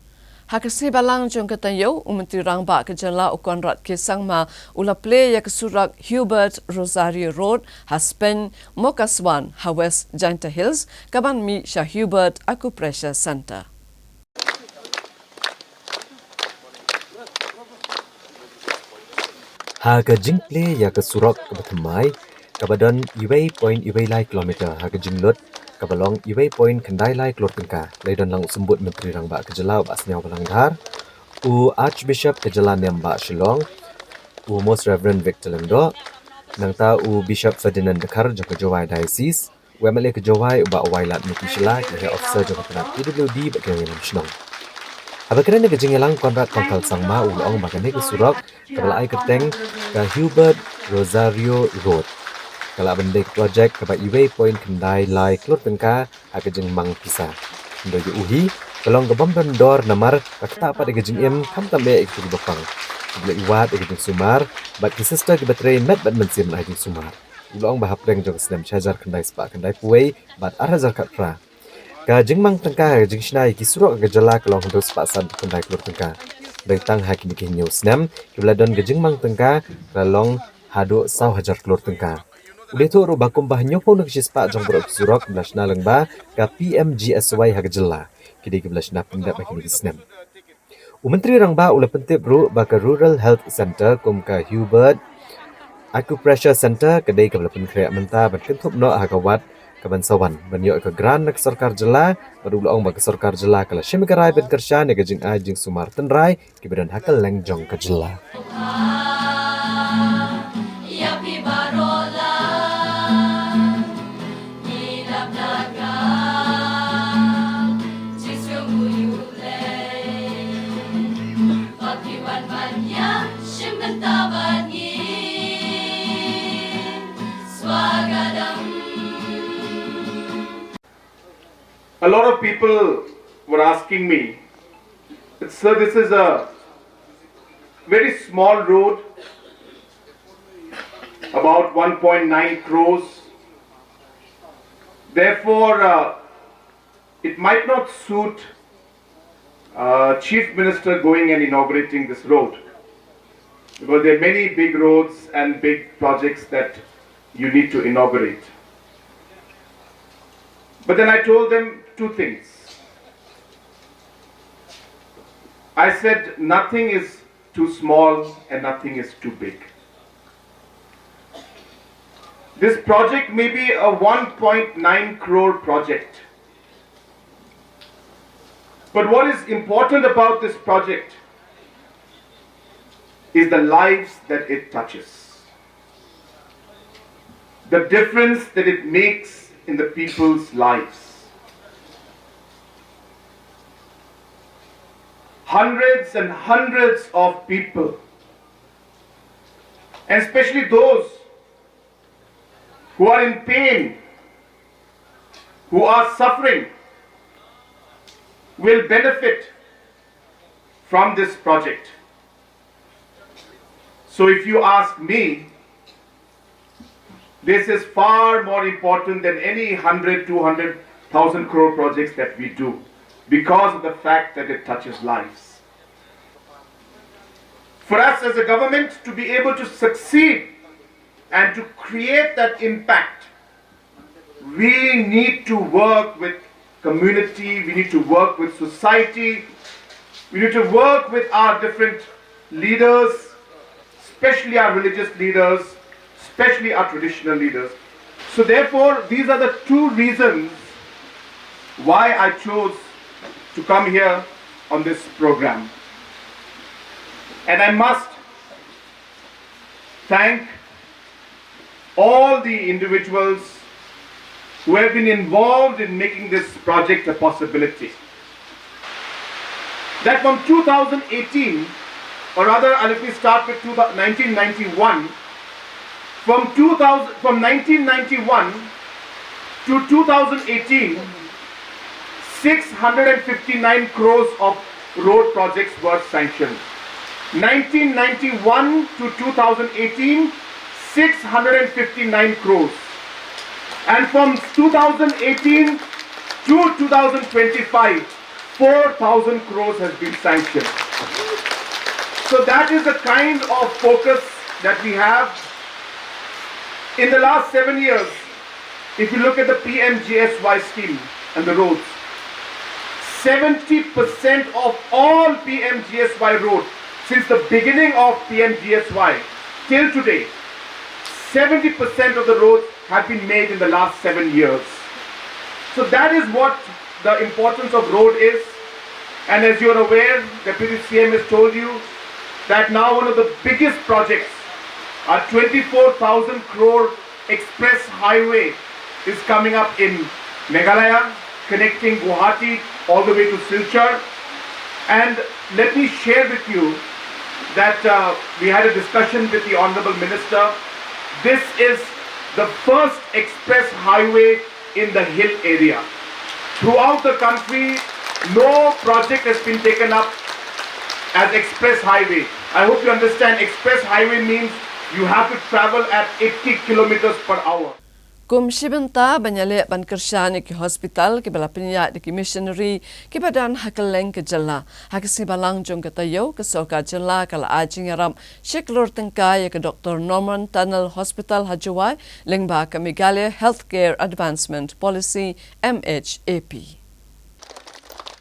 Ha ka sngi Balang jong ka taïew, u Myntri Rangbah ka jylla u Conrad K Sangma u la plie ïa ka surok Hubert Rosario Road ha Speiñ Mokaswan ha West Jaintia Hills, kaban mih sha Hubert Acupressure Centre. Ha ka jingplie ïa ka surok kaba thymmai, kaba don uwei point uwei lai kilometer ha ka jinglut, kaba long uwei point khyndai lai klur tyngka, la ïadon lang u Symbud Myntri Rangbah ka jylla u Bah Sniawbhalang Dhar, u Archbishop ka jylla niam Bah Shillong, u Most Reverend Victor Lyngdoh, nangta u Bishop Ferdinand Dkhar jong ka Jowai Diocese, u M L A ka Jowai u Bah Wailadmiki Shylla, ki heh officer jong ka tnat P W D bad ki nongïalam shnong. Haba kren ha ka jingïalang, Conrad Kongkhal Sangma u la ong ba kane ka surok kaba la ai kyrteng ka Hubert Rosario Road ka lah ban dei ka projek kaba uwei point khyndai lai klur tyngka ha ka jingmang pisa. Hynrei ïa u hi ka long ka bym don dor namar ka ktah pat ïa ka jingim, khamtam eh ïa kito kiba pang, kiba la ïwad ïa ka jingsumar bad ki sister kiba trei met bad mynsiem ha jingsumar. U la ong ba hapdeng jong ka snem shi hajar khyndai spah khyndai phew wei bad ar hajar khatphra, ka jingmang tyngka ha ka jingshna ïa ki surok ha ka jylla ka long hynriew spah san phew khyndai klur tyngka. Hynrei tang ha kine ki hynñiew snem kiba la don ka jingmang tyngka ka la long haduh saw hajar klur tyngka. U la ïathuh ruh ba kumba hynñiew phew na ka shispah jong baroh ki surok kiba la shna lyngba ka P M G S Y ha ka jylla ki dei kiba la shna pyndep ha kine ki snem. U Myntri Rangbah u la pyntip ruh ba ka Rural Health Centre kum ka Hubert Acupressure Centre ka dei kaba la pynkhreh mynta ban kynthup noh ha ka wat kaban sa wan ban ïoh ïa ka grant na ka sorkar jylla, bad u la ong ba ka sorkar jylla ka la shim ïa ka rai ban kyrshan ïa ka jingai jingsumar tynrai kiba don ha kylleng jong ka jylla. A lot of people were asking me, "Sir, this is a very small road, about one point nine crores. Therefore, uh, it might not suit, uh, Chief Minister going and inaugurating this road, because there are many big roads and big projects that you need to inaugurate." But then I told them two things. I said, "Nothing is too small and nothing is too big." This project may be a one point nine crore project. But what is important about this project is the lives that it touches, the difference that it makes in the people's lives. Hundreds and hundreds of people, and especially those who are in pain, who are suffering, will benefit from this project. So if you ask me, this is far more important than any hundred, two hundred, thousand crore projects that we do because of the fact that it touches lives. For us as a government to be able to succeed and to create that impact, we need to work with community, we need to work with society, we need to work with our different leaders, especially our religious leaders, especially our traditional leaders. So therefore, these are the two reasons why I chose to come here on this program. And I must thank all the individuals who have been involved in making this project a possibility. That from two thousand eighteen, or rather, uh, let me start with two thousand, nineteen ninety-one. From two thousand, from nineteen ninety-one to two thousand eighteen, six hundred and fifty-nine crores of road projects were sanctioned. Nineteen ninety-one to two thousand eighteen, six hundred and fifty-nine crores. And from two thousand eighteen to two thousand twenty-five, four thousand crores has been sanctioned. So that is the kind of focus that we have. In the last seven years, if you look at the P M G S Y scheme and the roads, seventy percent of all P M G S Y roads since the beginning of P M G S Y till today, seventy percent of the roads have been made in the last seven years. So that is what the importance of road is. And as you are aware, Deputy C M has told you that now one of the biggest projects, a twenty-four thousand crore express highway, is coming up in Meghalaya, connecting Guwahati all the way to Silchar. And let me share with you that, uh, we had a discussion with the Honorable Minister. This is the first express highway in the hill area. Throughout the country, no project has been taken up as express highway. I hope you understand, express highway means you have to travel at eighty kilometers per hour. Kum shi bynta ban ïaleh ban kyrshan ïa ki hospital kiba la pynïaid da ki missionary kiba don ha kylleng ka jylla. Ha ka sngi Balang jong ka taïew, ka sorkar jylla ka la ai jingïarap shi klur tyngka ïa ka Doctor Norman Tunnel Hospital ha Jowai lyngba ka Meghalaya Healthcare Advancement Policy, M H A P.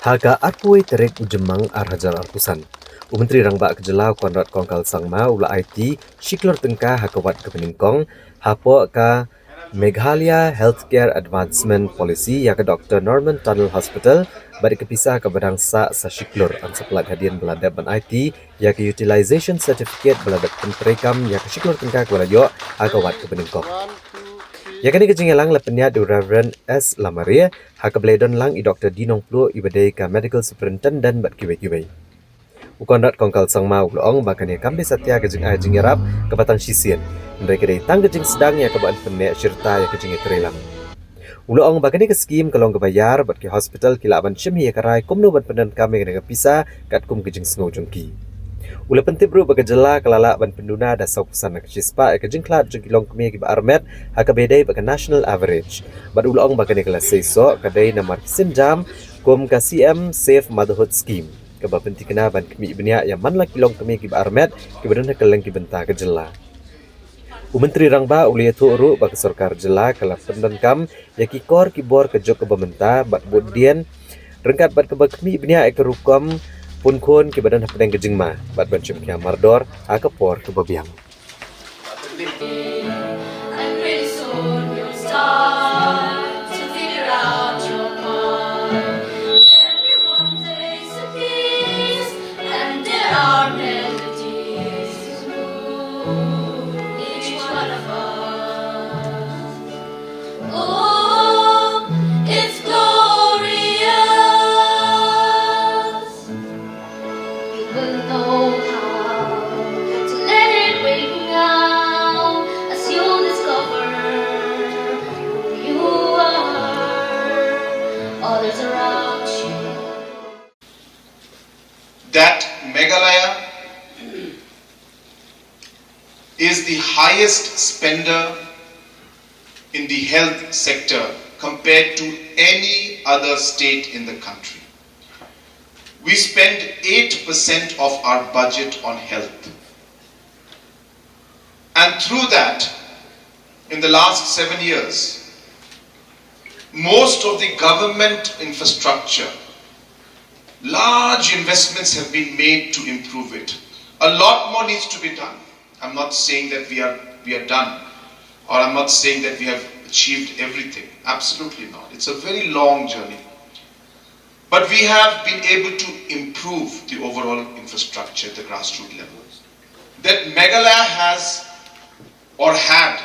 Ha ka arphew tarik u Jymmang ar hajar arphew san, u Myntri Rangbah ka jylla u Conrad Kongkal Sangma u la aiti shi klur tyngka ha ka wad kaba nyngkong hapoh ka Meghalaya Healthcare Advancement Policy ïa ka Doctor Norman Tunnel Hospital, bad ïa ka pisa kaba dang sah sa shi klur, yn sa palat hadien ba la dep ban aiti ïa ka utilization certificate ba la dep pyntreikam ïa ka shi klur tyngka kaba la ïoh ha ka wad kaba nyngkong. Ïa kane ka jingïalang la pynïaid da u Reverend S Lamare, ha kaba la ïadon lang i Doctor D Nongpluh iba dei ka Medical Superintendent bad kiwei kiwei. U Conrad Kongkal Sangma u la ong ba kane kam dei satia ka jingai jingïarap kaba tang shisien, hynrei ka dei tang ka jingsdang ïa kaba yn pynneh shirta ïa ka jingïatreilang. U la ong ba kane ka skhim ka long kaba ïar bad ki hospital ki lah ban shim hi ïa ka rai kumno ban pyndonkam ïa kane ka pisa katkum ka jingsngew jong ki. U la pyntip ruh ba ka jylla ka la lah ban pynduna da sawphew san na ka shispah ïa ka jingkhlad jong ki longkmie kiba armet ha kaba ïadei bad ka national average. Bad u la ong ba kane ka la seisoh ka dei namar ki sienjam kum ka C M Safe Motherhood Scheme, kaba pynthikna ban khmih bniah ïa man la ki longkmie kiba armet kiba don ha kylleng ki bynta ka jylla. U Myntri Rangbah u la ïathuh ruh ba ka sorkar jylla ka la pyndonkam ïa ki kor ki bor ka juk kaba mynta bad bud dien, ryngkat bad kaba khmih bniah ïa ka rukom punkhun kiba don hapdeng ka jingma bad ban shim khia mardor ha ka por kaba biang. And pretty soon you'll start to figure out your part. Everyone plays a piece, and there are melodies. Each one of us. Oh, it's glorious. You will know how to let it ring out as you discover who you are. Others around you. That Meghalaya is the highest spender in the health sector compared to any other state in the country. We spend eight percent of our budget on health. And through that, in the last seven years, most of the government infrastructure, large investments have been made to improve it. A lot more needs to be done. I'm not saying that we are, we are done, or I'm not saying that we have achieved everything. Absolutely not. It's a very long journey. But we have been able to improve the overall infrastructure at the grassroots level. That Meghalaya has or had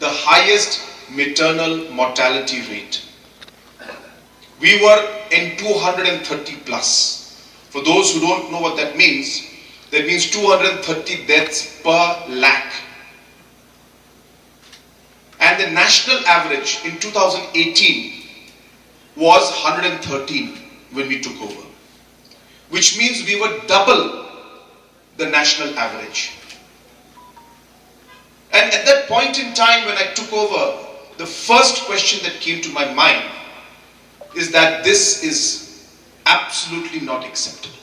the highest maternal mortality rate. We were in two hundred thirty plus. For those who don't know what that means, that means two hundred thirty deaths per lakh. And the national average in two thousand eighteen was one hundred thirteen when we took over, which means we were double the national average. And at that point in time when I took over, the first question that came to my mind is that this is absolutely not acceptable.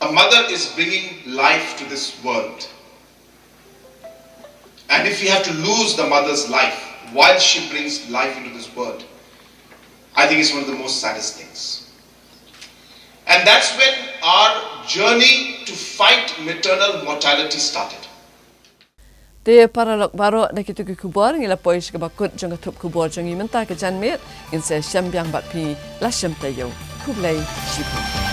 A mother is bringing life to this world. And if we have to lose the mother's life while she brings life into this world, I think it's one of the most saddest things. And that's when our journey to fight maternal mortality started. Te paralok baroh, da kito ki khubor ngi la poi sha kaba kut jong ka thup khubor jong ngi mynta ka janmiet. Ngin sa ïashem biang bad phi la shem taïew. Khublei shibun.